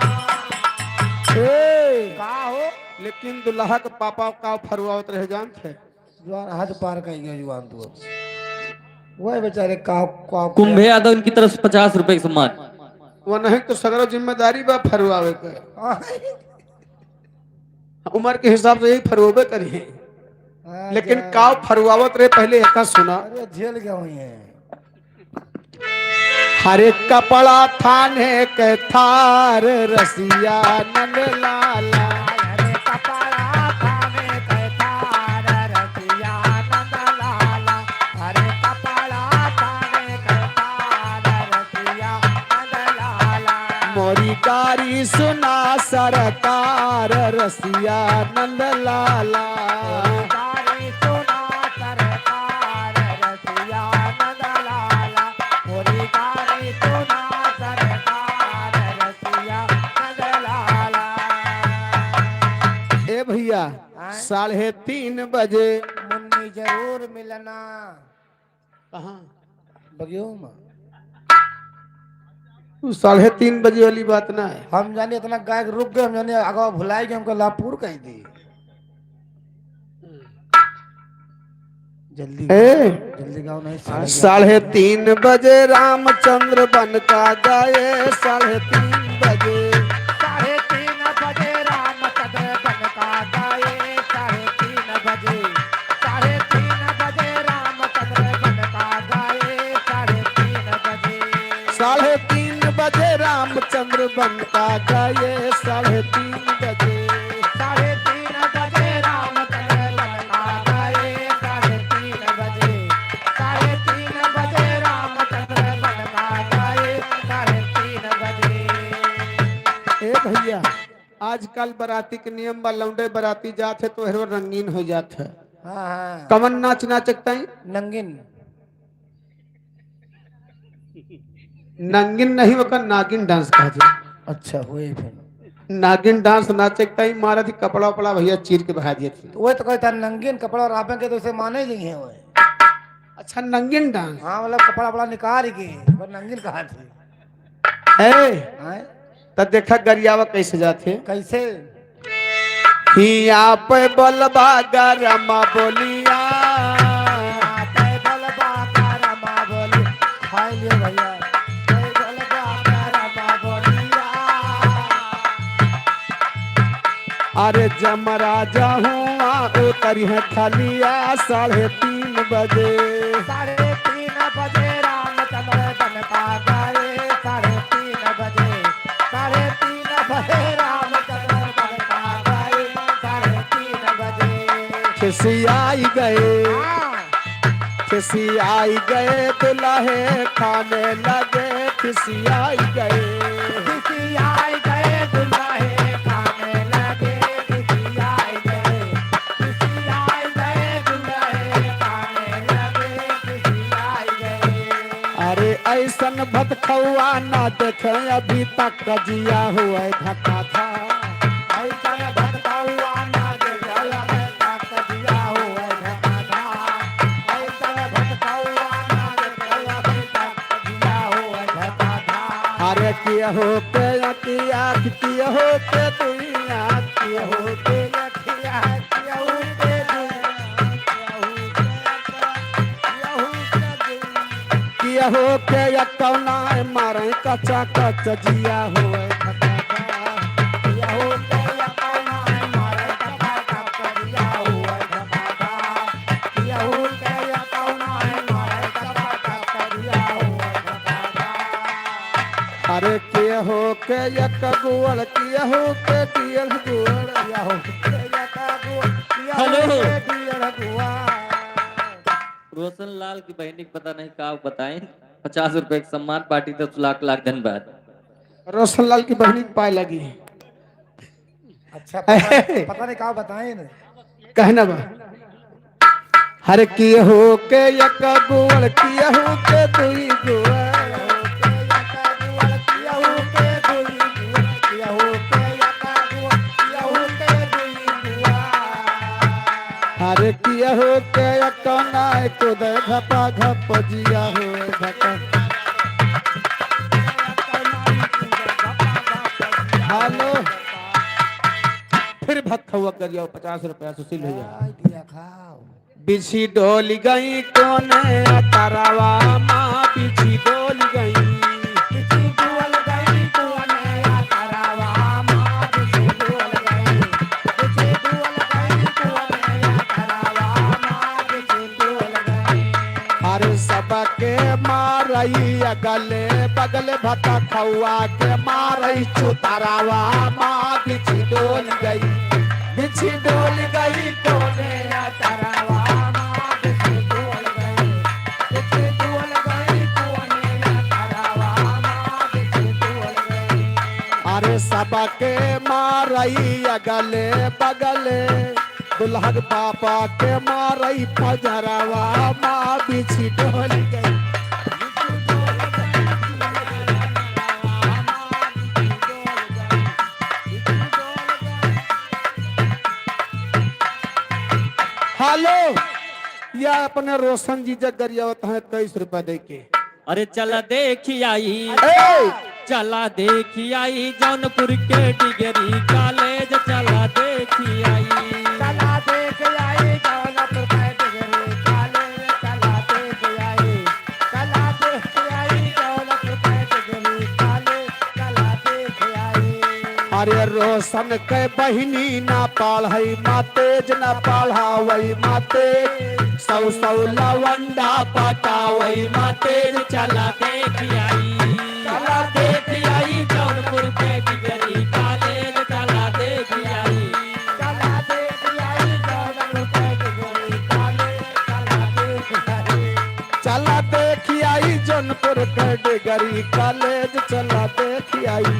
ए, का हो? लेकिन दुल्हा के पापा का फरुआवत रहे जानत है? जुआन हद पार कइ गयो जुआन तू। वह बेचारे का, का, कुंभे यादव इनकी तरफ से पचास रुपए के सम्मान। वो नहीं तो सगरो जिम्मेदारी बा फरुआवे के। उम्र के हिसाब से यही फरुआवे करी है। हाँ, लेकिन जा। काव फरुआवत रहे पहले एका सुना। अरे झेल गया हुई है। हरे कपड़ा थाने के थार रसिया नंद लाला। हरे कपड़ा थाने के थार रसिया नंद लाला। हरे कपड़ा थाने के थार रसिया नंद लाला। मोरी गारी सुना सरकार रसिया नंद लाला। मोरी गारी सुना सरकार रसिया नंद लाला। मोरी गारी सुना सरकार रसिया नंद लाला। ए भैया, हाँ? साढ़े तीन बजे मुन्नी जरूर मिलना। कहाँ? बगियो में। उ साढ़े तीन बजे वाली बात ना है। हम जाने इतना गायक रुक गए, हम जाने आगा भुलाई गए, हमका लापुर कह दी। जल्दी ए, गाओ, जल्दी गाओ, नहीं, साढ़े साढ़े तीन बजे रामचंद्र बन का गए, साढ़े तीन बजे। साढ़े तीन बजे रामचंद्र बन का गए, साढ़े तीन बजे। साढ़े तीन बजे रामचंद्र बन का गए, साढ़े तीन बजे। साढ़े तीन बजे रामचंद्र बन का गए, साढ़े तीन बजे। साढ़े तीन बजे रामचंद्र बन का गए, साढ़े तीन बजे। साढ़े तीन बजे रामचंद्र बन का गए, साढ़े तीन बजे। ए भैया, आजकल बराती के नियम बा, लौंडे बराती जात है तो हेरो रंगीन हो जात है। हाँ, हाँ। कवन नाच नाचक ताई? नंगिन। नंगिन नहीं, ओकर नागिन डांस कहा जाए। अच्छा, होए फिर। नागिन डांस नाचे के टाइम मारा थी, कपड़ा उपड़ा भैया चीर के बहा दिए थे। तो वह तो कहता, नंगिन कपड़ा रापे के तो उसे माने नहीं है वह। अच्छा, नंगिन डांस। हाँ, मतलब कपड़ा उपड़ा निकाल के, पर नंगिन कहा थे। है? हाँ? त देखा गरियावा कैसे जात है। कैसे? हिया पे बोलबा गरमा बोलिया। हिया पे बोलबा गरमा बोली। हाय ले भैया। पे बोलबा गरमा बोलिया। अरे जमराजा हुआ उतरी है खलिया साढ़े तीन बजे। साढ़े तीन बजे रामचंद्र बन का गए, साढ़े तीन बजे। साढ़े तीन बजे रामचंद्र बन का गए, साढ़े तीन बजे। खिसियाई गए, हाँ। खिसियाई गए दुल्हे खाने लगे, खिसियाई गए। खिसियाई गए दुल्हे खाने लगे, खिसियाई गए। खिसियाई गए दुल्हे खाने लगे, खिसियाई गए। अरे ऐसन भतखौआ ना देखे अभी तक, जिया हुए धका धा। ऐसन भतखौआ ना देखे अभी तक, जिया हुए धका धा। ऐसन भतखौआ ना देखे अभी तक, जिया हुए धका धा। अरे केहू के अखिया, केहू के दुइया, केहू के अखिया, केहू के दुइया, केहू के अखिया, केहू के दुइया। केहू के यकौना मारे कचा कच जिया हुए धका धा। केहू के यकौना मारे कचा कच जिया हुए धका धा। केहू के यकौना मारे कचा कच जिया हुए धका धा। अरे केहू के एक गोड़, केहू के डेढ़ गोड़, केहू के एक गोड़, केहू हेलो। के डेढ़ गोड़। रोशन लाल की बहिनी के पता नहीं का बताइन, पचास रुपए के सम्मान पार्टी, दस लाख लाख धन्यवाद। रोशन लाल की बहिनी के पाए लगी। अच्छा, पता, पता नहीं का बताइन। कहना बा। हर केहू के एक गोड़, केहू के दुई गोड़। हर केहू के एक नाय कूदे घपा घप जिया हो घपा। हेलो, फिर भतखौआ करियो पचास रुपया सुशील भैया। बिछी डोल गई कोने अतरवा माँ, बिछी डोल गई। बिछी डोल गई कोने अतरवा माँ, बिछी डोल गई। बिछी डोल गई कोने अतरवा माँ, बिछी डोल गई। अरे सबके मारई अगले बगले भतखौआ के मारई चुतरवा माँ, बिछी डोल गई। बिछी डोल गई कोने अतरवा माँ, बिछी डोल गई। बिछी डोल गई कोने अतरवा माँ, बिछी डोल गई। अरे सबके मारई अगले बगले, दुल्हन पापा के मारई पजरवा माँ, बिछी डोल गई। हेलो, या अपने रोशन जीजा गरियावत हैं तेईस रुपया दे के। अरे चला देखी आई, ए! चला देखी आई जौनपुर के डिग्री कॉलेज, चला देखी आई। चला देखी आई जौनपुर के डिग्री कॉलेज। अरे रोशन के बहिनी ना पढ़ई मा तेज, ना पढ़ावई मा तेज, सौ सौ लवंडा पटावई मा तेज। चला देख आई, चला देख आई जौनपुर के डिग्री कॉलेज, चला देख आई, चला देख आई जौनपुर के डिग्री कॉलेज, चला देख आई। चला देख आई जौनपुर के डिग्री कॉलेज, चला देख आई।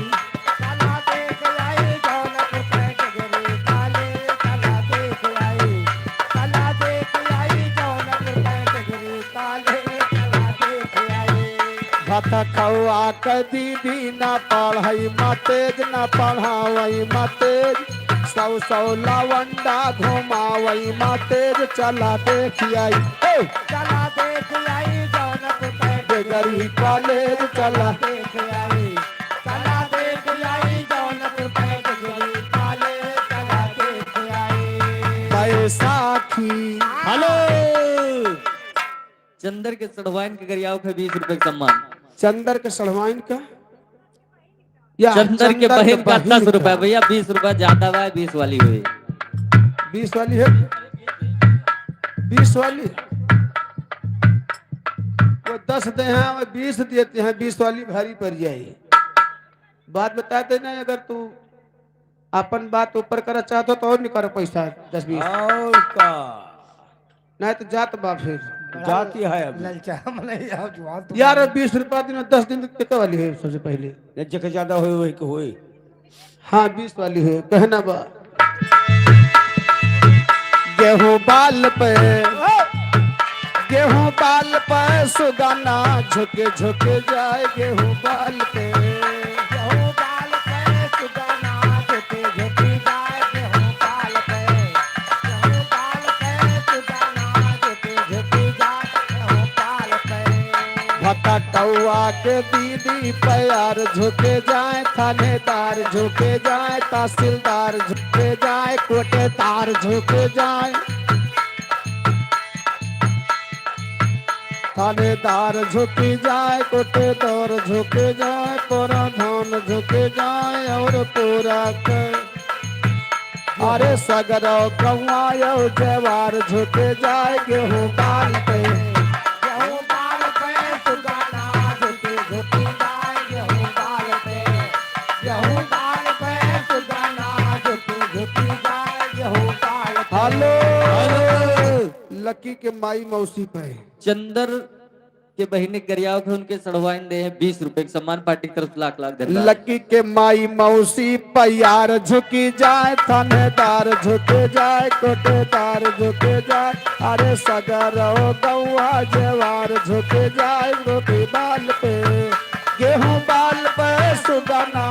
चला देख आई जौनपुर के डिग्री कॉलेज, चला देख आई। चला देख आई जौनपुर के डिग्री कॉलेज, चला देख आई। भतखौआ के दीदी ना पढ़ई मा तेज, ना पढ़ावई मा तेज, सौ सौ लवंडा घुमावई मा तेज। चला देख आई, ए! चला देख आई जौनपुर के डिग्री कॉलेज, चला देख आई। चला देख आई जौनपुर के डिग्री कॉलेज, चला देख आई। बैसाखी। हेलो। चंदर के सड़वाइन के गरियाव के बीस रुपए के सम्मान। चंदर के सड़वाइन का? या, चंदर के चंदर के बहिन का बहिन दस रुपए का। भैया, बीस रुपए ज्यादा बा, बीस वाली हुई। बीस वाली है? बीस वाली? वो दस दे हैं, वो बीस देते हैं, बीस वाली भारी पड़ जाई। बात बताते ना, अगर तू अपन बात ऊपर करना चाहत हो तो और निकालो पैसा, दस बीस। और का? नहीं तो जात बा फिर। जाती है अभी। ललचा, मतलब, यार, जवान तो यार, बीस रुपया दिन में दस दिन तक टिके वाली है सबसे पहले। या जेके ज्यादा होए, वही के होए। हाँ, बीस वाली है, कहना बा। गेहूं बाल पे, गेहूं बाल पे सुगना झुक झुक जाए, गेहूं बाल पे। गेहूं बाल पे सुगना झुक झुक जाए, गेहूं बाल पे। गेहूं बाल पे सुगना झुक झुक जाए, गेहूं बाल पे। भतटौआ के दीदी प्यार झुक जाए, थानेदार झुक जाए, तहसीलदार झुक जाए, कोटेदार झुक जाए। थानेदार झुक जाए, कोटेदार झुक जाए, प्रधान झुक जाए और पूरा के, अरे सगरो गौवा यो जवार झुक जाए गेहूं बाल पे। गेहूं बाल पे सुगना झुक झुक जाए, गेहूं बाल पे। गेहूं बाल पे सुगना झुक झुक जाए, गेहूं बाल पे। हेलो। हेलो। लकी के माई मौसी पे। चंदर के बहिनी गरियाव के उनके सड़वाइन दे हैं बीस रुपए के सम्मान, पार्टी की तरफ से लाख लाख धन्यवाद। लकी के माई मौसी प्यार झुक जाए, थानेदार झुक जाए, कोटेदार झुक जाए, अरे सगरो गौवा जवार झुक जाए, गोटी बाल पे, गेहूं बाल पे सुगना।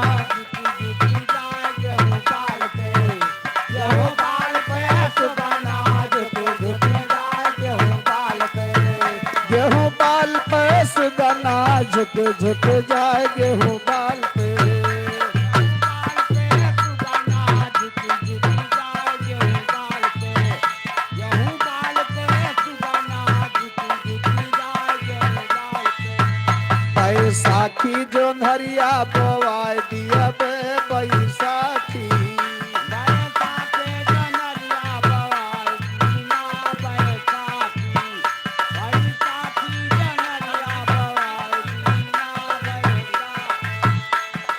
गेहूं बाल पे सुगना झुक झुक जाए, गेहूं बाल पे। गेहूं बाल पे सुगना झुक झुक जाए, गेहूं बाल पे। बैसाखी जोन्हरिया बोवाए दिया बे बैसाखी।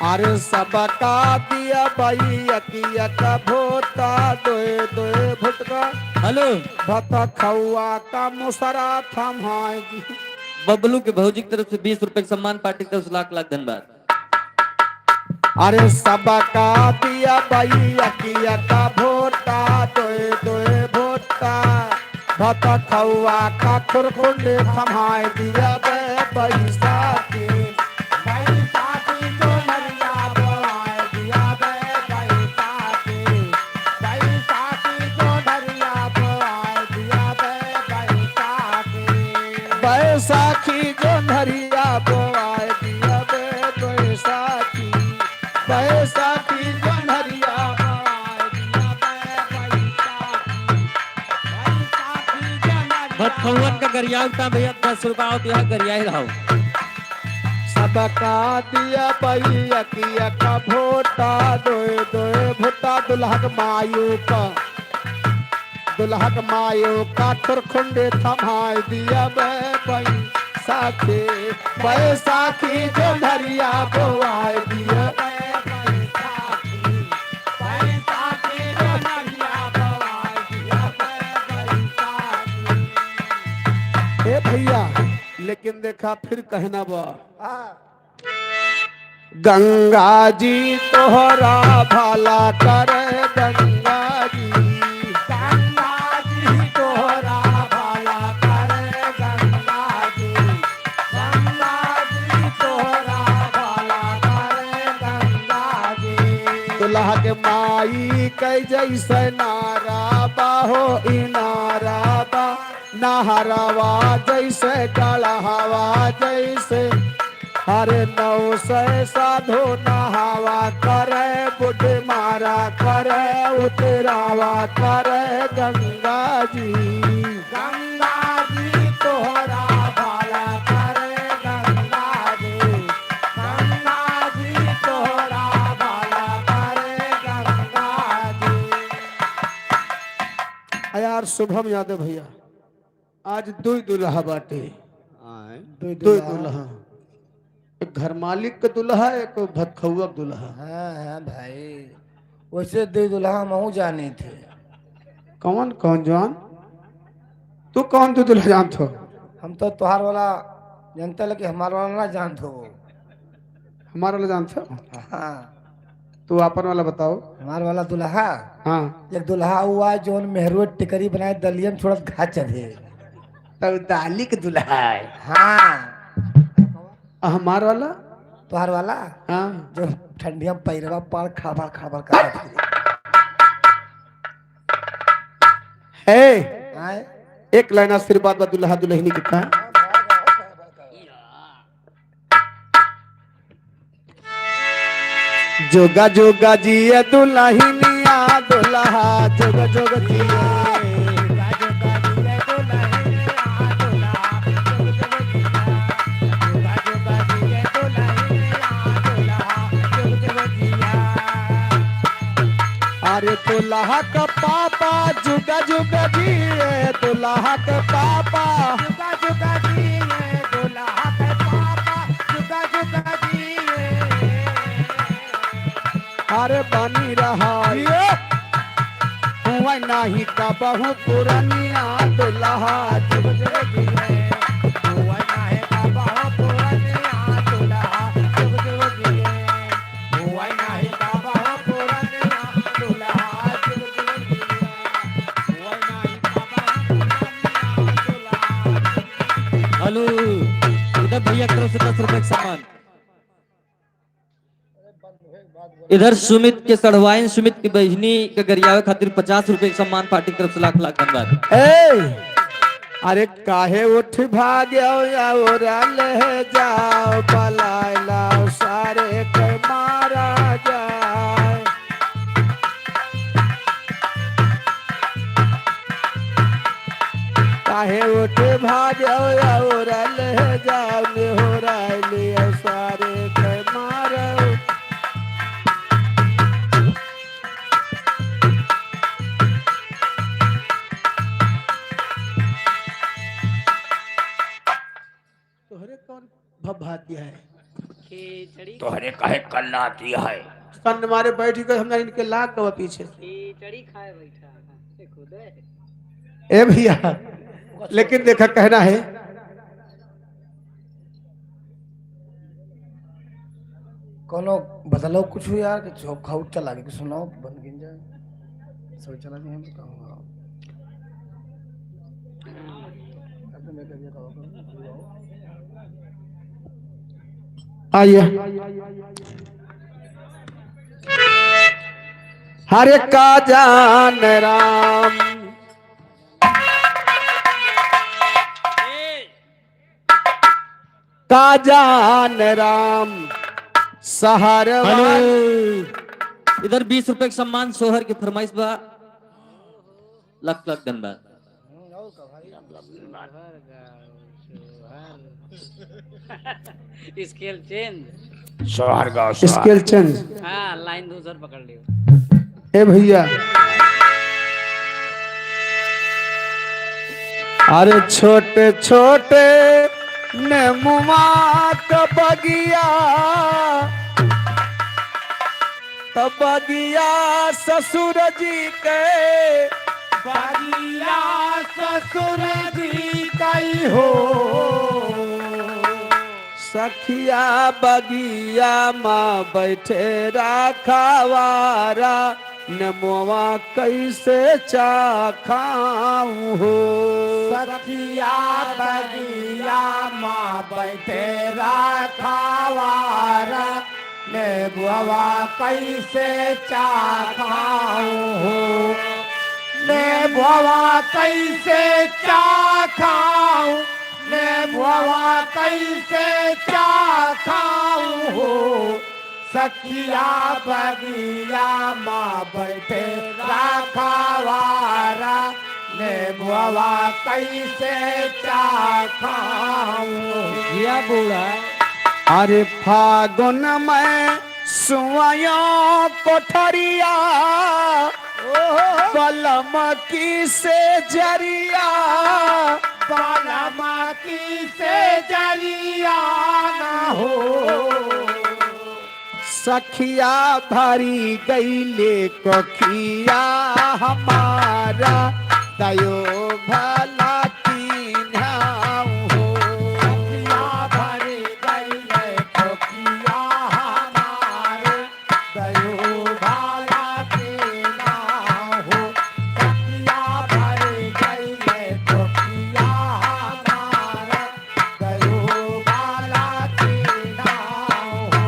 अरे सबका दिया बई एक एक भोटा, दोए दोए भुटका। हेलो। भतखौआ का मुसरा थमाएगी। बबलू के भौजी की तरफ से बीस रुपए का सम्मान, पार्टी की तरफ से लाख लाख धन्यवाद। अरे सबका दिया बई एक एक भोटा, दोए दोए भोटा। भतखौआ का खुरखुंडी थमाए दिया बे बैसाखी। बैसाखी जोन्हरिया बोवाए दिया बे बैसाखी। बैसाखी जोन्हरिया बोवाए दिया बे बैसाखी। बैसाखी जोन्हरिया बोवाए दिया बे बैसाखी। बैसाखी जोन्हरिया बोवाए दिया बे बैसाखी। भतखौवन का गरियावता भैया, दस रुपया होत है, गरियाए रहो। सबका दिया बई एक एक भोटा, दोए दुल्हक मायू का, दुल्हक मायू का खुरखुंडे थमाए दिया बे बैसाखी, बैसाखी जो नरिया बोआए दिया बे बैसाखी, बैसाखी जो नरिया बोआए दिया बे बैसाखी। ए भैया, लेकिन देखा फिर कहना बा। हाँ। गंगा जी तोहरा भला करे, गंगा जी। गंगा जी तोहरा भला करे, गंगा जी। गंगा जी तोहरा भला करे, गंगा जी। दुल्हा के माई के जैसे नारा बा हो, इनारा बा, नहरवा जैसे, गड़हवा जैसे, अरे नौ सौ साधो नहावा करे, बुढ़ मारा करे, उतरावा करे गंगा जी। गंगा जी तोहरा भला करे गंगा जी, गंगा जी तोहरा भला करे गंगा जी। आ यार शुभम यादव भैया, आज दुई दुल्हा बाटे। आय। दुई दुई दुल्हा। दुल्हा। एक घर मालिक के दुल्हा, एक भतखौआ के दुल्हा। हाँ, हाँ भाई, वैसे दुई दुल्हा हमहू जाने थे। कौन, कौन जान? तू कौन दुई दुल्हा जानत हो? हम तो तोहार वाला जानते, लेकिन हमार वाला ना जानत हो। हमार वाला जानत हो? हाँ। तू आपन वाला बताओ। हमार वाला दुल्हा? हाँ। एक दुल्हा हुआ जौन मेहरुए टिकरी बनाए दलियम छोड़त घात चढ़े। तब दाली के दुल्हा है। हाँ। आ हमार वाला? तोहार वाला? हाँ। जो ठंडिया पैरवा पार खड़बड़ खड़बड़ करत है। ए, आय? एक लाइन आशीर्वाद बा दुल्हा दुल्हनी के का? जोगा जोगा जिए दुल्हनिया दुल्हा, जोगा जोगा जिए। अरे दुल्हा का पापा जुगा जुगा जिए, दुल्हा का पापा। जुगा जुगा जिए, दुल्हा का पापा, जुगा जुगा जिए। अरे बनी रहा ये। हुआ नाही का बहु पुरनिया दुल्हा जुग जुग जिए। हुआ नाही का बहु पुरनिया दुल्हा जुग जुग जिए। हेलो, इधर भैया की तरफ से दस रुपए का सम्मान। इधर सुमित के सढ़वाइन, सुमित की बहिनी के गरियावे खातिर पचास रुपए का सम्मान पार्टी की तरफ से लाख लाख धन्यवाद। ए, अरे काहे उठ भाग्यो या ओरा ले जाओ, पलाय लाओ सारे के मारा जाए। काहे उठ भाग्यो या ओरा ले जाओ, निहोरा लियो सारे के मारो। तोहरे कौन भभाती है? खिचड़ी। तोहरे काहे कल्लाती है? कन्न मारे बैठ गए, हमरा इनके लाग गवा पीछे। खिचड़ी खाए बैठा है, खुदे। ए भैया, लेकिन देखा कहना है, कौनो बदलाव कुछ हो यार, कि चोखा उठा लागे, कि सुनाओ, बन गिन जाए, सब चला गया, हम तो कहूँगा। आइए। हरे का जान राम, का जान राम सहर हेलो। वाली। इधर बीस रुपए का सम्मान सोहर की फरमाइश बा। लख लख धन्यवाद। Scale change. सोहर गाँव, सोहर। Scale change. हाँ, लाइन दूसर पकड़ लियो। ए भइया, अरे छोटे छोटे नेमुआ क बगिया, त बगिया ससुर जी के, बगिया ससुर जी कई हो। सखिया बगिया मा बैठे राखवारा, नेमुआ कैसे चाखाऊं हो। सखिया बगिया मा बैठे राखवारा, नेमुआ कैसे चाखाऊं हो। नेमुआ कैसे चाखाऊं, नेमुआ कैसे चाखाऊं हो। सखिया बगिया मा बैठे राखवारा, नेमुआ कैसे चाखाऊं। जिया बूढ़ा। अरे फागुन में सुआयो कोठरिया, ओहो। बलम की से जरिया, बलम की से जरिया ना हो। सखिया भरी गईले कोखिया हमारा, दयो भला कीन्हाऊ हो। सखिया भरी गईले कोखिया हमारा, दयो भला कीन्हाऊ हो। सखिया भरी गईले कोखिया हमारा, गयो बाला के नाव हो।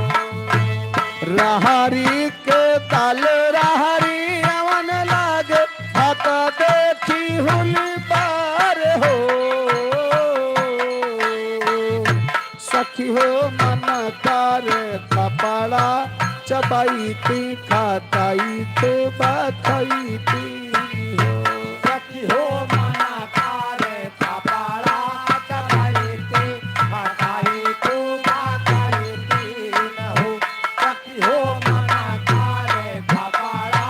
रहरी के दाल रहरी अवन लागे, हत देखी हुली पार हो। सखी हो मन कर कपड़ा चबैती खटैत बखैती हो। सखी हो मन कर कपड़ा चबैती खटैत बखैती हो। सखी हो मन कर कपड़ा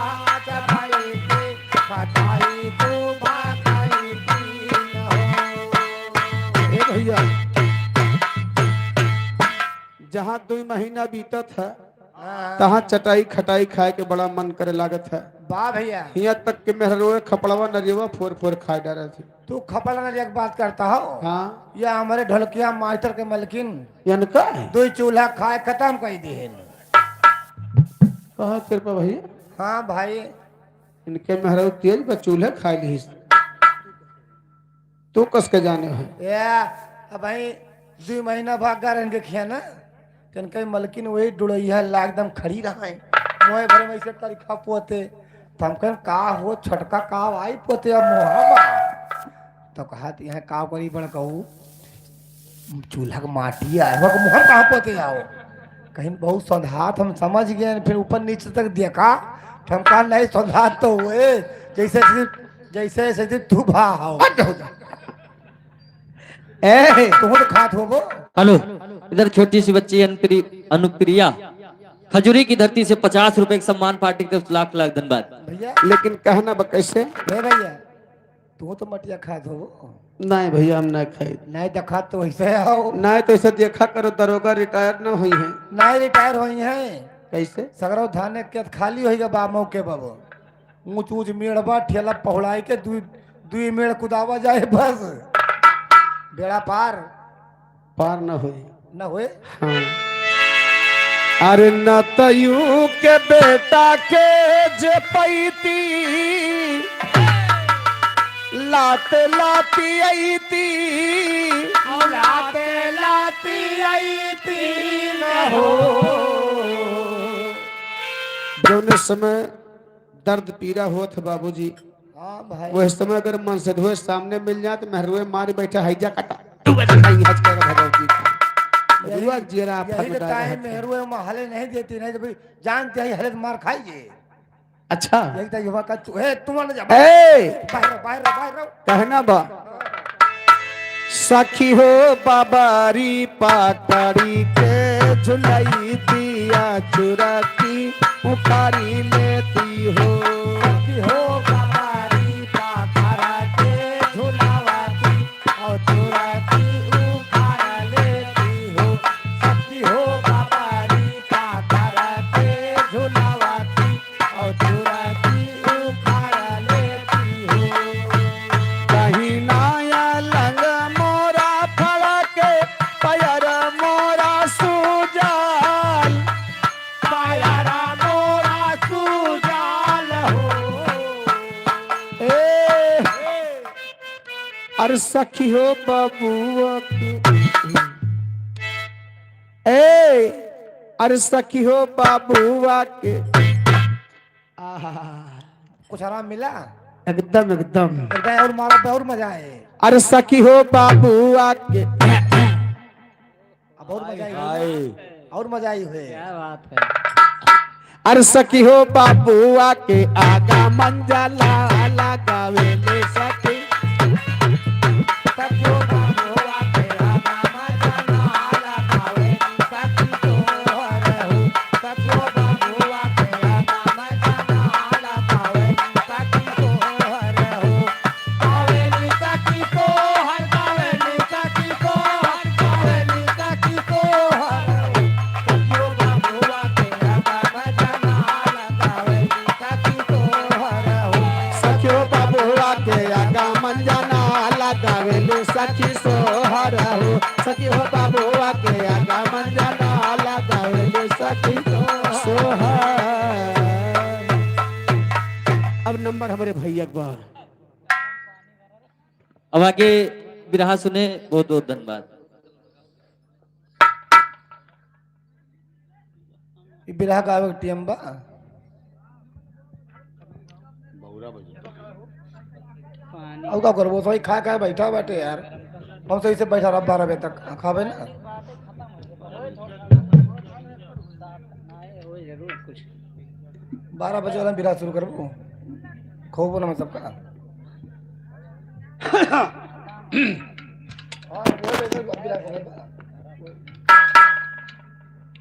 चबैती खटैत बखैती हो। ए भइया, जहाँ दुइ महीना बीतत है, हाँ। तहाँ चटाई खटाई खाए के बड़ा मन करे लागत है। वाह भइया। हियाँ तक के मेहररुए खपड़वा नरियवा फोर फोर खाए डारत है। तू खपड़ा नरिया के बात करता हो? हाँ। या हमरे ढोलकिया मास्टर के मलकिन यनका है? दुइ चूल्हा खाए खतम कइ दिहिन। कहाँ कृपा भइया? हाँ भाई। इनके मेहररू तेज बा, चूल्हे खाए लिहिस। तू कस के जाने है? ए, अब भाई, दुइ महीना भाग गा रहन के खिया ना, तन कहीं मलकिन वही डुड़ैया ला एकदम खड़ी रहा है। मोए भरे में ऐसे तरीका पोते, तो हम कहन, "का हो छोटका, का आई पोते अब मोहा बा?" तो कहा, "यहाँ का करी बड़कऊ, चूल्हा के माटी आए हो, मुँह कहाँ पोते जाओ?" कहीं बहुत सौंधात हम समझ गए, फिर ऊपर नीचे तक देखा, तो हम कहा, "नहीं, सौंधात तो हुए, जैसे, जैसे, जैसे तू भा हो।" हट हो जा। ए, तुम तो खात हो वो। हेलो, इधर छोटी सी बच्ची अनुप्रि-, अनुप्रिया, खजूरी की धरती से पचास रुपए के सम्मान पार्टी की तरफ से लाख लाख धन्यवाद। भइया। लेकिन कहना बा कैसे? ए भइया, तू तो मटिया खात हो। नहीं भइया, हम नहीं खाई। नहीं देखा तो वैसे आओ। नहीं तो ऐसे देखा करो, दरोगा रिटायर न होई है। नहीं रिटायर होई है। कैसे? सगरो धान के खेत खाली होई बा मौके बाबू। ऊंच ऊंच मेड़ बा, ठेला पहुड़ाई के दुई, दुई मेड़ कुदावा जाए बस। बेड़ा पार। पार न होई। न होए? हाँ। अरे नतयू के बेटा के जे पैती, लात लाती अइती। लात लाती अइती न हो। जौने समय दर्द पीरा होत है बाबूजी, हाँ भाई। वह समय अगर मनसेधुए सामने मिल जाए तो मेहरुए मार बैठा है जा कटा। तू बस नहीं हंस कर भगवती। यही, रुआ जियरा यही फट तो बेटा ताहे है। मेहरुए में हले नहीं देती, नहीं तो भाई जानते हैं हले तो मार खाइए। अच्छा। यही तो युवा का चू-, ए, तू ना जा। ए! बाहर, बाहर, बाहर। कहना बा। सखी हो बाबारी पाकड़ी के झुलाई दिया चुराती। उखारी लेती हो। सखी हो कपारी पाथर के झुलावती, और चुराती उखार लेती हो। सखी हो कपारी पाथर के झुलावती, और चुराती उखार लेती हो। कहीं ना अलंग मोरा फड़के, पयर मोरा सूजल। पायरा मोरा सूजल हो। ए, अरे सखी हो बबुआ के, ए, अरे सखी हो बबुआ के। आहा, कुछ आराम मिला? एकदम, एकदम। एक बार और मारो, और मजा आए। अरे सखी हो बबुआ के। अब और मजा आई हाय। होई। और मजा आई हुए। क्या बात है। अरे सखी हो बबुआ के आगमन जाला लगावेले सखी। सखी हो बबुआ के आगमन जाला लगावेले सखी तोहर हो। सखी हो बबुआ के आगमन जाला लगावेले सखी तोहर हो। गावेली सखी सोहर, गावेली सखी सोहर, गावेली सखी सोहर। सखियो बबुआ के आगा मंजना लगावेली सखी सोहर हो। सखियो बबुआ के आगा मंजना लगावेली सखी सोहर हो। सखियो बबुआ के आगा मंजना लगावेली सखी सोहर। अब नंबर हमरे भैया के बा। अब आगे बिरहा सुने, बहुत बहुत धन्यवाद। ई बिरहा गावे के टीम बा। और का करबो, सही खा खा बैठा बाटे यार। हम सही से बैठा रह बारह बजे तक खाबे ना। बारह बजे वाला बिरहा शुरू करबो। खूब नमन सबका। हाँ, वो तो ऐसे बिरहा करबो।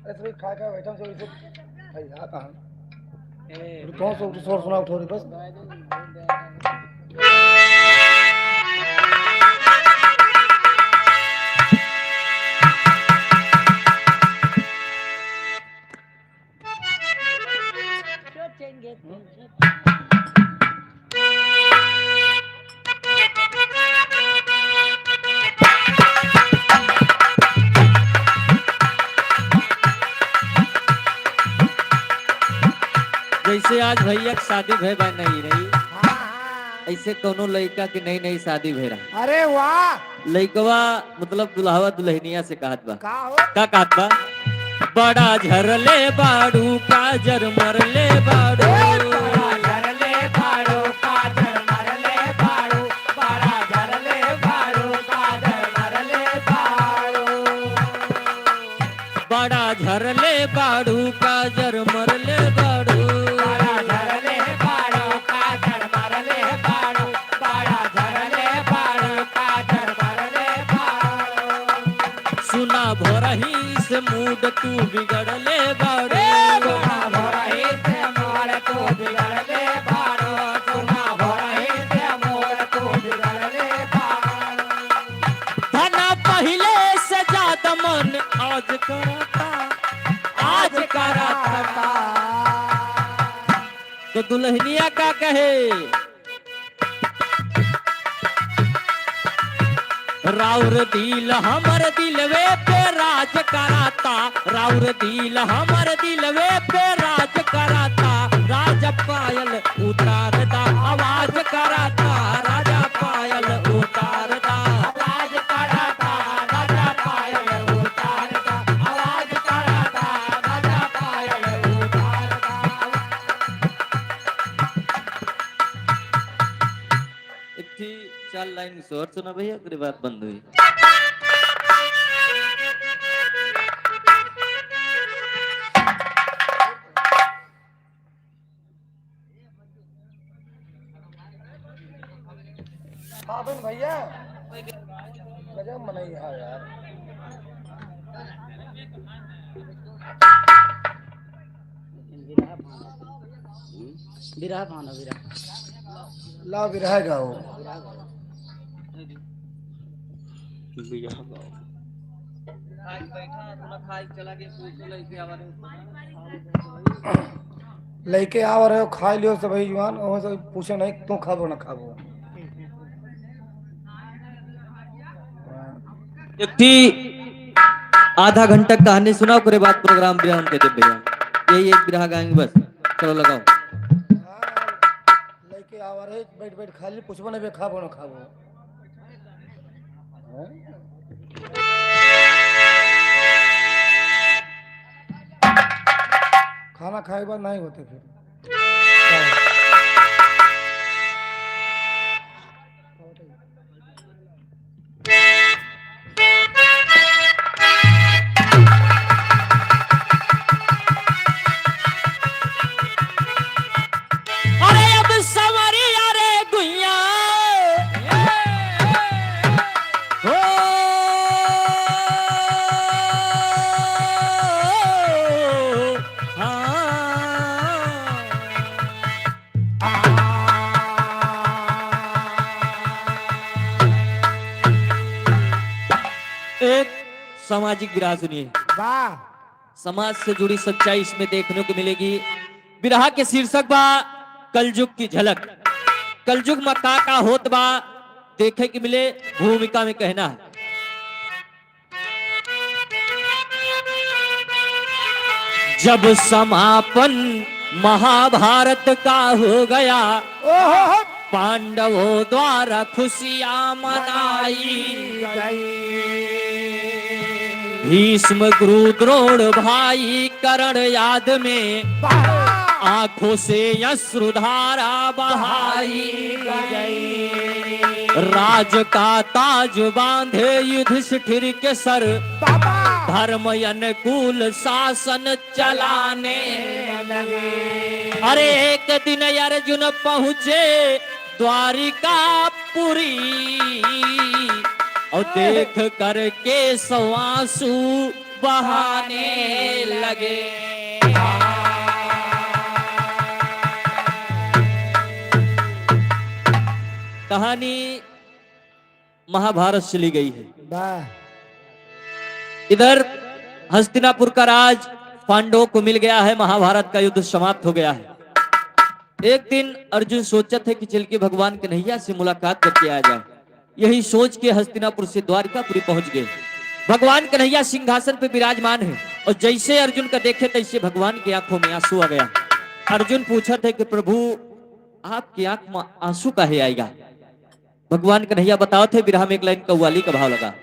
अरे, सभी खा, खा बैठा, सभी से, भाई, आता हूँ। ए, कौन सा शोर सुना उठो रे, बस। जैसे आज भैया के शादी भय बा नई रही, हाँ, हाँ। ऐसे कौनो लइका के नई नई शादी भय रहा। अरे वाह! लइकवा मतलब दुल्हवा दुल्हनिया से कहत बा। का हो? का कहत बा? बड़ा झरले बाड़ू, काजर मरले बाड़ू। ए, बड़ा झरले बाड़ू, काजर मरले बाड़ू, बड़ा झरले बाड़ू, काजर मरले बाड़ू। बड़ा झरले बाड़ू, काजर मरले बाड़ू। बड़ा झरले बाड़ू, काजर मरले बाड़ू, बड़ा झरले बाड़ू, काजर मरले बाड़ू। सुना भोरही से मूड तू बिगड़ले बाड़ू। ए, सुना भोरही से मूड तू बिगड़ले बाड़ू, सुना भोरही से मूड तू बिगड़ले बाड़ू। धना पहिले से ज्यादा मन आज करता, आज करता। तो दुल्हनिया का कहे, राउर दिल हमर दिलवे पे राज कराता, राउर दिल हमर दिलवे पे राज कराता। राजा पायल उतार दा, आवाज कराता, राजा पायल उतार दा। आवाज कराता, राजा पायल उतार दा, आवाज कराता, राजा पायल उतार दा। एक थी चार लाइन शोर सुना भैया, ओकरे बाद बंद हुई। फागुन भैया, गजब मनई है यार। बिरहा भानो, बिरहा। ला बिरहा गाओ। बिरहा गाओ। लइके आवा रहे हो, खाइ लियो सब भाई जुआन, ओहो से पूछे नहीं, तू खाबो ना खाबो। एक ठी आधा घंटा कहानी सुनाओ, ओकरे बाद प्रोग्राम विराम दे दे भैया। यही एक बिरहा गाएंगे बस। चलो लगाओ। लइके आवा रहे, बैठ बैठ खा ली, पूछबो नहीं बे खाबो ना खाबो। खाना खाए के बाद नहीं होते फिर। अरे अब संवरिया रे गुइया। हो। हाँ। एक सामाजिक बिरहा सुनिए। वाह। समाज से जुड़ी सच्चाई इसमें देखने को मिलेगी। बिरहा के शीर्षक बा कलजुग की झलक। कलजुग में का का होत बा देखे के मिले, भूमिका में कहना है। जब समापन महाभारत का हो गया, ओहो हो। पांडवों द्वारा खुशियां मनाई गई। भीष्म गुरु द्रोण भाई कर्ण याद में, आंखों से अश्रुधारा बहाई गई। राज का ताज बांधे युधिष्ठिर के सर, बाबा। धर्म अनुकूल शासन चलाने लगे। अरे एक दिन अर्जुन पहुँचे द्वारिकापुरी, और देख करके सौ आंसू बहाने लगे। कहानी महाभारत से ली गई है। वाह। इधर हस्तिनापुर का राज पांडवों को मिल गया है, महाभारत का युद्ध समाप्त हो गया है। एक दिन अर्जुन सोचत है कि चल के भगवान कन्हैया से मुलाकात करके आ जाए। यही सोच के हस्तिनापुर से द्वारिकापुरी पहुंच गए। भगवान कन्हैया सिंहासन पे विराजमान है और जैसे अर्जुन का देखे तैसे भगवान की आंखों में आंसू आ गया। अर्जुन पूछत है कि प्रभु, आपकी आंख में आंसू काहे आएगा? भगवान कन्हैया बतावत है, बिरहा में एक लाइन कव्वाली का भाव लगा।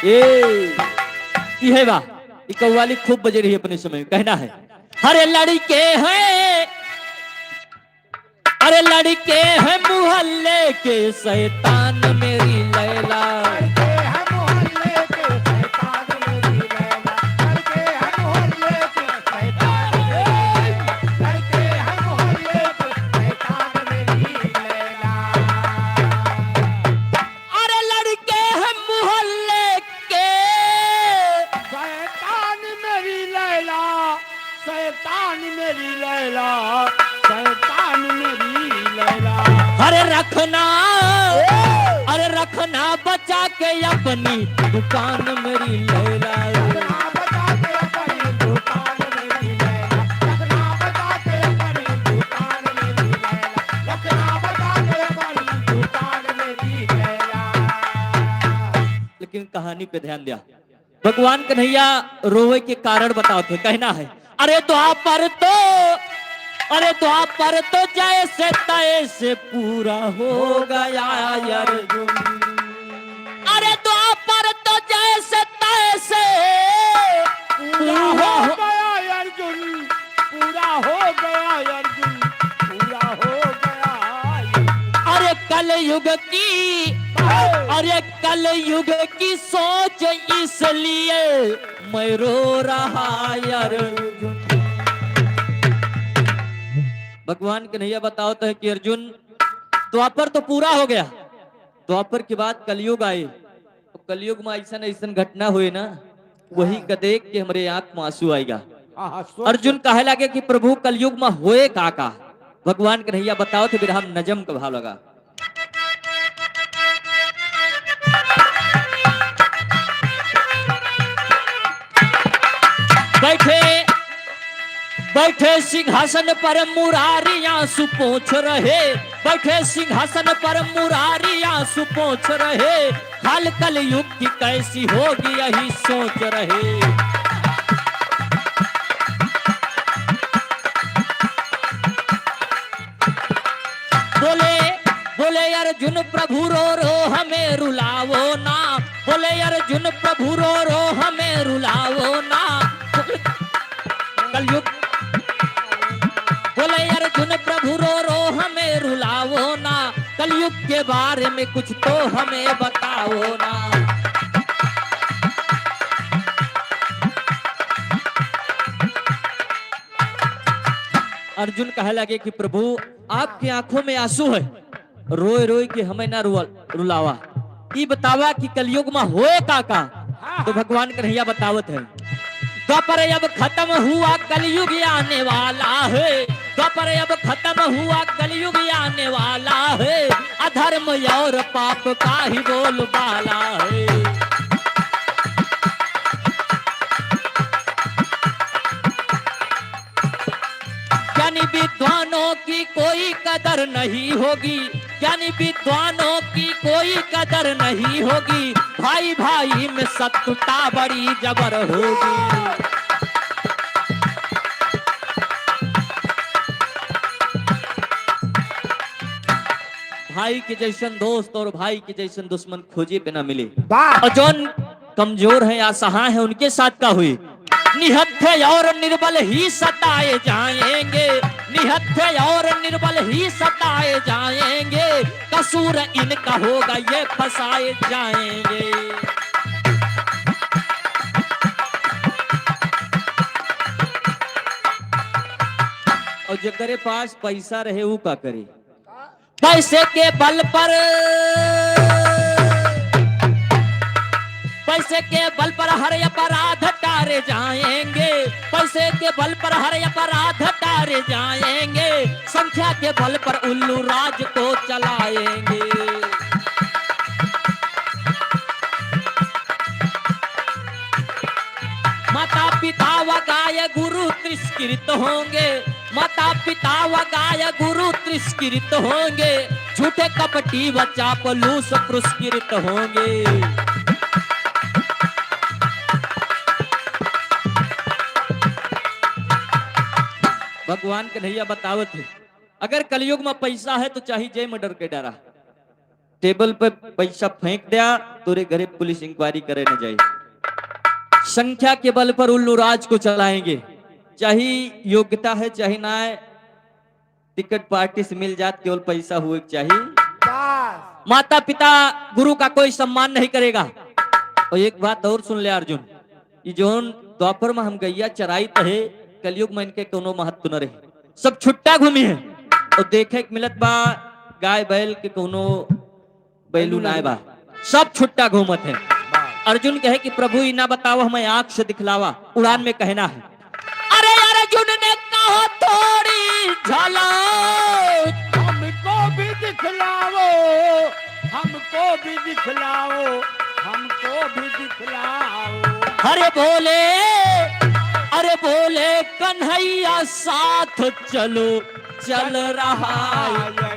ए, ई है बा, ई कव्वाली खूब बजे रही अपने समय में। कहना है, हरे लड़के हैं, अरे लड़के हैं मोहल्ले के शैतान मेरी लैला। अरे लड़के हैं मोहल्ले के शैतान मेरी लैला, शैतान मेरी लैला, शैतान मेरी लैला। अरे रखना, ए! अरे रखना बचा के अपनी दुकान मेरी लैला। रखना बचा के अपनी दुकान मेरी लैला, रखना बचा के अपनी दुकान मेरी लैला, रखना बचा के अपनी दुकान मेरी लैला। लेकिन कहानी पे ध्यान दिया, भगवान कन्हैया रोवे के कारण बतावत है, कहना है, अरे द्वापर तो, अरे द्वापर तो जैसे तैसे पूरा हो गया अर्जुन। अरे द्वापर तो जैसे तैसे पूरा हो गया अर्जुन, पूरा हो गया अर्जुन, पूरा हो गया। अरे कलयुग की, अरे कलयुग की सोच इसलिए मैं रो रहा अर्जुन। भगवान कन्हैया बतावत है कि अर्जुन, द्वापर तो पूरा हो गया, द्वापर के बाद कलयुग आए, कलयुग में ऐसन ऐसन घटना होए ना, वही हाँ। का देख के हमरे आँख में आँसू आइगा। हाँ, हाँ, सोच अर्जुन के। कहे लागे कि प्रभु, कलयुग में होए का का? भगवान कन्हैया बतावत है, बिरहा में नजम का भाव लगा। बैठे, बैठे सिंहासन पर मुरारी आंसू पोंछ रहे, बैठे सिंहासन पर मुरारी आंसू पोंछ रहे, हाल कलयुग की कैसी होगी यही सोच रहे। बोले, बोले अर्जुन प्रभु रो रो हमें रुलाओ ना, बोले अर्जुन प्रभु रो रो हमें रुलाओ ना। कलयुग, बोले अर्जुन प्रभु रो रो हमें रुलाओ ना, कलयुग के बारे में कुछ तो हमें बताओ ना। अर्जुन कहे लगे कि प्रभु, आपके आंखों में आंसू है, रोए रोए के हमें ना रुआ-, रुलावा। ई बतावा कि कलयुग में होए का का? तो भगवान कन्हैया बतावत है, द्वापर अब खत्म हुआ, कलयुग आने वाला है। द्वापर अब खत्म हुआ, कलयुग आने वाला है। अधर्म और पाप का ही बोलबाला है। ज्ञानी विद्वानों की कोई कदर नहीं होगी, ज्ञानी विद्वानों की कोई कदर नहीं होगी, भाई भाई में शत्रुता बड़ी जबर होगी। भाई के जैसन दोस्त और भाई के जैसन दुश्मन खोजे पे ना मिले। वाह। और जौन कमजोर है, असहाय है, उनके साथ का हुई? निहत्थे और निर्बल ही सताए जाएंगे, निहत्थे और निर्बल ही सताए जाएंगे, कसूर इनका होगा ये फंसाए जाएंगे। और जेकरे पास पैसा रहे, ऊ का करे? पैसे के बल पर, पैसे के बल पर हर अपराध टारे जाएंगे, पैसे के बल पर हर अपराध टारे जाएंगे, संख्या के बल पर उल्लू राज को चलाएंगे। माता पिता व गाय गुरु तिरस्कृत होंगे, माता पिता व गाय गुरु तिरस्कृत होंगे, झूठे कपटी व चापलूस पुरस्कृत होंगे। भगवान कन्हैया बतावत है, अगर कलयुग में पैसा है तो चाहे जय मर्डर के डरा, टेबल पे पैसा फेंक द्या, तोरे घरे पुलिस इंक्वायरी करे न जाए। संख्या के बल पर उल्लू राज को चलाएंगे, चाहे योग्यता है चाहे ना है, टिकट पार्टी से मिल जात, केवल पैसा हुए के चाही। बस। माता पिता गुरु का कोई सम्मान नहीं करेगा। और एक बात और सुन ले अर्जुन, ई जौन द्वापर में हम गैया चराइत है, कलयुग में इनके कोनो महत्व न रहे, सब छुट्टा घूमी है। और देखे के मिलत बा गाय बैल के कोनो बैलू नाय बा, सब छुट्टा घूमत है। अर्जुन कहे कि प्रभु, ई ना बतावा, हमें आँख से दिखलावा। उड़ान में कहना है, अरे अर्जुन ने कहा थोड़ी झलक, हमको भी दिखलाओ, हमको भी दिखलाओ, हमको भी दिखलाओ। अरे बोले, अरे बोले कन्हैया साथ चलो, चल रहा है।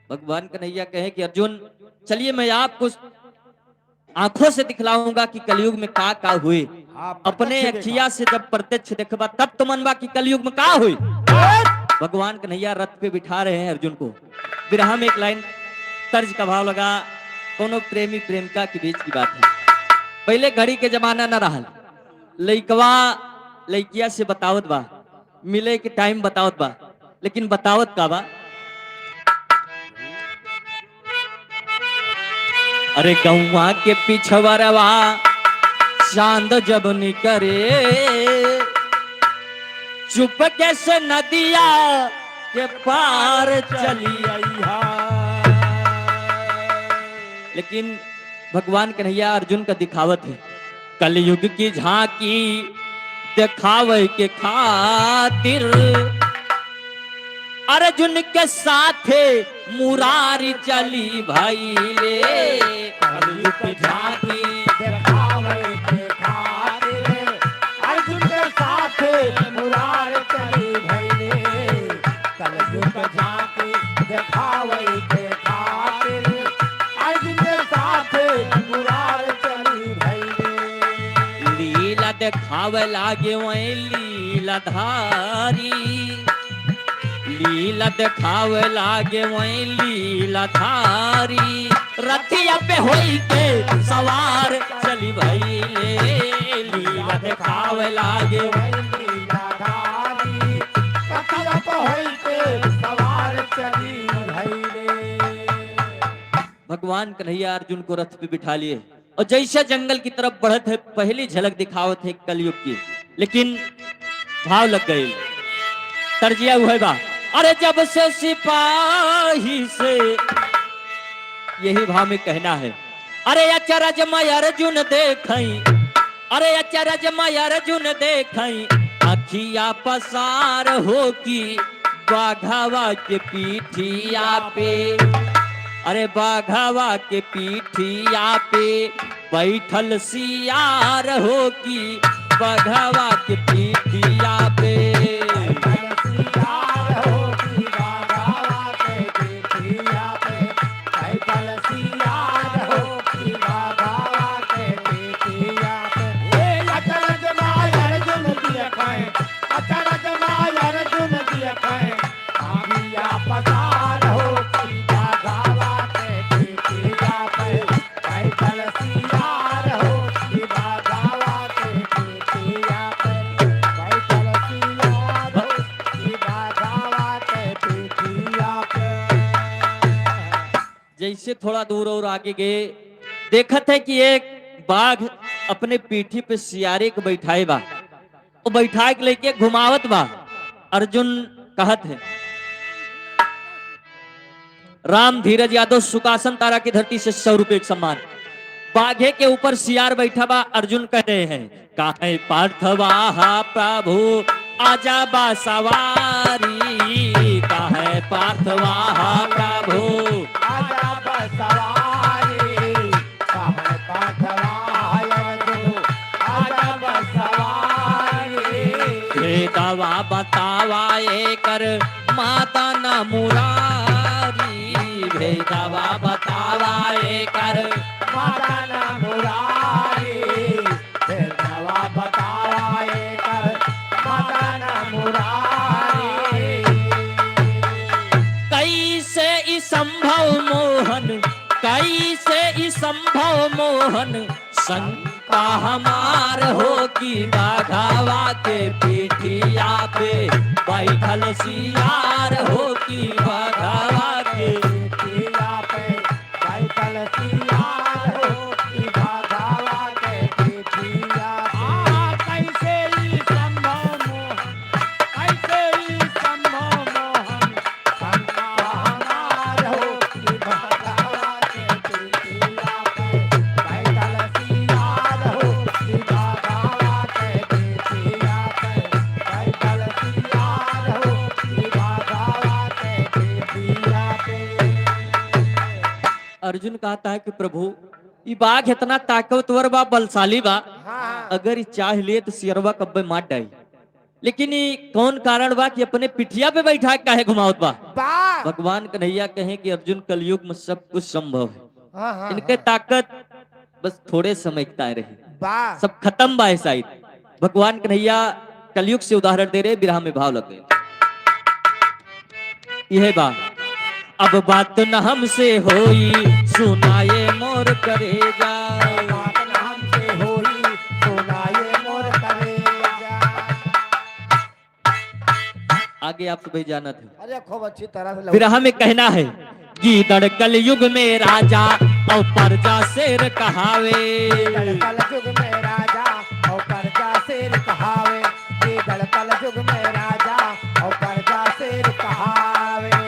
भगवान कन्हैया कहे कि अर्जुन, चलिए मैं आपको आंखों से दिखलाऊंगा कि कलयुग में का का हुए। हाँ, अपने प्रत्यक्ष देखा। अखिया से जब प्रत्यक्ष देखबा तब तो मनबा कि कलयुग में का हुए। हाँ। भगवान कन्हैया रथ पे बिठा रहे हैं अर्जुन को। बिरहा में एक लाइन तर्ज का भाव लगा, कोनो प्रेमी प्रेमिका के बीच की बात है। पहले घड़ी के जमाना न रहल, लइकवा लइकिया से बतावत बा, मिले के टाइम बतावत बा, लेकिन बतावत का बा? अरे गौवा के पिछवरवा चांद जब निकरे, चुपके से नदिया के पार चली अइहा। लेकिन भगवान कन्हैया अर्जुन का दिखावत है, कलयुग की झांकी दिखावे के खातिर अर्जुन के साथे मुरारी चली भइले। कलयुग की झांकी दिखावे के खातिर अर्जुन के साथे मुरारी चली भइले। कलयुग झांकी देखावे के खातिर अर्जुन के साथे मुरार चली भइले। लीला देखावे लागे वहीं लीलाधारी, लीला देखावे लागे वहीं लीलाधारी। रथिया पे होई के सवार चली भइले, लीला देखावे लागे वहीं लीलाधारी। रथिया पे होई के सवार चली भइले। भगवान कन्हैया अर्जुन को रथ पे बिठा लिए और जैसे जंगल की तरफ बढ़त है, पहली झलक दिखावत है कलयुग की, लेकिन भाव लग गए। तर्जिया उहे बा, अरे जब से सिपाही से, यही भाव में कहना है। अरे अचरज में अर्जुन देखई, अरे अचरज में अर्जुन देखई, अखिया पसार हो की बाघवा के पीठिया पे, अरे बाघवा के पीठिया पे बैठल सियार हो की बाघवा के पीठिया पे। बैठल सियार हो की बाघवा के पीठिया पे, बैठल सियार हो की बाघवा के पीठिया पे। ए अचरज में अर्जुन देखई, अचरज में अर्जुन देखई, अखिया पसार हो की बाघवा के पीठिया पे, बैठल सियार हो की बाघवा के पीठिया पे, बैठल सियार हो की बाघवा के पीठिया पे। जैसे थोड़ा दूर और आगे गए, देखत है कि एक बाघ अपने पीठी पे सियारे के बैठाए बा। वो बैठाए के लेके घुमावत बा। अर्जुन कहत है, राम धीरज यादव सुकासन तारा की धरती से सौ रुपये का सम्मान। बाघे के ऊपर सियार बैठा बा, अर्जुन कह रहे हैं, काहे पार्थवाहा प्रभु आजा बा सवारी, काहे पार्थवाहा प्रभु आजा बा सवारी, काहे पार्थवाहा प्रभु आजा बा सवारी। भेदवा बतावा एकर माता न मुरारी, भेदवा बतावा एकर माता न मुरारी, भेदवा बतावा एकर माता न मुरारी। कैसे ई संभव मोहन, कैसे ई संभव मोहन, शंका हमार हो की बाघवा के पीठिया पे बैठल सियार हो की बाघवा के पीठिया पे बैठल सियार हो की बाघवा के पीठिया पे। आ, कैसे ई संभव मोहन, कैसे ई संभव मोहन, अर्जुन कहता है कि प्रभु, ई बाघ इतना ताकतवर बा, बलशाली बा, हाँ, हाँ। अगर ई चाह लिए तो सियरवा कब्बे मार डाई। लेकिन ई कौन कारण बा कि अपने पिठिया पे बैठा के काहे घुमावत बा? बा। भगवान कन्हैया कहे कि अर्जुन, कलयुग में सब कुछ संभव है। हाँ, हाँ, इनके हाँ। ताकत बस थोड़े समय की ताए रही। बा। सब खत्म बा, ऐसा ही। भगवान कन्हैया कलयुग से उदाहरण दे रहे, बिरहा में भाव लग गए। यह बा, अब बात न हमसे होई, सुनाए मोर करेजा। बात न हमसे होई, सुनाए मोर करेजा। आगे आप सभी जानत हैं। अरे, खूब अच्छी तरह से लौट- विरह में कहना है, गीदड़ कलयुग में राजा और प्रजा शेर कहावे। गीदड़ कलयुग में राजा और प्रजा शेर कहावे। गीदड़ कलयुग में राजा और प्रजा शेर कहावे।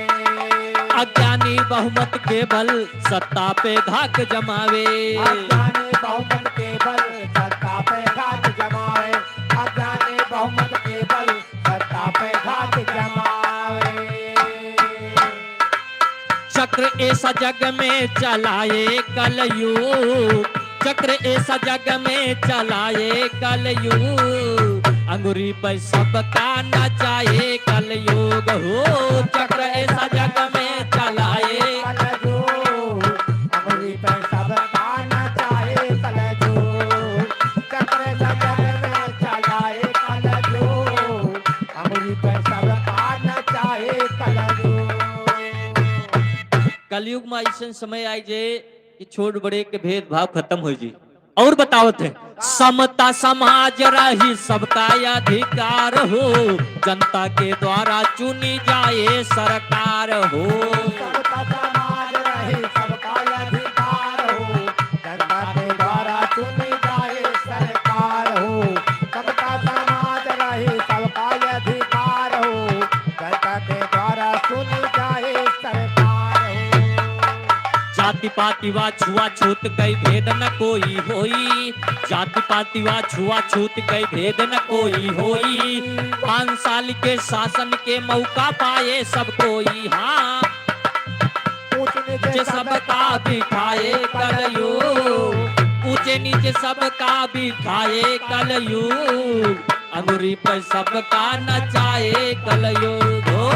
अज्ञानी बहुमत के बल सत्ता पे धाक जमावे। अज्ञानी बहुमत के बल सत्ता पे धाक जमावे। अज्ञानी बहुमत के बल सत्ता पे धाक जमावे। चक्र ऐसा जग में चलाए कलयुग, चक्र ऐसा जग में चलाए कलयुग, अंगुरी पे सबका नचाए कलयुग हो। चक्र ऐसा जग में चलाए कलयुग, अंगुरी पे सबका नचाए कलयुग। चक्र ऐसा जग में चलाए कलयुग, अंगुरी पे सबका नचाए कलयुग। कलयुग में ऐसन समय आई जे कि छोट बड़े के भेदभाव खत्म हो जी। और बतावत है, समता समाज रही, सबका अधिकार हो, जनता के द्वारा चुनी जाए सरकार हो। समता समाज रही, सबका अधिकार हो, जनता के द्वारा चुनी जाए सरकार हो। समता समाज रही, सबका अधिकार हो, जनता के द्वारा चुनी जाए सरकार हो। जाति पाति वा छुआछूत कई भेद न कोई होई, जाति पाति वा छुआछूत कई भेद न कोई होई। पाँच साल के शासन के मौका पाए सब कोई, हाँ। ऊंच नीच सबका बिठाए कलयुग, ऊंचे नीचे सबका बिठाए कलयुग, अंगुरी पे सबका नचाए कलयुग हो।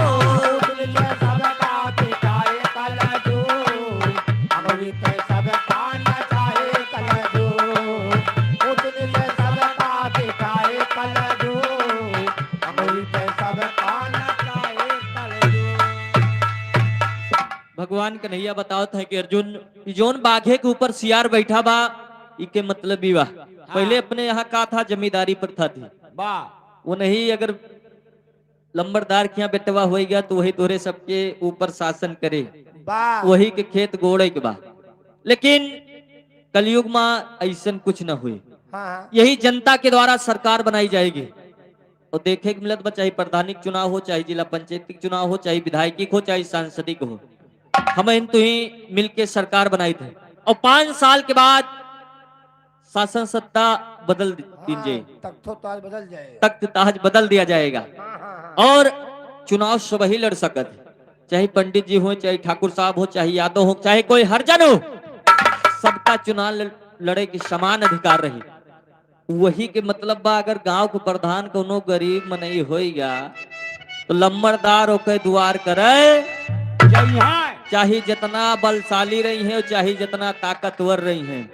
ऊंच नीचे सबका बिठाए कलयुग, अंगुरी पे सबका नचाए कलयुग। ऊंच नीचे सबका बिठाए कलयुग, अंगुरी पे सबका नचाए कलयुग। भगवान कन्हैया बतावत है कि अर्जुन, ई जौन बाघे के ऊपर सियार बैठा बा, ई के मतलब ई बा। हाँ। पहले अपने यहाँ का था, जमींदारी प्रथा थी। बा। वो नहीं, अगर लंबरदार के यहाँ बेटवा होई गया तो वही तोरे सबके ऊपर शासन करे, बा। वही के खेत गोड़े के बा। लेकिन कलयुग में ऐसन कुछ न हुई। हाँ, हाँ। यही जनता के द्वारा सरकार बनाई जाएगी। और देखे के मिलत बा, चाहे प्रधानी के चुनाव हो, चाहे जिला पंचायत के चुनाव हो, चाहे विधायकी के हो, चाहे सांसदी के हो, हम इन तुही मिलके सरकार बनाई थे। और पाँच साल के बाद शासन सत्ता बदल दी-, हाँ, दीन जाए। तख्तो ताज बदल जाएगा। तख्त ताज बदल दिया जाएगा। हाँ, हाँ, हाँ। और चुनाव सब ही लड़ सकत है, चाहे पंडित जी हो, चाहे ठाकुर साहब हो, चाहे यादव हो, चाहे कोई हरिजन हो, सबका चुनाव लड़-, लड़े के समान अधिकार रही। वही के मतलब बा, अगर गांव के प्रधान कौनो गरीब मनई होइगा, तो लम्बरदार ओके दुआर करे। जइहैं। चाहे जितना बलशाली रही हैं, चाहे जितना ताकतवर रही हैं,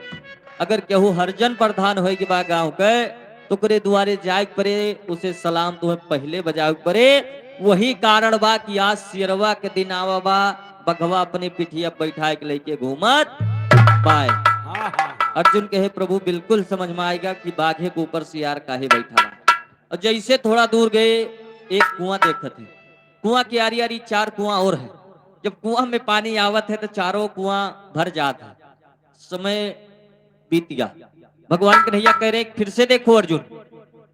अगर केहू हरिजन प्रधान होइके बा गांव के, तो ओकरे दुआरे जाए के परे, उसे सलाम तुम्हें पहले बजावे के परे। वही कारण बा कि आज सियरवा के दिन आवा बा, बघवा अपने पिठिया बैठाए के लेके घूमत बाय। हाँ, हाँ। अर्जुन कहे, "प्रभु, बिल्कुल समझ में आएगा कि बाघे के ऊपर सियार काहे बैठा बा।" और जैसे थोड़ा दूर गए, एक कुआं देखत है। कुआं के आरी आरी चार कुआं और है। जब कुआं में पानी आवत है, तो चारों कुआं भर जात है। समय बीत गया। भगवान कन्हैया कह रहे, "फिर से देखो अर्जुन।"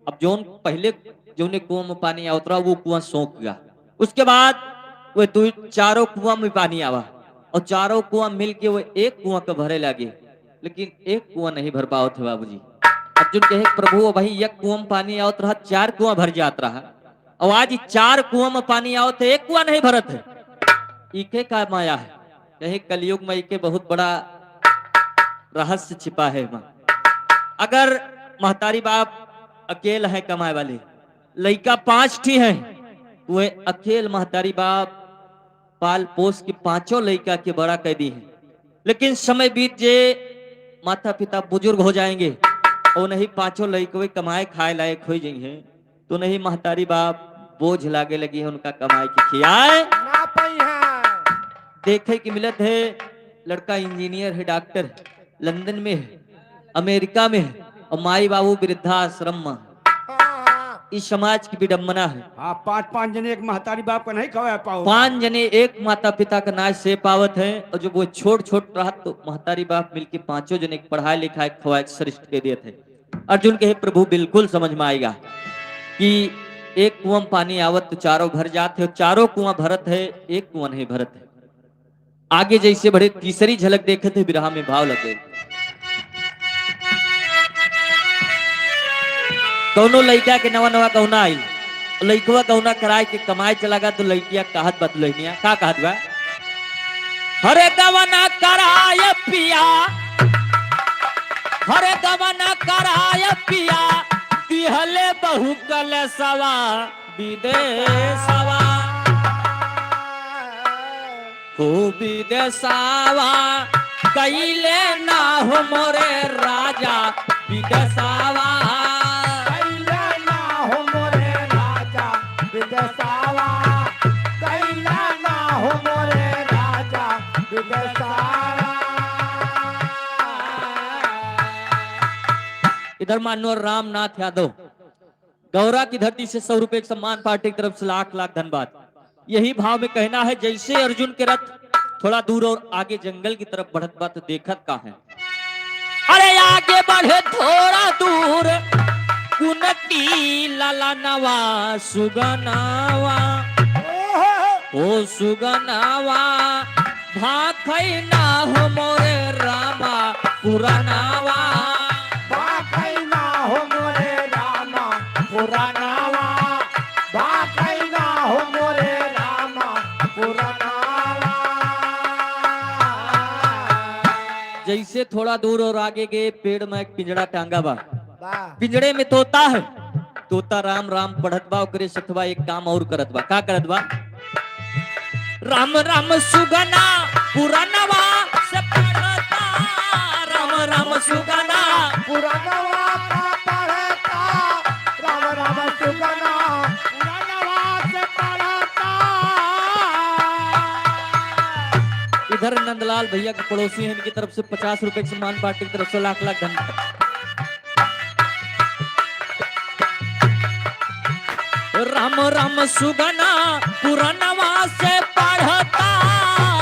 अब जौन पहले जौने कुआं में पानी आवत रहा, वो कुआं सूख गया। उसके बाद वो दो चारों कुआं में पानी आवा और चारों कुआं मिल के वो एक कुआं के भरे लागे, लेकिन एक कुआं नहीं भर पावत है बाबूजी। अर्जुन कहे, "प्रभु, अबहीं एक कुआं में पानी आवत रहा, चार कुआं भर जात रहा।" और आज ई चार कुआं में पानी आवत है, एक कुआं नहीं भरत है। इके का माया है? कहे कलयुग में इके बहुत बड़ा रहस्य छिपा है। माँ, अगर महतारी बाप अकेल है कमाए वाले, लइका पांच ठी हैं, वह अकेल महतारी बाप पाल पोस के पांचों लइका के बड़ा कर दी हैं। लेकिन समय बीत जे, माता पिता बुजुर्ग हो जाएंगे और नहीं पांचों लइकवे कमाए खाए लायक हो जाएंगे, तो नहीं महतारी बाप बोझ लागे लगी है उनका कमाए के खियाए। ना पाई है। देखे के मिलत है, लड़का इंजीनियर है, डॉक्टर है, लंदन में है, अमेरिका में है, और माई बाबू वृद्धाश्रम में। हाँ, हाँ। इस समाज की विडम्बना है। हाँ, पाँच, पाँच जने एक महतारी बाप का नहीं खवाए पाओ। पाँच जने एक माता पिता का नाश से पावत है, और जब वो छोट छोट रहत तो महतारी बाप मिलके पाँचों जने के पढ़ाए लिखाए खवाए के श्रेष्ठ के देत है। अर्जुन कहे, "प्रभु, बिल्कुल समझ में आएगा कि एक कुआं में पानी आवत तो चारों भर जात है, चारों कुआं भरत है, एक कुआं नहीं भरत है।" आगे जैसे बढ़े, तीसरी झलक देखत है, बिरहा में भाव लगे। कौनो लइका के नवा नवा गौना आइल, लइकवा गौना कराए के कमाए चला गा, तो लइकिया कहत बा दुलहिनिया, का कहत बा? हरे गवना कराए पिया, हरे गवना कराए पिया, दिहले बहु कलेसवा विदेसवा। हो विदेसवा, कइले ना हो मोरे राजा विदेसवा। कइले ना हो मोरे राजा विदेसवा, कइले ना हो मोरे राजा विदेसवा। इधर माननीय रामनाथ यादव, गौरा की धरती से सौ रुपए के सम्मान पार्टी की तरफ से लाख लाख धन्यवाद। यही भाव में कहना है, जैसे अर्जुन के रथ थोड़ा दूर और आगे जंगल की तरफ बढ़त बा, तो देखत का है? अरे आगे बढ़े थोड़ा दूर, कुंती ललनवा सुगनवा, ओ सुगनवा, भाखै ना हो मोरे रामा पुरनवा। भाखै ना हो मोरे रामा पुरनवा। भाखै ना हो मोरे रामा पुरनवा। जैसे थोड़ा दूर और आगे गए, पेड़ में एक पिंजड़ा टांगा बा। वाह। पिंजड़े में तोता है। तोता राम राम पढ़त बा, ओकरे सथवा एक काम और करत बा। का करत बा? राम राम सुगना पुरनवा से पढ़ता, राम राम सुगना पुरनवा का पढ़ता, राम राम सुगना पुरनवा से पढ़ता। इधर नंदलाल भैया के पड़ोसी हैं, इनकी तरफ से पचास रुपए के सम्मान पार्टी की तरफ से लाख लाख धन्यवाद। राम राम सुगना पुरनवा से पढ़ता,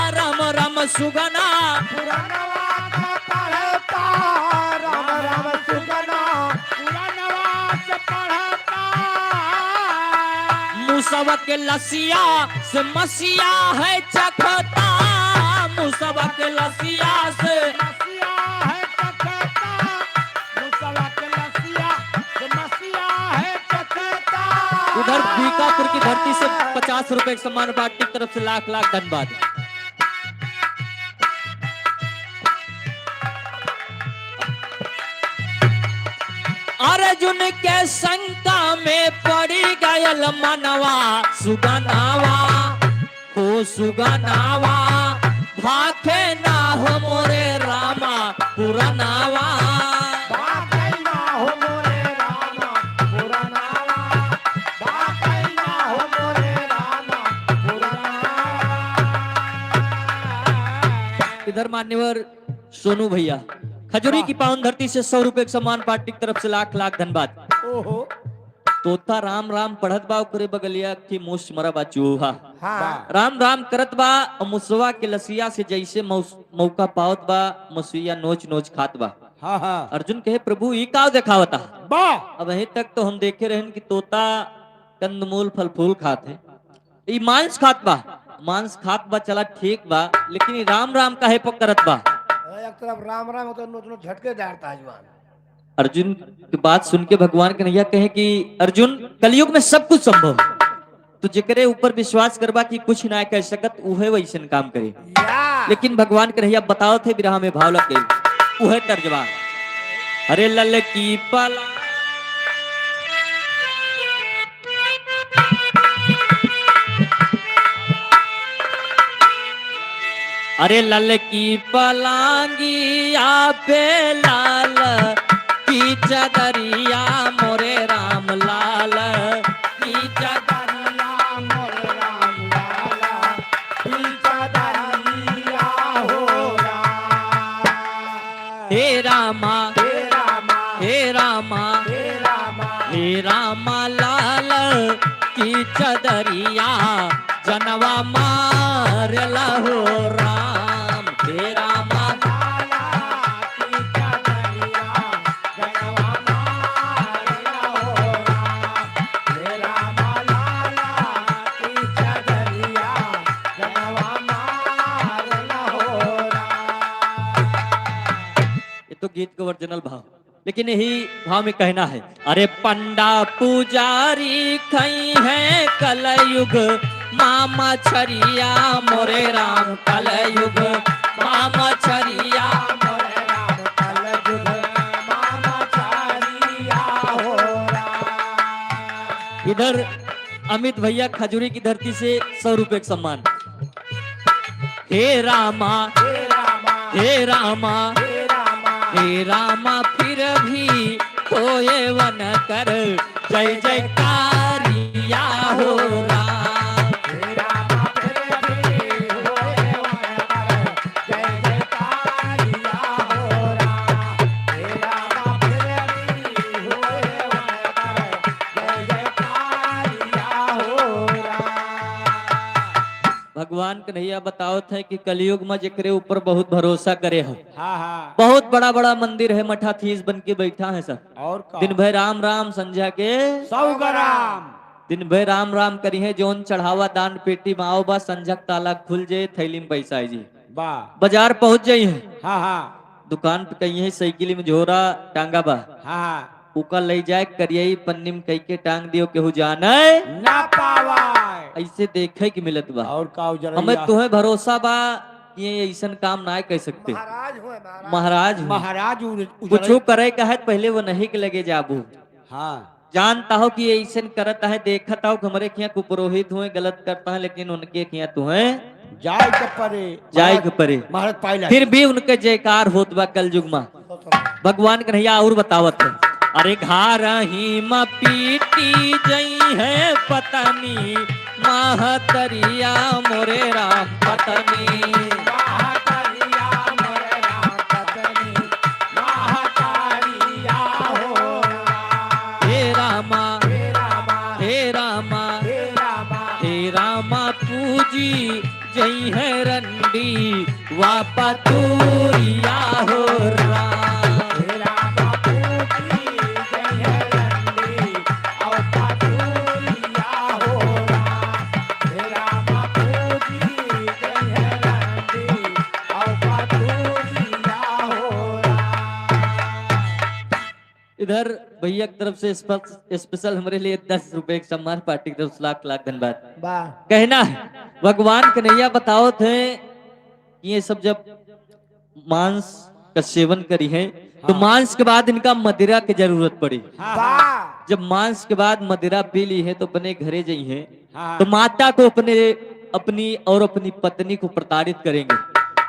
राम राम सुगना पुरनवा से पढ़ता, राम राम सुगना पुरनवा से पढ़ता। मुसवा के लसिया से मसिया है चखता, मुसवा के लसिया से मसिया है चखता, मुसवा के लसिया से मसिया है चखता। उधर बीकापुर की धरती से पचास रुपए के सम्मान पार्टी की तरफ से लाख लाख धन्यवाद। अर्जुन के शंका में पड़ी गयल मनवा सुगनावा, हो सुगनावा, भाखे ना हो मोरे रामा पुरनावा। भाखे ना हो मोरे रामा पुरनावा, भाखे ना हो मोरे रामा पुरनावा। इधर मान्यवर सोनू भैया, खजूरी वाह। की पावन धरती से सौ रुपए के सम्मान पार्टी की तरफ से लाख लाख धन्यवाद। ओहो। तोता राम राम पढ़त बा, ओकरे बगलिया के मुस मरा बा चूहा। हाँ। वाह। राम राम करत बा, और मुसवा के लसिया से जैसे मौस-, मौका पावत बा, मसुइया नोच नोच खात बा। हाँ, हाँ। अर्जुन कहे, "प्रभु, ई का देखावता?" वाह। अबहीं तक तो हम देखे रहन कि तोता कंदमूल फल फूल खात है, ई मांस खात बा, मांस खात बा, चला ठीक बा, लेकिन ई राम राम काहे पर करत बा? अरे, एक तरफ राम राम होता, नोच नोच झटके डारता है जवान। अर्जुन की बात सुन के भगवान कन्हैया कहे कि अर्जुन, कलयुग में सब कुछ संभव है, तो जेकरे ऊपर विश्वास करबा कि कुछ ना कह सकत, उहे वैसन काम करे। या। लेकिन भगवान कन्हैया बतावत है, बिरहा में भाव लग गई, उहे तर्जबा। अरे ललकी पला अरे ललकी पलांगिया पे लाल की चदरिया मोरे राम लाल की चदरिया मोरे राम लाल की चदरिया हो राम। हे रामा, हे रामा, हे रामा, हे रामा, हे रामा लाल की चदरिया जनवा मार लहो राम। हे रामा लाल की चदरिया जनवा मार लहो राम। हे रामा लाल की चदरिया जनवा मार लहो गीत के ओरिजिनल भाव, लेकिन यही भाव में कहना है। अरे पंडा पुजारी खइहैं कलयुग मा मछरिया, मोरे राम कलयुग मा मछरिया, मोरे राम कलयुग मा मछरिया हो राम। इधर अमित भैया खजूरी की धरती से सौ रुपए का सम्मान। हे रामा, हे रामा, हे रामा, हे रामा, हे रामा, फिर भी होए वन कर जय जयकारिया हो राम। हे रामा, फिर भी होए वन कर जय जयकारिया हो राम। हे रामा, फिर भी होए वन कर जय जयकारिया हो राम। भगवान कन्हैया बतावत है कि कलयुग में जेकरे ऊपर बहुत भरोसा करे हो, हाँ, हाँ। बहुत बड़ा बड़ा मंदिर है, मठाधीश बन के बैठा है सब। और का? दिन भर राम राम, संझा के सौ गो राम। दिन भर राम राम करिहैं, जौन चढ़ावा दान पेटी में आओ बा, संझा के ताला खुल जाए, थैली में पैसा आई जी। बा। बाजार पहुँच जाई है। हाँ, हाँ। दुकान पे कहीं है, साइकिल में झोरा टांगा बा। हाँ, हाँ। ओका लई जाए, करियई पन्नी में कई के टांग दियो, केहू जाने ना पावे। ऐसे देखे के मिलत बा। और का उजरैया? हमें तोहे भरोसा बा कि ये ऐसन काम ना कर सकते। महाराज होए, महाराज। महाराज होए। महाराज उ-, उजरैया। कुछो करे का है, पहले वो नहीं के लगे जाबू। हाँ। जानता हो कि ये ऐसन करत है, देखत हो कि हमरे खिया कुपुरोहित हुए, गलत करता है, लेकिन उनके खिया तुहे जाए के परे। जाए के परे। महाराज पाइला। फिर भी उनके जयकार होत बा कलयुग मा। भगवान कन्हैया और बतावत है, अरे घरही म पीटी जइहैं पत्नी महतरिया, मोरे राम पत्नी महतरिया, मोरे राम पत्नी महतरिया हो राम। हे रामा, हे रामा, हे रामा, हे रामा, हे रामा, पूजी जइहैं रंडी वा पतुरिया हो राम। हे रामा, पूजी जइहैं रंडी वा पतुरिया हो राम। हे रामा, पूजी जइहैं रंडी वा पतुरिया हो राम। इधर भैया की तरफ से स्पेश-, स्पेशल हमरे लिए दस रुपए के सम्मान, पार्टी की तरफ से लाख लाख धन्यवाद। वाह। कहना है, भगवान कन्हैया बतावत हैं कि ये सब जब मांस का सेवन करी हैं, तो हाँ। मांस के बाद इनका मदिरा की जरूरत पड़ी। हाँ। वाह। जब मांस के बाद मदिरा पी ली है, तो अपने घरे जाई हैं, हाँ। तो माता को अपने, अपनी और अपनी पत्नी को प्रताड़ित करेंगे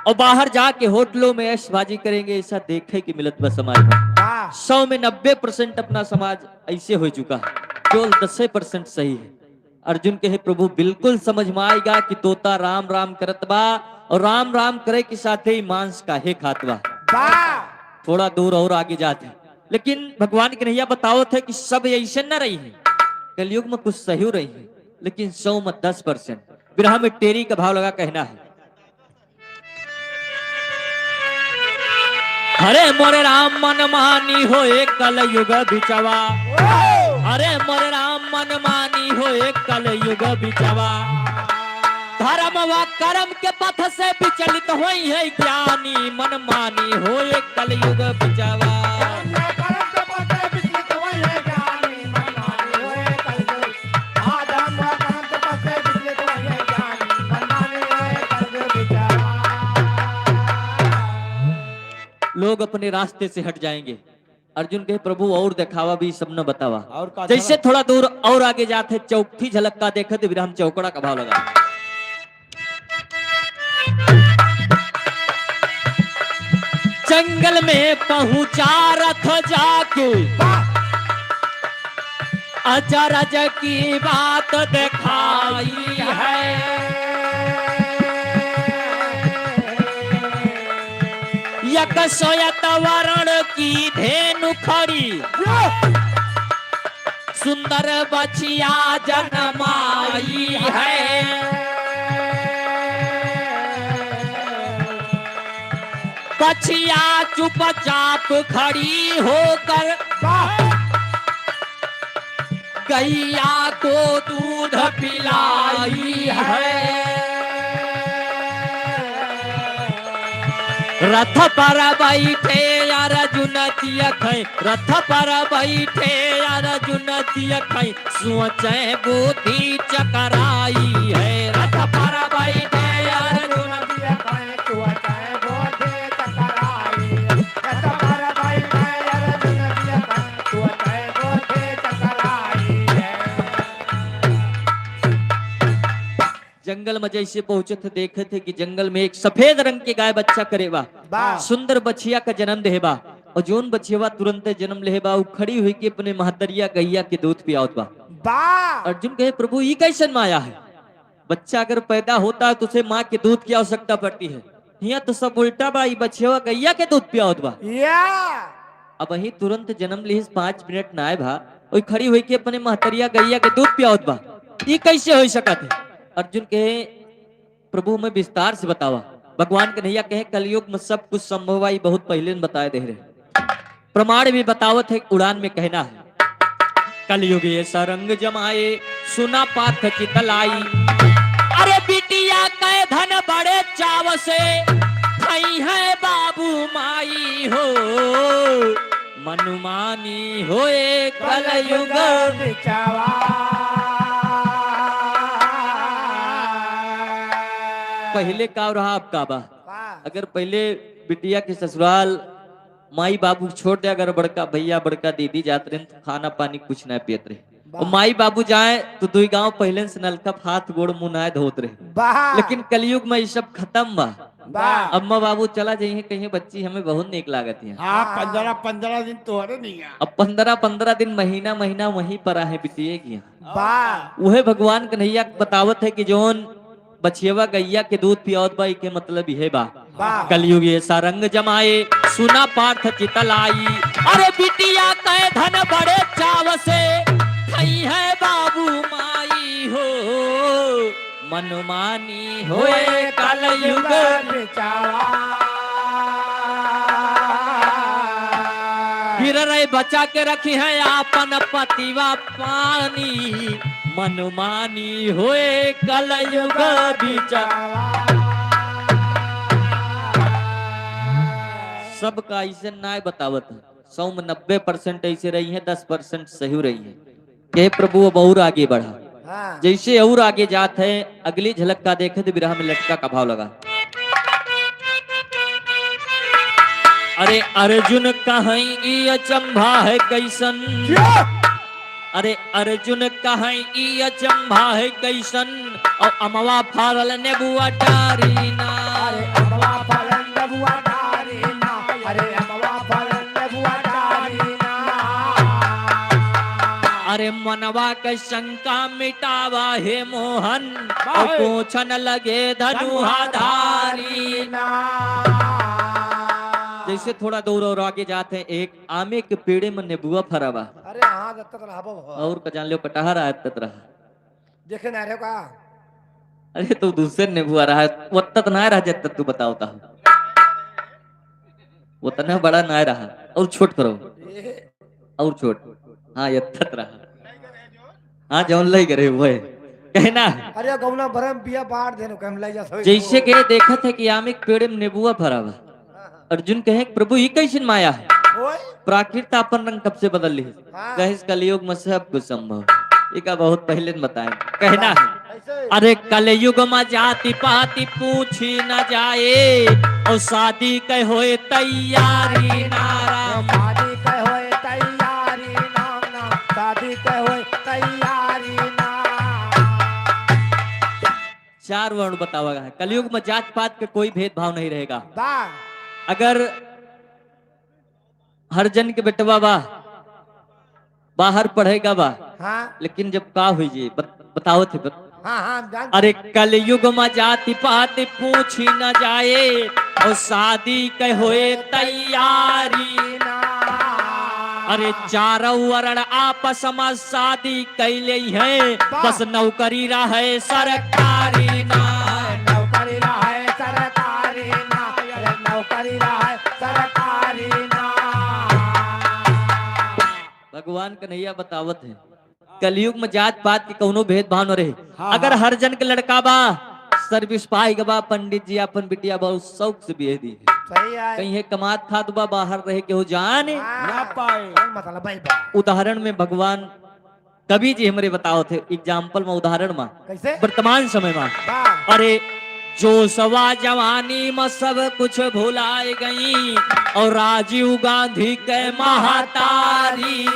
और बाहर जाके होटलों में ऐशबाजी करेंगे, ऐसा देखे के मिलत बा समाज में। वाह। सौ में नब्बे परसेंट अपना समाज ऐसे हो चुका है, केवल दसे परसेंट सही है। अर्जुन कहे, "प्रभु, बिल्कुल समझ में आएगा कि तोता राम राम करत बा और राम राम करे के साथे ही मांस काहे खात बा?" वाह। थोड़ा दूर और आगे जात है, लेकिन भगवान कन्हैया बतावत है कि सब ऐसे न रही है, कलयुग में कुछ सही रही है, लेकिन सौ में दस परसेंट। बिरहा में टेरी का भाव लगा कहना है। अरे मोरे राम मन मानी होए कलयुग बिचवा। अरे मोरे राम मन मानी होए कलयुग बिचवा। धर्म व कर्म के पथ से विचलित होई है ज्ञानी, मन मानी होए कलयुग बिचवा। लोग अपने रास्ते से हट जाएंगे। अर्जुन कहे, "प्रभु, और देखावा भी, सब न बतावा।" और का जैसे झलक? थोड़ा दूर और आगे जात है, चौथी झलक का देखे तो विराम चौकड़ा का भाव लगा। जंगल में पहुंचा रथ जाके, अचरज की बात दिखाई है। एक श्वेत वर्ण की धेनु खड़ी, सुंदर बछिया जनमाई है। बछिया चुपचाप खड़ी होकर गैया को दूध पिलाई है। रथ पर बैठे अर्जुन जिय खै, रथ पर बैठे अर्जुन जिय खै, सोचै बुद्धि चकराई है। रथ पर बैठे अर्जुन जिय खै, सोचै बुद्धि चकराई। रथ पर बैठे अर्जुन जिय खै, सोचै बुद्धि चकराई है। जंगल में जैसे पहुंचत है, देखत है कि जंगल में एक सफेद रंग के गाय बच्चा करे बा। बा। सुंदर बछिया का जन्म देहे बा। और जौन बछियवा तुरंत जन्म लेहे बा, उ खड़ी हुई के अपने महतरिया गैया के दूध पियावत बा। बा। अर्जुन कहे, "प्रभु, ई कैसन माया है? बच्चा अगर पैदा होता है तो उसे माँ के दूध की आवश्यकता पड़ती है। हियां तो सब उल्टा बा, ई बछियवा गैया के दूध पियावत बा।" या। अबहीं तुरंत जन्म लिहिस, पाँच मिनट नाय भा, ओई खड़ी होई के अपने महतरिया गैया के दूध पियावत बा। ई कैसे होई सकत है? अर्जुन कहे, "प्रभु, हमें विस्तार से बतावा।" भगवान कन्हैया कहे, "कलयुग में सब कुछ संभव बा, ई बहुत पहिले न बताए दे रहे।" प्रमाण भी बतावत है, उड़ान में कहना है, "कलयुग ऐसा रंग जमाए, सुना पार्थ चित लाई। अरे बिटिया कै धन बड़े चाव से, खई है बाबू माई हो। मनुमानी होए कलयुग बिचावा।" पहिले का रहा, अब का बा? वाह। अगर पहिले बिटिया के ससुराल माई बाबू छोड़ दे, अगर बड़का भैया, बड़का दीदी जात रहे तो खाना पानी कुछ ना पियत रहे। वाह। और माई बाबू जाए तो दुई गांव पहिले से नलका पे हाथ गोड़ मुंह नाय धोत रहे। वाह। लेकिन कलयुग में ई सब खतम बा। वाह। अम्मा बाबू चला जाइए कहीं, बच्ची हमें बहुत नीक लागत है। हाँ, हाँ। पन्द्रह, पन्द्रह दिन तोहरे नहीं है। अब पन्द्रह, पन्द्रह दिन, महीना, महीना वहीं पर आहे बिटिया की। वाह। उहे भगवान कन्हैया बतावत है कि जौन बछियवा गैया के दूध पियावत बा, इके मतलब इहे बा। वाह। कलयुग ऐसा रंग जमाए, सुना पार्थ चित लाई। अरे बिटिया कै धन बड़े चाव से, खई है बाबू माई हो। मनमानी होए कलयुग बिचावा। गिर रहे बचा के रखी है आपन पतिवा पानी। मनमानी होए कलयुग बिचावा। सबका ऐसे नाय बतावत है, सौ में नब्बे परसेंट ऐसे रही है, दस परसेंट सही रही है। कहे, "प्रभु, अब और आगे बढ़ा।" हाँ। जैसे और आगे जात है, अगली झलक का देखे तो बिरहा में लटका का भाव लगा। अरे अर्जुन कहीं ई अचंभा है कैसन। क्या? अरे अर्जुन कहीं ई अचंभा है कैसन, और अमवा फरल नेबुआ डारी ना। अरे अमवा फरल नेबुआ डारी ना, अरे अमवा फरल नेबुआ डारी ना। अरे मनवा के शंका मिटावा हे मोहन, वाह। और पूछन लगे धनुहा धारी ना। जैसे थोड़ा दूर और आगे जाते हैं, एक आमे के पेड़े में नेबुआ फरा बा। अरे हाँ, जब तक रहबो हो। और का जान लो, कटहर आयत तक रहा। देखे ना रहे का? अरे, तू दूसरे नेबुआ रहा, वो तक ना रहा, जब तक तू बतावता हो। वो तना बड़ा ना रहा, और छोट करो। ए। और छोट। हाँ, ये तक रहा। हाँ, जौन लई करे वो है। कहना है। अरे, गौना बरम बिया बाढ़ देनो, कहम लई जा सवे जैसे गौना। के देखत है कि आम एक पेड़ में नेबुआ फरा बा। हाँ, हाँ। अर्जुन कहे, "प्रभु, ई कैसन माया है? ओए। प्राकृत आपन रंग कब से बदल ली?" हाँ। कहे, "कलयुग में सब कुछ संभव।" इका बहुत पहिले न बताए। कहना है। कैसे? अरे, कलयुग में जाति पाति पूछी न जाए, और शादी के होए तैयारी ना राम। शादी के होए तैयारी ना, ना, शादी के होए तैयारी ना। चार वर्ण बतावा गया है। कलयुग में जात पात के कोई भेदभाव नहीं रहेगा। वाह। अगर हरिजन के बेटवा बा, बाहर पढ़ेगा बा, हाँ। लेकिन जब का हुई जी, बत-, बताओ थे, बत-, हाँ, हाँ, हम जानते अरे हैं। कलयुग में जाति पाति पूछी न जाए, और शादी के होए तैयारी ना। अरे चारों वर्ण आपस में शादी कैले हैं, वाह। बस नौकरी रहे सरकारी ना। नौकरी रहे सरकारी ना, अरे नौकरी रहे सरकारी ना। भगवान कन्हैया बतावत है, कलयुग में जात पात के कौनो भेदभाव न रहे। हाँ, अगर हाँ। हर जन के लड़का बा, सर्विस पाइ गबा, पंडित जी आपन बिटिया बहुत शौक से बियाह दी। सही है। कहीं है कमात खात बा, बाहर रहे केहू जान हाँ। ना पाए। कौन मतलब है बा? उदाहरण में भगवान कवि जी हमरे बतावत है, एग्जाम्पल में, उदाहरण में, कैसे? वर्तमान समय में। वाह। अरे, जोसवा जवानी में सब कुछ भुलाए गई और राजीव गांधी के महतारी।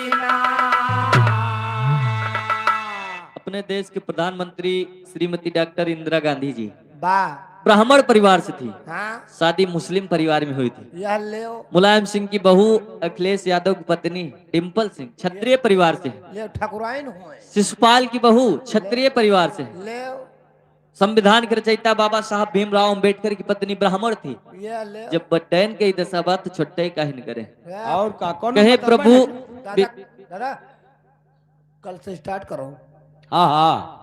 अपने देश के प्रधानमंत्री श्रीमती डॉक्टर इंदिरा गांधी जी वाह। ब्राह्मण परिवार से थी। हाँ। शादी मुस्लिम परिवार में हुई थी। यह ले। मुलायम सिंह की बहू, अखिलेश यादव की पत्नी डिंपल सिंह, क्षत्रिय परिवार से है। ले, ठकुराइन हुए। शिशुपाल की बहू, क्षत्रिय परिवार से है। ले। संविधान के रचयिता बाबा साहब भीमराव अंबेडकर की पत्नी ब्राह्मण थी। ये ले। जब बटैन के ई दशा बा, तो छोटे काहे न करे। और का, कौन कहे, मतलब प्रभु, बने? दादा, बि- दादा, कल से स्टार्ट करो। हाँ, हाँ।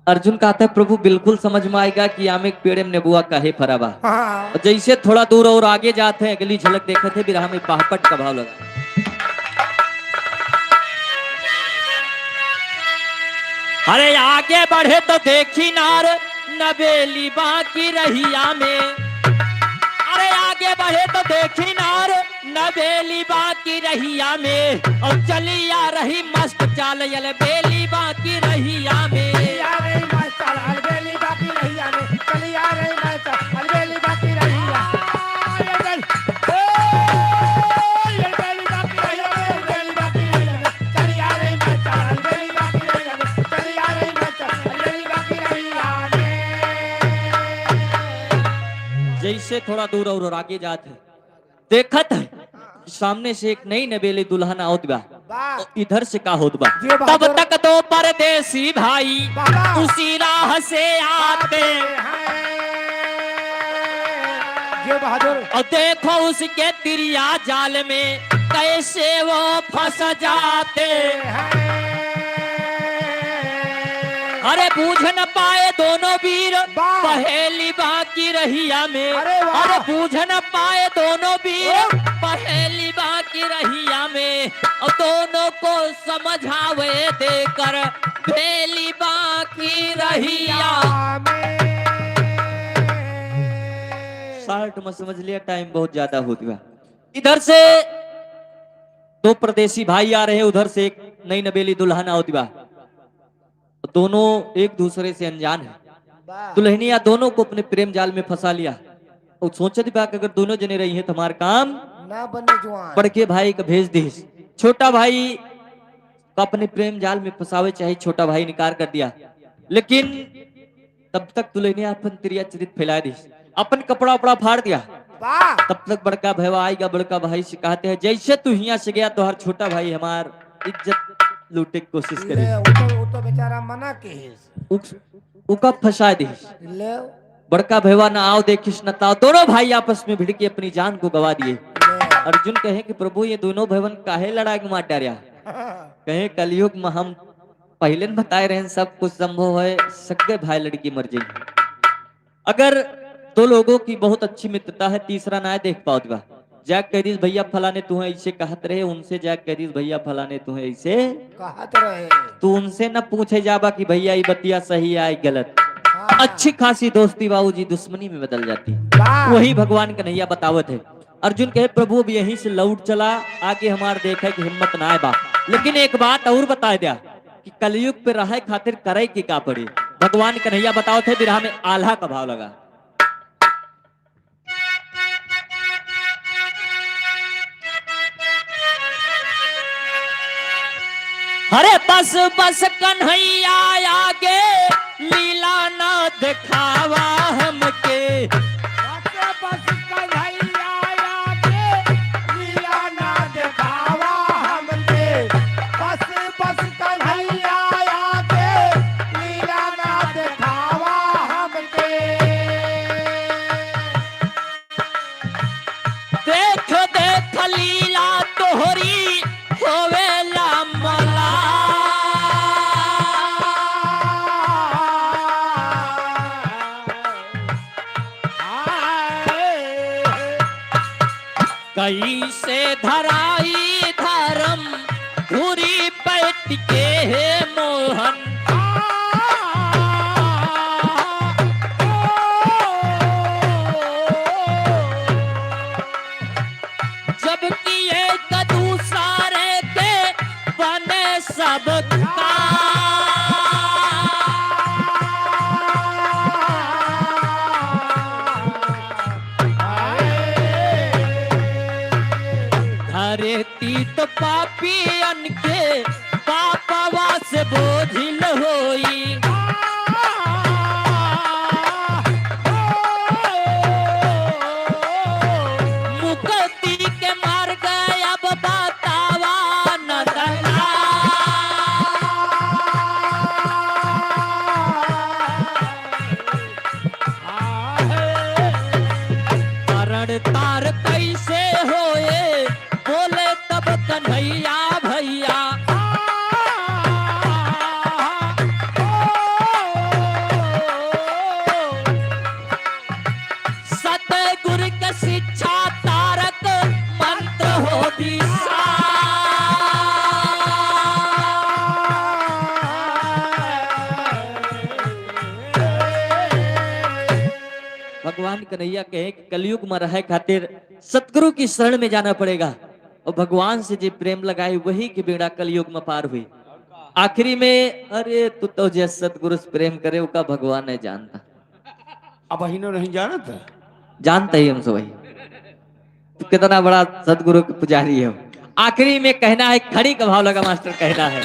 अर्जुन कहता है, "प्रभु, बिल्कुल समझ में आएगा कि आमे के पेड़ में नेबुआ काहे फरा बा।" हाँ। और जैसे थोड़ा दूर और आगे जात है, अगली झलक देखत है, बिरहा में बाहपट का भाव लगा। अरे, आगे बढ़े तो देखी नार नबेली बाकी रहिया में। अरे, आगे बढ़े तो देखी नार नबेली बाकी रहिया में, और चली आ रही मस्त चाल अलबेली बाकी रहिया में। चली आ रही मस्त चाल अलबेली बाकी रहिया में, चली आ रही मस्त चाल अलबेली बाकी रहिया। ए, अलबेली बाकी रहिया में, अलबेली बाकी रहिया में, चली आ रही मस्त चाल अलबेली बाकी रहिया में, चली आ रही मस्त चाल अलबेली बाकी रहिया में। जैसे थोड़ा दूर और आगे जात है, देखत है कि सामने से एक नई नबेली दुल्हन आवत बा। वाह। इधर से का होत बा? जी बहादुर। तब तक दो परदेसी भाई वाह। उसी राह से आते हैं। जी बहादुर। और देखो उसके तिरिया जाल में कैसे वो फंस जाते हैं। अरे बूझ न पाए दोनों वीर वाह। पहेली बाकी रहिया में। अरे वाह। अरे बूझ न पाए दोनों वीर वाह। पहेली बाकी रहिया में, और दोनों को समझावे देकर भेली बाकी रहिया। शॉर्ट में समझ लिया, टाइम बहुत ज्यादा होत बा। इधर से दो परदेसी भाई आ रहे हैं, उधर से एक नई नबेली दुल्हन आवत बा। दोनों एक दूसरे से अनजान है। वाह। दुल्हनिया दोनों को अपने प्रेम जाल में फंसा लिया। और सोचत बा कि अगर दोनों जने रही हैं तो हमार काम ना बने जुआन। बड़के भाई का भेज दीस। छोटा भाई का अपने प्रेम जाल में फंसावे चाही, छोटा भाई इनकार कर दिया। लेकिन तब तक दुल्हनिया अपन तिरिया चरित फैला दी, अपन कपड़ा उपड़ा फाड़ दिया। वाह। तब तक बड़का भैया आइगा, बड़का भाई से कहते हैं, "जैसे तू हियां से गया, तोहर छोटा भाई हमार इज्जत लूटे की कोशिश ले, करे।" वो तो, वो तो बेचारा मना किहिस। उक-, उका फंसा दिहिस। ले। बड़का भैया ना आओ देखिस न ताओ, दोनों भाई आपस में भिड़ के अपनी जान को गवा दिए। ले। अर्जुन कहे कि, "प्रभु, ये दोनों भैवन काहे लड़ा के मार डार्या?" कहे, "कलयुग में हम पहिले न बताए रहेन, सब कुछ संभव है, सग्गे भाई लड़की मर जाएंगे।" अगर दो लोगों की बहुत अच्छी मित्रता है, तीसरा ना देख पावत बा, जाके कह दीस, "भैया फलाने तुहें ऐसे कहत रहे," उनसे जाके कह दीस, "भैया फलाने तुहें ऐसे कहत रहे।" तू उनसे न पूछे जाबा कि भैया ई बतिया सही आए गलत। हाँ। अच्छी खासी दोस्ती बाबूजी दुश्मनी में बदल जाती। वाह। वही भगवान कन्हैया बतावत है। अर्जुन कहे, "प्रभु, अब यहीं से लौट चला, आगे हमार देखे की हिम्मत ना बा।" लेकिन एक बात और बताए दिया कि कलयुग पे रहे खातिर करे के का पड़ी। भगवान कन्हैया बतावत है, बिरहा में आल्हा का भाव लगा। अरे बस बस कन्हैया आगे लीला ना दिखावा हमके। बस बस कन्हैया आगे लीला ना दिखावा हमके। बस बस कन्हैया आगे लीला ना दिखावा हमके। देख देख लीला तोहरी होवेला मला। कैसे धराई धर्म धुरी बैठ के हे मोहन। सबका। धरती तो पापियन के पापवा से बोझिल होई। मुक्ति के मार्ग अब बतावा न दला। कारण तार कैसे होए, बोले तब कन्हैया भैया। सतगुरु के शिक्षा तारक मंत्र हो दिशा। भगवान कन्हैया कहे कि कलयुग में रहे खातिर सतगुरु की शरण में जाना पड़ेगा और भगवान से जे प्रेम लगाए वही के बेड़ा कलयुग में पार हुई। आखिरी में, अरे तू तो जे सतगुरु से प्रेम करे ओका भगवान नहीं जानता। अब अहिनो नहीं जानत? जानते ही हम सब वही। तू कितना बड़ा सतगुरु के पुजारी है। आखिरी में कहना है, खड़ी का भाव लगा मास्टर, कहना है।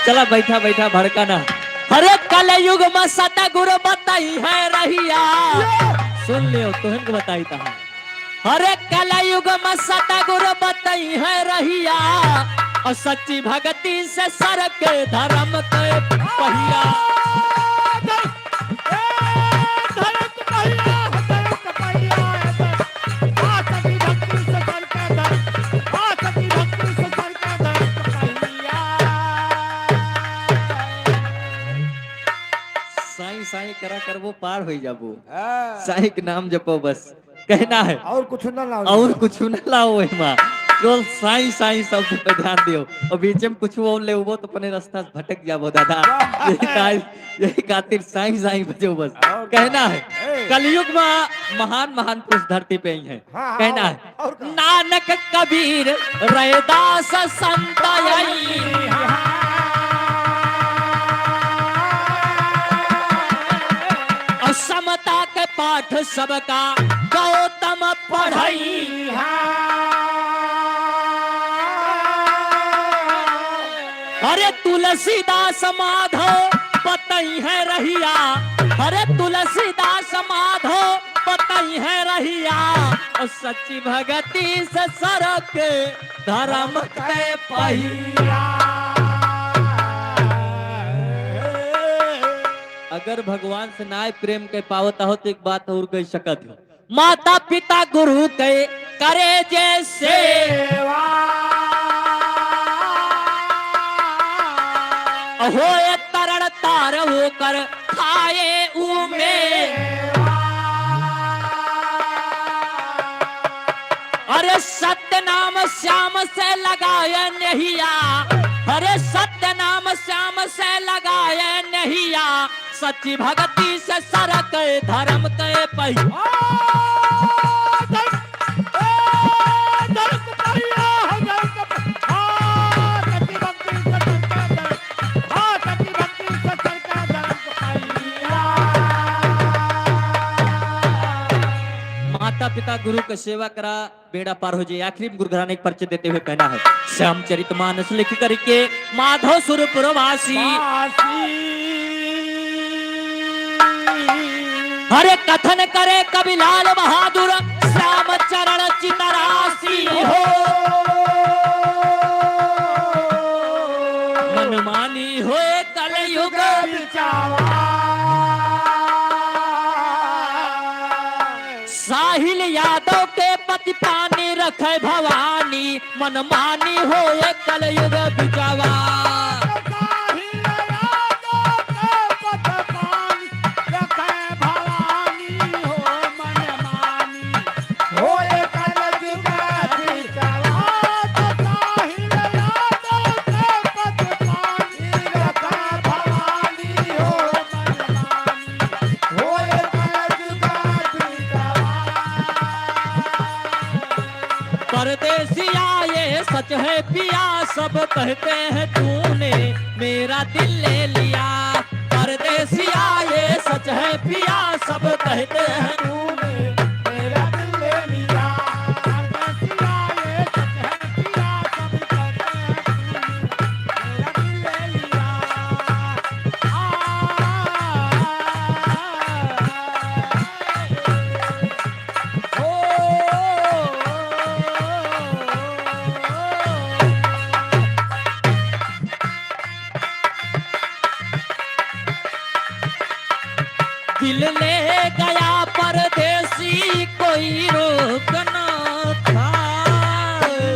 चला बैठा बैठा भड़का ना। हरे कलयुग में सतगुरु बताई है रहिया। सुन लियो, तुहन को बताई ता। हरे कलयुग में सतगुरु बताई है रहिया, और सच्ची भक्ति से सरके धर्म के पहिया। साईं साईं करा करबो पार होई जाबो। हाँ। साईं के नाम जपो बस। कहना है। और कुछ ना लाओ। और कुछ ना लाओ एमा। केवल साईं साईं शब्द पे ध्यान दियो। और बीच में कुछ और लेबो तो अपने रास्ता से भटक जाबो दादा। वाह। यही का-, यही खातिर साईं साईं बजो बस। और कहना है। ए। कलयुग में महान महान पुरुष धरती पे आई हैं। हाँ, हाँ, कहना है। और का? नानक कबीर रैदास संत आई। और समता के पाठ सबका गौतम पढ़ई। अरे तुलसीदास माधव बतई है रहिया, अरे तुलसीदास माधव बतई है रहिया, और सच्ची भगती से सरक धर्म के पहिया। अगर भगवान से नाय प्रेम के पावत हो तो एक बात और कह सकत हो, माता पिता गुरु के करे जे सेवा। होए तरण तार होकर खाए उमे। अरे सत्य नाम श्याम से लगाए नहिया, अरे सत्य नाम श्याम से लगाए नहिया। सच्ची भक्ति से सरक धर्म के पहि-, आ, धर्म, ए, धर्म के पहिया, धर्म के प-, आ, सच्ची भक्ति से सरक धर्म, आ, सच्ची भक्ति से सरक धर्म के पहिया। माता पिता गुरु के सेवा करा, बेड़ा पार हो जाए। आखिरी में गुरु घराने के परिचय देते हुए कहना है, श्यामचरित मानस लिख करके माधव सुरपुरवासी। वासी। हरे कथन करे कवि लाल बहादुर श्याम चरण चितरासी हो। मनमानी होए कलयुग बिचावा। साहिल यादव के पति पानी रखे भवानी, मनमानी होए कलयुग बिचावा। साहिल यादव के पति पानी रखे भवानी हो मनमानी। होए कलयुग बिचावा। साहिल यादव के पति पानी रखे भवानी हो मनमानी। परदेसिया ये सच है पिया, सब कहते हैं तूने मेरा दिल ले लिया। परदेसिया ये सच है पिया, सब कहते हैं तूने मेरा दिल ले लिया। परदेसिया ये सच है पिया, सब कहते हैं तूने मेरा दिल ले लिया। आ, ओ, दिल ले गया परदेसी, कोई रोक ना था।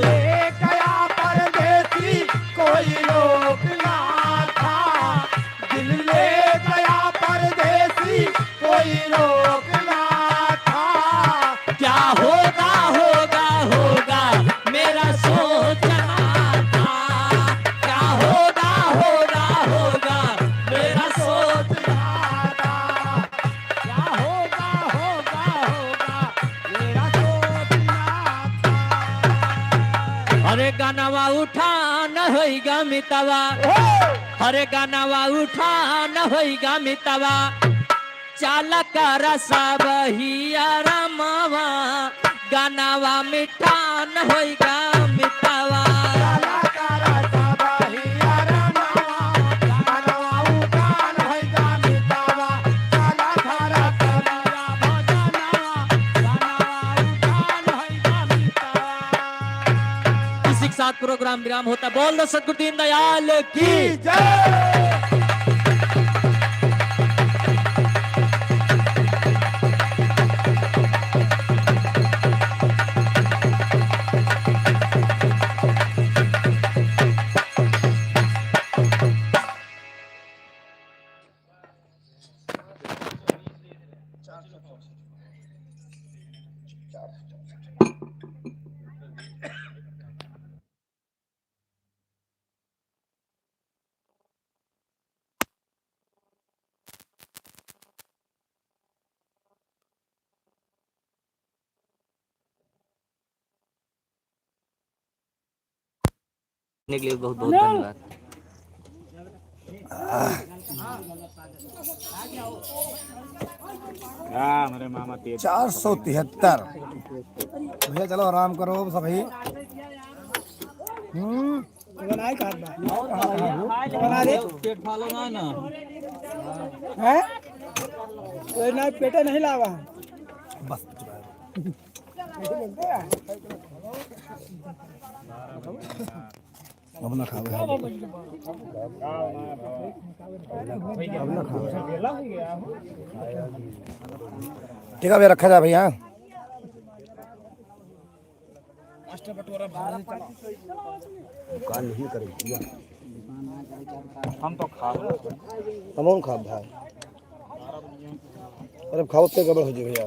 ले गया परदेसी, कोई रोक ना था। दिल ले गया परदेसी, कोई रोक ना था। क्या होगा, होगा, होगा, मेरा सोचना था। क्या होगा, होगा, होगा, मेरा सोचना था। क्या होगा, होगा, होगा, मेरा सोचना था। अरे गनवा उठान होइगा मितवा, अरे गनवा उठान होइगा मितवा। चाला करा सब हिया रमावा, गनवा मिठान होइगा मितवा। चाला करा सब हिया रमावा, गनवा उठान होइगा मितवा। चाला करा सब हिया भजनवा, गनवा उठान होइगा मितवा। इसी के साथ प्रोग्राम विराम होता। बोल दो सतगुरु दीनदयाल की जय। देखने के लिए बहुत बहुत धन्यवाद। राम रे मामा तेज। चार सौ तिहत्तर। भैया चलो आराम करो सभी। हम्म। बनाए का बा? बना दे। पेट फालो ना ना। हैं? तो ना पेटे नहीं लावा। बस। अब ना खावे हम। अब ना खावे। ठीक है भैया, रखा जा भैया। दुकान नहीं करे भैया। हम तो खा हम खाब भाई। अरे खावत के गड़बड़ हो जाई भैया।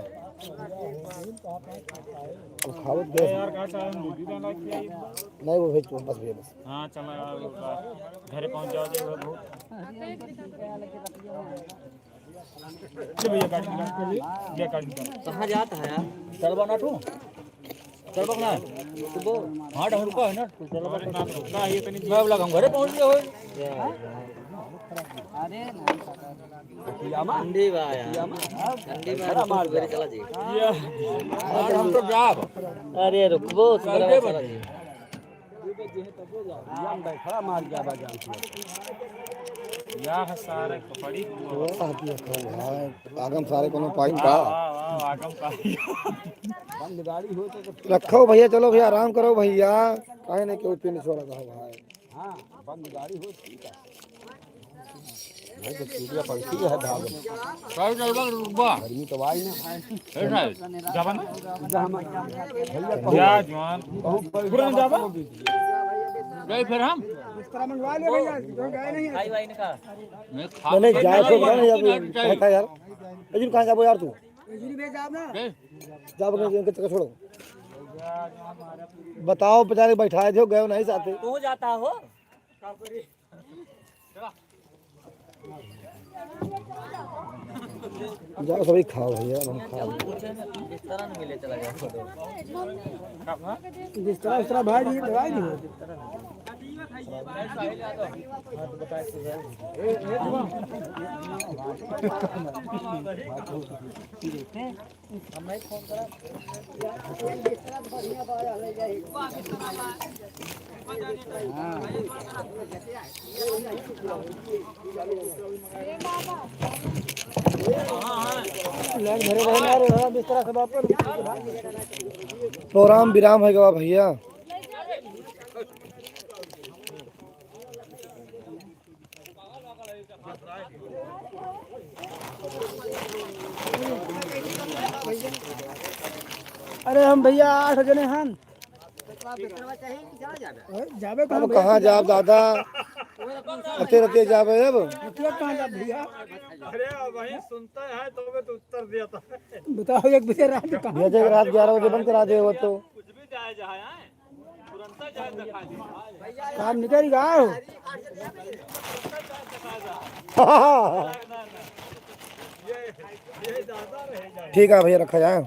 तो खावत दे। यार, का चाहे, हम रोटी बना के आई। नहीं, वो भेज दो, बस भैया, बस। हाँ, चला यार, घरे पहुँच जाओ, जो है बहुत। ले भैया, गाड़ी निकाल। भैया, गाड़ी निकाल। कहाँ जात है यार? चलबा ना तू? चलबा ना? हाँ, ढंग का है ना? तू चलबा ना? मैं बोला, हम घरे पहुँच गए हो। अरे ना। ठंडी बा यार। ठंडी बा, खड़ा मार दे। चला जी। ये, आज हम तो जाब। अरे रुकबो, चला जी। या हम बैठा मार गया बा जान से। या है सारे कपड़ी। वो साथी है, कौन है? आगम सारे कोनो पाइन का? वाह, वाह, वाह, आगम का। बंद गाड़ी हो तो रखो भैया, चलो भैया, आराम करो भैया, काहे नहीं केहू पिन छोड़ा था भाई। हाँ, बंद गाड़ी हो, ठीक है। नहीं तो चिड़िया पंछी है भाग। कई गई बा, रुकबा। गर्मी तो आई ना। ए साहब, जाबा ना। जा हम, भैया कहो। जा जवान। बहुत बड़ी पूरा बात जाबा? बोल दीजिए। गए फिर हम? दूसरा मंगवा ले भैया, जो गए नहीं है। भाई, भाई ने कहा। मैं खा नहीं, नहीं, जाए तो नहीं, नहीं, अभी नहीं, नहीं। कहाँ यार? अजीब, कहाँ जाबो यार तू? बिजली भेज आप ना। गए? जाओ, अपने इनके चक्कर छोड़ो। बताओ, बेचारे बैठाए थे, गए नहीं साथे। तू जाता हो? जाओ सभी खाओ भैया, हम खा लें। बिस्तर उस्तर भाई जी, दवाई दी। प्रोग्राम विराम है गवा भैया। अरे हम भैया आठ जने हन। अरे, जाबे अब कहाँ भैया? कहाँ जाब दादा? अते रते जाबे अब। अते कहाँ जाब भैया? अरे, वही सुनता है तो मैं तो उत्तर दिया था। बताओ, एक बजे रात में कहाँ भैया, जब रात ग्यारह बजे बंद करा दे वो तो। कुछ भी जाए जहाँ आए, तुरंत जाए दिखा दे। काम निकल गया हो। ये, ये ज्यादा रह जाए। ठीक है भैया, रखा जाए।